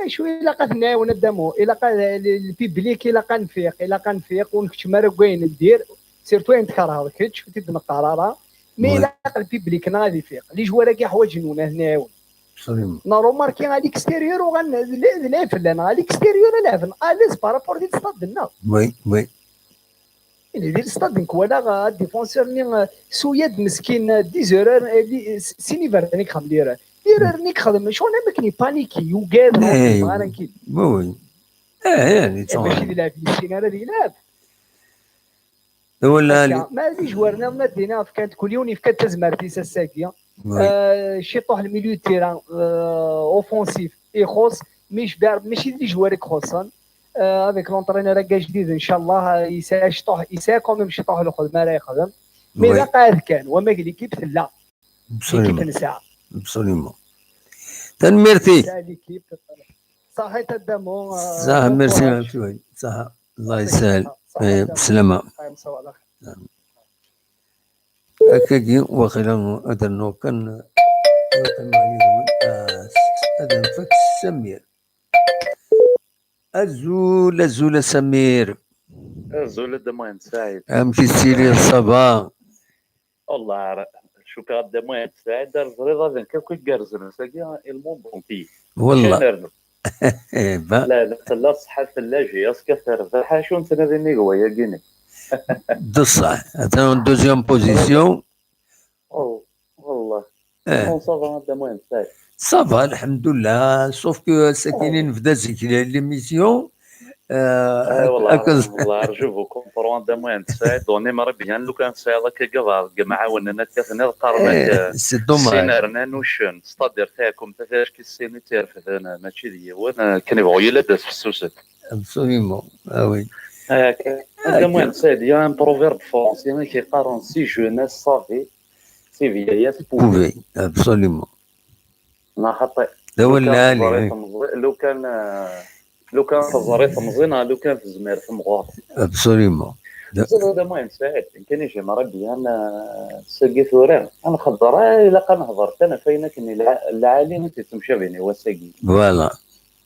Acu ilaq ad t-nɛiwen a Dda Mu? Ilaq ad, le, le public, ilaq ad nfiq, ilaq ad nfiq, ur nkeččem ara deg wayen n dir, surtout ayen tkerheḍ kečč, ur t-id-neqqar ara. Mais ilaq le public-nneɣ ad ifiq. Les joueurs-agi ḥwaǧen win ad ten-iɛiwen. Absolument. Neɣ remarqué à l'extérieur, uɣalen d la, d la fell-aneɣ. À l'extérieur, ad lɛeben à l'aise par rapport di stade-nneɣ. Oui, oui. Di stade, nekk walaɣ, euh, défenseur-nni, euh, Souyad meskin, euh, dix erreurs, euh, li-, s-, sin iberdan i yexdem, les erreurs. Les erreurs-nni i yexdem, ccɣel am akken yepanique, yugad, ur yebɣi ara nekkini. Oui, oui. Eh, eh, mačči d lɛeb yessin ara ad yelɛeb. Wala akka, ma d les joueurs-nniḍen ad d-iniɣ, fkan-d, kul yiwen yefka-d tazmert-is ass-agi. Oui. Euh, ciṭuḥ le milieu de terrain, euh, offensif, ixuṣ, mais je, mačči d les joueurs i ixuṣṣen. Euh, avec l'entraîneur-agi ajdid, ncallah, euh, yesɛa ciṭuḥ, yesɛa quand même ciṭuḥ lxedma ara yexdem. Mais oui, ilaq ad kan, wama l'équipe tella. L'équipe nesɛa. Absolument. Tanemmirt-ik. Nesɛa l'équipe. Saḥit a Dda Mu, euh, saḥa, bon merci, courage. Merci. Saḥa. Allah yesɛel. Saḥa, eh, saḥa. Bselama. Saḥa, saḥa. Akkagi, waqila ad rnuɣ kan, ad rnuɣ yid-wen, ah, ad nfak s Samir. Azul, azul a Samir. Azul a Dda Muḥend Saɛid. Amek i tettiliḍ, ça va? Allah, cukkeɣ a Dda Muḥend Saɛid, ar ẓriɣ ad nekk akk igerrzen ass-agi, i le monde entier. Wallah. Ccan rnu. Eh ben. La, la, tella ṣṣeḥḥa, tella J S K terbeḥ, acu nettnadi nnig wayagi-nni? D ṣṣeḥ. Atan en deuxième position. Oh, wallah. Eh. Bon, ça va, a Dda Muḥend Saɛid. Ça va, lḥemdullah. Sauf que ass-agi nebda zik l'émission. Eh, eh, wallah, wallah, je vous comprends, a Dda Muḥend Saɛid. On aimerait bien, lukan tesɛiḍ akka gabar, mɛawnen akka, teniḍ qqaren-ak, eh, c'est dommage. Sin rnan uccen, c'est-à-dire taɛkumt, tafack-is sin i tt-irefden, mačči d yiwen, eh, akken ibɣu yili ad d-as fessuset. Absolument. Ah oui. Ah, ok. A Dda Muḥend Saɛid, il y a un proverbe français i k-yeqqaren, si jeunesse savait, si vieillesse pouvait. Pouvait, absolument. Neɣ xaṭi. D awal lɛali, lukan teẓri temẓi, lukan, eh, lukan teẓri temẓi, neɣ lukan tezmer temɣer. Absolument. Ẓriɣ a Dda Muḥend Saɛid, nekkini j'aimerais bien, eh, sagi tura, ad nxedder, eh, ilaq ad nehder kan ɣef wayen akken lɛali i d-yettemcabin i wass-agi. Voilà.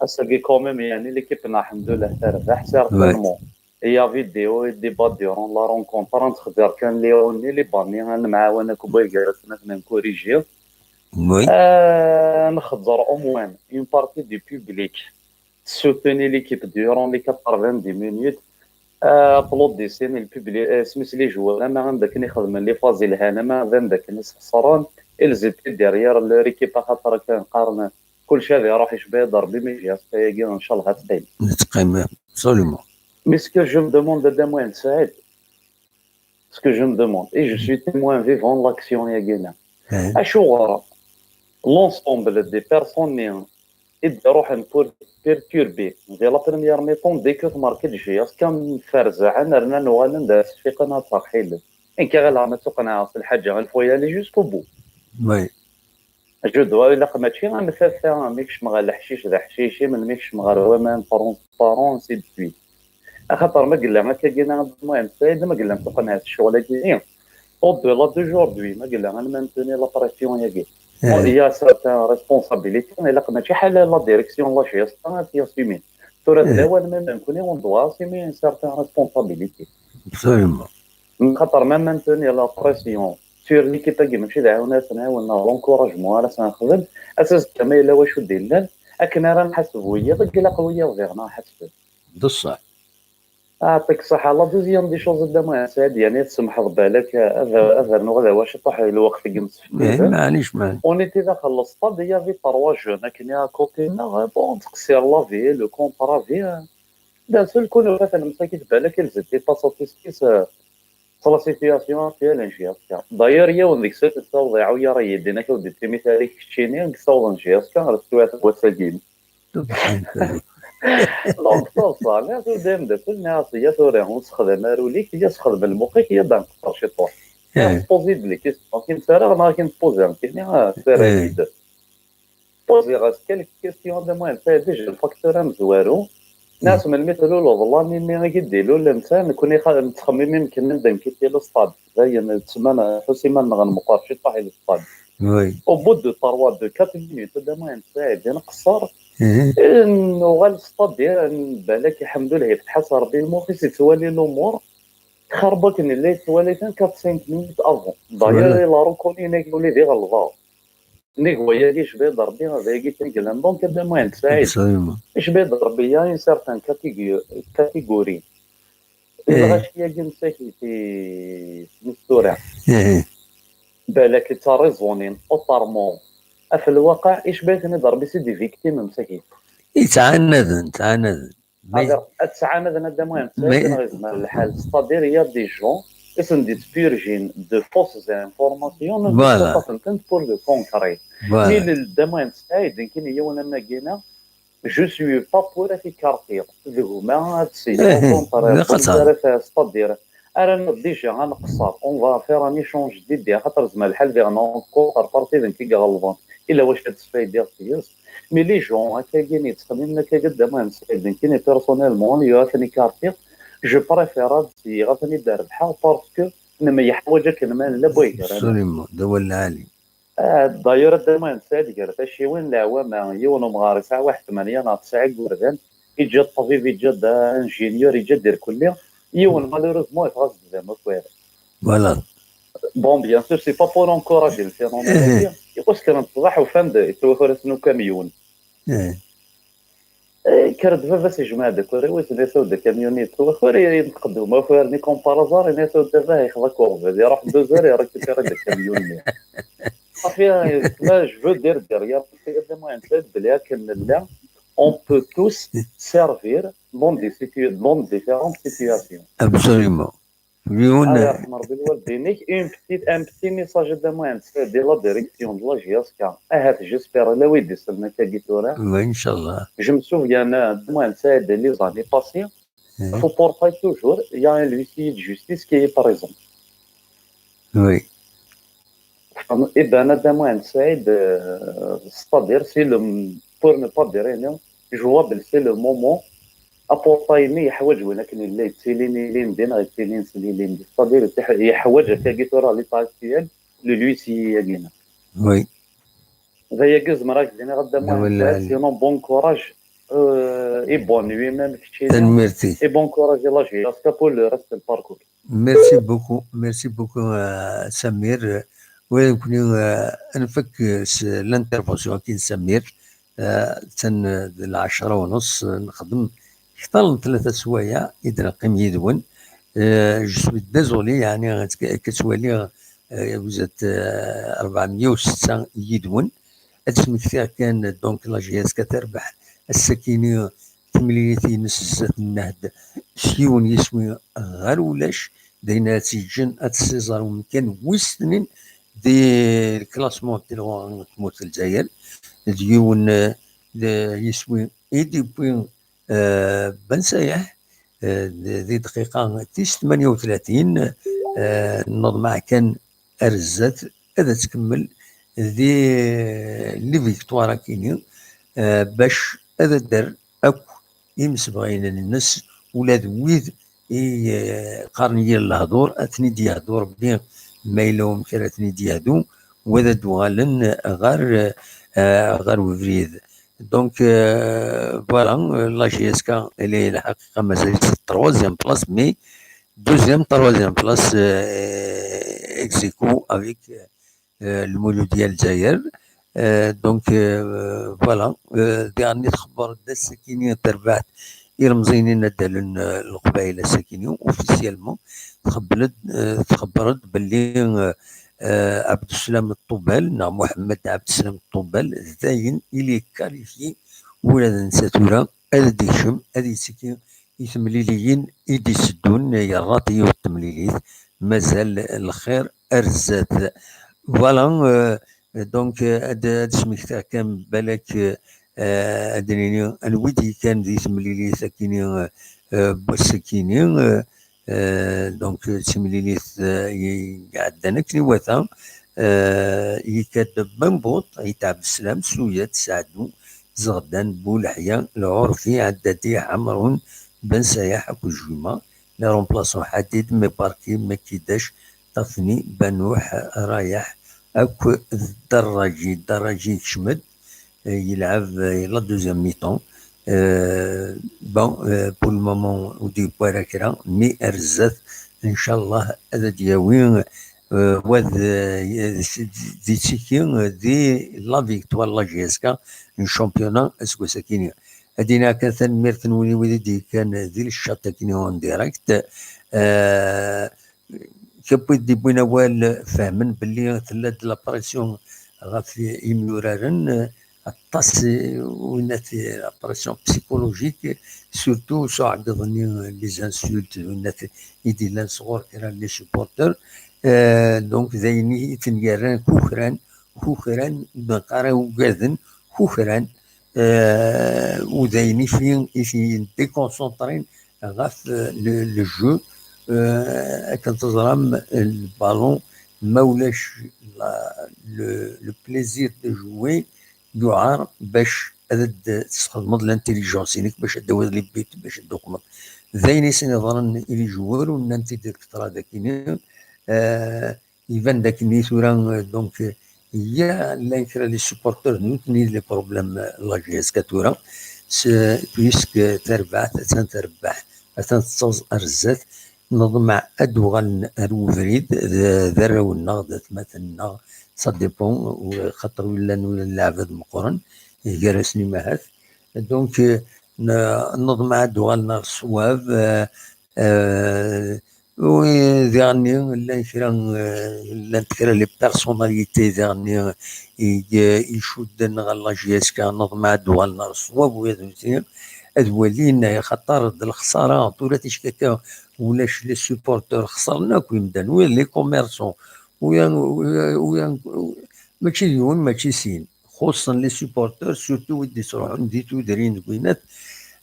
Ass-agi, quand même, yeɛni, l'équipe-nneɣ, alḥemdullah, terbeḥ, certainement. Il y a vidéo et débat durant la rencontre, ad nexder kan les hauts-nni, les bas-nni, ad nemɛawan akk gar-asen, ad ten-nkoriji. Oui. Euh, nexder au moins une partie du public soutenir l'équipe durant les quatre-vingt-dix minutes. Applaudissin, il public, eh, isem-is les joueurs, ama anda akken i xedmen les phases yelhan, ama d anda akken i sxeṣren, ils étaient derrière leur équipe, axaṭer akken qqaren, kullec ad iruḥ icba-d Rebbi, mi jiɣ tayagi, ncallah ad teqqim. Ad teqqim, absolument. Mais ce que je me demande, a Dda Muḥend Saɛid, ce que je me demande, et je suis témoin vivant de l'action-yagi-nni. Acuɣer l'ensemble des personnes i d-iruḥen pour perturber di la première mi-temps, dès que tmerkeǧ J S K, ferzaɛen, rnan uɣalen d asfiqen ad terḥilen. Nekk ɣileɣ ma tuqneɛ s lḥaǧa, il faut y aller jusqu'au bout. Oui. Je dois, ilaq mačči am tata, mi kecmeɣ ɣer leḥcic d aḥcic, melmi kecmeɣ ɣer waman, transparent, ainsi de suite. Axaṭer ma yella akkagi, a Dda Muḥend Saɛid, ma yella tuqneɛ s ccɣel-agi, au-delà d'aujourd'hui, ma yella ad maintenir la pression-agi. Il y a certaines responsabilités, ilaq mačči ḥala la direction n la J S K ad t-yassumer. Tura d lawan ma nekkni on doit assumer une certaine responsabilité. Absolument. Xaṭer ma maintenir la pression sur l'équipe-agi, mačči d aɛiwen ara s-nɛiwen neɣ l'encouragement ara s-nexdem, ass azekka ma yella wacu d-illan, akken ara nḥaseb wiyaḍ, ilaq wiyaḍ diɣen ad ḥasben. D ṣṣeḥ. Aɛṭik ṣṣeḥḥa. La deuxième des choses, a Dda Muḥend Saɛid, yani ad tsemḥeḍ balak, ad, ad rnuɣ ad awiɣ ciṭuḥ lweqt deg yimseftiyen. Maɛlic, maɛlic. On était daxel l'stade, il y avait trois jeunes akken à côté-nneɣ, bon, teqsir la vie, le contre la vie. D'un seul coup, nufa-ten msakit balak, ils étaient pas satisfaits s la situation actuelle n J S K. D'ailleurs, yiwen deg-sen yessaweḍ iɛuyer-iyi-d, yenna-k, ur d-ittimi tara keččini, yessaweḍ n J S K ɣer teswiɛt n wass-agi. Donc, taḍsa, nniɣ-as, ur d ameddakel, nniɣ-as, ya tura, ur sexdam ara ul-ik, ya sexdem lmuq-ik, ya d-nqeṣṣer ciṭuḥ. Nniɣ-as, poser-d les questions, akken saraɣ, neɣ akken tposer, nekkini, ah, saraɣ-d. Poser-as quelques questions, a Dda Muḥend Saɛid, déjà, le facteur amezwaru. Nniɣ-as, melmi tluleḍ, l'année-nni i k-id-ilulen, ta, nekkni xa-, nettxemmim imeknen d nekk i le stade. Dayen, ttman, ḥus iman-nneɣ nmeqqer ciṭuḥ i le stade. Oui. Au bout de trois, de quatre minutes, a Dda Muḥend Saɛid, nqeṣṣer. Nuɣal, c'est-à-dire, balak, lḥemdullah, ifetḥ-as Rebbi lmux-is, yettwali lumuṛ xerba akken yella yettwali-ten quatre cinq minutes avant. D'ailleurs, il a reconnu nnig wali d iɣelḍaɣ. Nnig wayagi, icba-d Rebbi, d ayagi kan yellan. Donc, a Dda Muḥend Saɛid, icba-d Rebbi, il y a une certaine catégorie, catégorie. Lɣaci-agi msakit i smis tura. Balak d tariẓunin, autrement, ɣef lwaqiɛ, icba-ten-id Rebbi, c'est des victimes msakit. Yettɛanaden, ttɛanaden. Ad ttɛanaden, a Dda Muḥend Saɛid, neɣ yezmer lḥal. C'est-à-dire, il y a des gens i sen-d-ittpurjin de fausses informations, ttaṭṭafen-tent pour le concret. Mi, a Dda Muḥend Saɛid, nekkini yiwen am wagina, je suis pas pour ad t-ikartiɣ d gma ad t-iga, au contraire, c'est-à-dire, ara n-, déjà ad nqeṣṣer, on va faire un échange d'idées, axaṭer zmer lḥal diɣen encore par partie d nekk i iɣelḍen, illa wacu ad sfaydiɣ seg-s. Mais les gens, akkagi, yettxemmimen akkagi, a Dda Muḥend Saɛid, nekkini personnellement, yuɣ ad ten-ikartiɣ, je préfère ad syiɣ, ad ten-id-rebḥeɣ, parce que nemyeḥwaǧ akken ma nella, wway gar-aneɣ. Absolument, d awal lɛali. Ah, d'ailleurs, a Dda Muḥend Saɛid, gar tacciwin, leɛwama, yiwen umɣar yesɛa waḥed tmanya neɣ tesɛa n yigerdan, iǧǧa-d ṭṭbib, iǧǧa-d ingénieur, iǧǧa-d irkelli, yiwen, malheureusement, yeffeɣ-as-d d amakar. Voilà. Bon, bien sûr, c'est pas pour encourager le phénomène-agi. Ixuṣ kra n ṣṣbeḥ, ufan-d yettwaker-asen ukamyun. Eh, kker-d baba-s, ijmeɛ-d akk arraw-is, yenna-as-d akamyun-nni yettwaker, yenṭeq-d umakar-nni comme par hasard, yenna-as-d baba, yexḍa-k uɣbel, iruḥ deux heures, irécupérer-d akamyun-nni. Safi, ma je veux dire derrière, c'est vraiment un fait, belli akken nella, on peut tous servir dans des situa-, dans différentes situations. Absolument. Yiwen. Ad yerḥem Rebbi lwaldin-ik. Une petite, un petit message, a Dda Muḥend Saɛid, de la direction de la J S K. Ahat, j'espère, la wid isellen akkagi tura. Oui, inchallah. Je me souviens, euh, a Dda Muḥend Saɛid, les années passées, au portail toujours, il y a un huissier de justice qui est présent. Oui. Iban, a Dda Muḥend Saɛid, euh, c'est-à-dire, c'est le, pour ne pas dire, non, jouable, c'est le moment. Apportail-nni yeḥwaǧ win akken yella yettilin ilindi neɣ yettilin s lilindi. C'est-à-dire, yeḥ-, yeḥwaǧ akkagi tura, l'état actuel, le l'huissier-agi-nni. Oui. D ayagi zemreɣ ad k-d-iniɣ, a Dda Muḥend Saɛid, sinon, bon courage, euh, et bonne nuit, même keččini. Tanemmirt-ik. Et bon courage à la J S K pour le reste du parcours. Merci beaucoup, merci beaucoup, euh, Samir. Ula d nekkni, euh, ad nfak, euh, s l'intervention-agi n Samir, euh, attan, euh, d lɛecṛa u nneṣ, euh, nexdem, Kter n tlata swayeɛ i d-neqqim yid-wen. Euh, je suis désolé, yeɛni, akka ttwaliɣ, euh, vous êtes, euh, ṛebɛemya u setta yid-wen. Ad smektiɣ kan, donc, la J S K terbeḥ ass-akini timlilit-ines zdat n Nahd s yiwen yiswi ɣer ulac, d ayen ara tt-yeǧǧen ad tessiẓer umkan wis tnin di classement n tmurt n Lezzayer, d yiwen, euh, d yiswi i d-yewwi euh, Ben Sayeḥ, euh, di, di dqiqa tis tmanya u tlatin, euh, neḍmeɛ kan ar zdat ad tkemmel di les victoires akini, euh, bac ad d-terr akk imsebɣinen-nnes, ula d wid i, euh, qqaren yir lehdur, ad ten-id-yehdu Rebbi, ma yella wamek ara ten-id-yehdu, u ad d-uɣalen ɣer, euh, ɣer ubrid. Donc, euh, voilà, euh, la J S K, elle est la haqiqa, mazal-itt troisième place, mais deuxième, troisième place, euh, ex aequo avec, euh, le Mouloudia Lezzayer. Euh, donc, euh, voilà, euh, dernier xebbṛ d ass-akini terbaɛt ilemẓiyen inaddalen, euh, n Leqbayel ass-akini, officiellement, txebbel-d, euh, txebber-d belli, euh, euh, Abdeslam Ṭubal, neɣ Mohamed Abdeslam Ṭubal, d ayen il est qualifié, ula d netta tura ad d-ikcem, ad yettiki i temliliyin i d-iteddun, yerra-t yiwet temlilit, mazal lxir ar zdat. Voilà, euh, donc, euh, ad, ad smektiɣ kan balak, euh, ad d-nini anwa i d-yekkan di temlilit akini, euh, euh, n wass-akini, euh, euh, donc, d timlilit, euh, i iɛeddan akken iwata, euh, yekka-d Benbuṭ, Ɛid Ɛebdeslam, Suyat, Saɛdu, Zeɣdan, Buleḥya, Lɛurfi, Ɛeddadi, Ɛemrun, Ben Sayeḥ akked Juma, les remplaçants Ḥadid, Mebarki, Mekidac, Tafni, Banuḥ, Rayeḥ, akked Daraji. Daraji yekcem-d, euh, yelɛeb, euh, la deuxième mi-temps. Euh, bon, euh, pour le moment, ur d-yewwi ara kra, mais ar zdat, ncallah, ad d-yawi, euh, wa d, euh, d, d, d, di la victoire n la J S K n championnat aseggas-akini. Ad d-iniɣ kan tanemmirt n wid, wid i d-yekkan di le chat akini en direct. Euh, Kewwid d-yewwin awal, fehmen belli tella-d la pression ɣef imyuraren, aṭas, winat, la pression psychologique, surtout s uɛeggeḍ-nni, les insultes, winat i d-illan sɣur kra n les supporters. Euh, donc, d ayen i ten-yerran kukran, kukran, neɣ ara ugaden, kukran. Euh, u d ayen i t-, i t-déconcentrin ɣef, euh, le, le jeu. Euh, akken teẓram, le ballon, ma ulac la, le, le plaisir de jouer, yuɛer bac ad d-tesxedmeḍ l'intelligence-inek, bac ad d-tawiḍ les buts, bac ad d-tuqmeḍ. D ayen i sen-iḍran i les joueurs, u nnan-t-id deg ṭṭrad akini. Euh, Iban d akken i tura, euh, donc, euh, ya llan kra les supporters, nutni les problèmes, euh, la J S K tura, s-, puisque tarbaɛt attan terbeḥ, attan tettaẓ ar zdat, neḍmeɛ ad d-uɣalen ar ubrid, d, d arraw-nneɣ, d atmaten-nneɣ, ça dépend, u-, xaṭer wi llan, wi llan leɛbad meqqren, gar-asen imahat. Donc, euh, n-, neḍmeɛ ad d-uɣalen ar ṣṣwab, euh, euh, Oui, diɣenni, llan kra, eh, llant kra les personnalités diɣenni i, i icudden ɣer la J S K, neḍmeɛ ad d-uɣalen ɣer ṣṣwab, u ad, ad walin, axaṭer d lexṣara, tura ticki akka ulac les supporters, xeṣren akk imdanen, oui, les commerçants, oui, oui, oui, mačči d yiwen, mačči d sin. Xuṣṣen les supporters, surtout wid d-ittruḥun di tudrin d winat,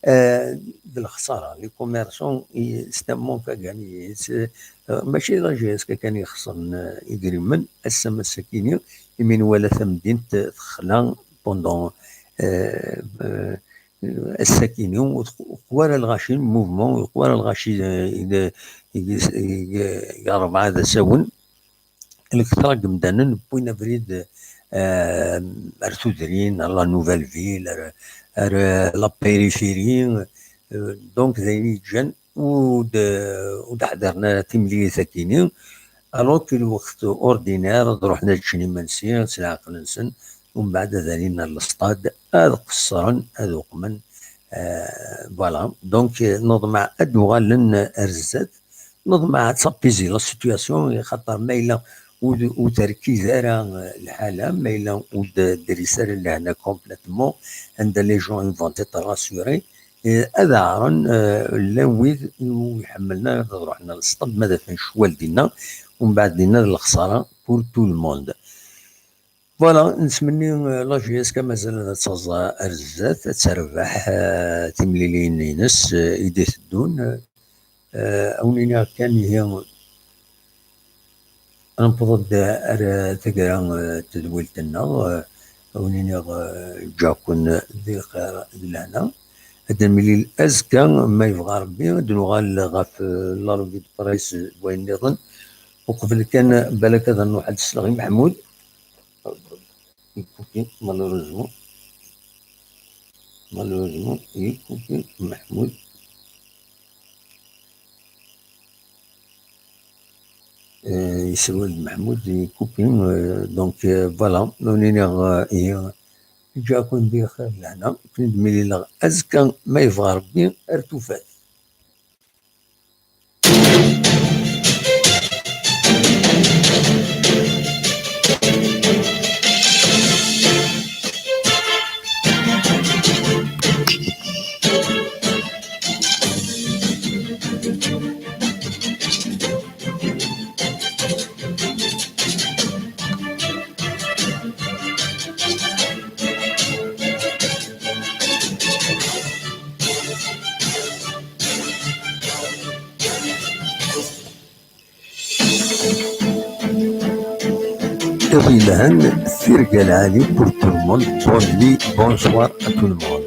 euh, d lexṣara. Les commerçants, i, c'est un manque à gagner. C'est, euh, mačči d la J S K kan i ixeṣren, euh, idrimen, ass-a, ass-akini, imi nwala tamdint, euh, texla pendant, euh, euh, ass-akini, ur teqw-, ur teqwa ara lɣaci n mouvement, ur teqwa ara lɣaci, euh, i, i, i, i rebɛa d asawen. Lketṛa n yemdanen wwin abrid, eh, ar tudrin, ar la Nouvelle Ville, ar, ar, eh, la périphérie, eh, donc d ayen yeǧǧan ur d-, ur d-ḥdiren ara timlilit-akini, alors que lweqt ordinaire ad ruḥen ad ččen imensi s leɛqel-nsen, umbeɛd ad alin ar lestad, ad qeṣṣren, ad uqmen, Voilà, donc neḍmeɛ ad d-uɣalen ar zdat, neḍmeɛ ad tapaiser la situation, xaṭer ma yella ur terkid ara lḥala, ma yella ur d-, dris ara lehna complètement, anda les gens ils vont être rassurés, ad ɛren, llan wid ur iḥemmlen ara ad ruḥen ar lsṭad, ma d afen ccwal dinna, umbeɛd dinna d lexsara pour tout le monde. Voilà, nettmenni la J S K mazal ad taẓ ar zdat, ad terbeḥ timlilin-ines i d-iteddun. Ad wen-iniɣ kan ihi, ad newweḍ-d ar taggara n tedwilt-nneɣ, ad wen-iniɣ ǧǧiɣ-ken di lxir d lehna. Ad d-nemlil azekka, ma yebɣa Rebbi, ad d-nuɣal ɣef la revue de presse d wayen nniḍen. Uqbel kan, balak ad nruḥ ad d-sleɣ i Meḥmud. Yekkupi, malheureusement. Malheureusement, yekkupi Meḥmud. Yesserwal-d Meḥmud, yekkupi, donc, voilà, ad wen-iniɣ, ihi, ǧǧiɣ-ken di lxir d lehna, ad ken-id-milileɣ azekka, ma yebɣa Rebbi, ar tufat. Iḍ yelhan, tirga lɛali pour tout le monde. Bonne nuit, bonsoir à tout le monde.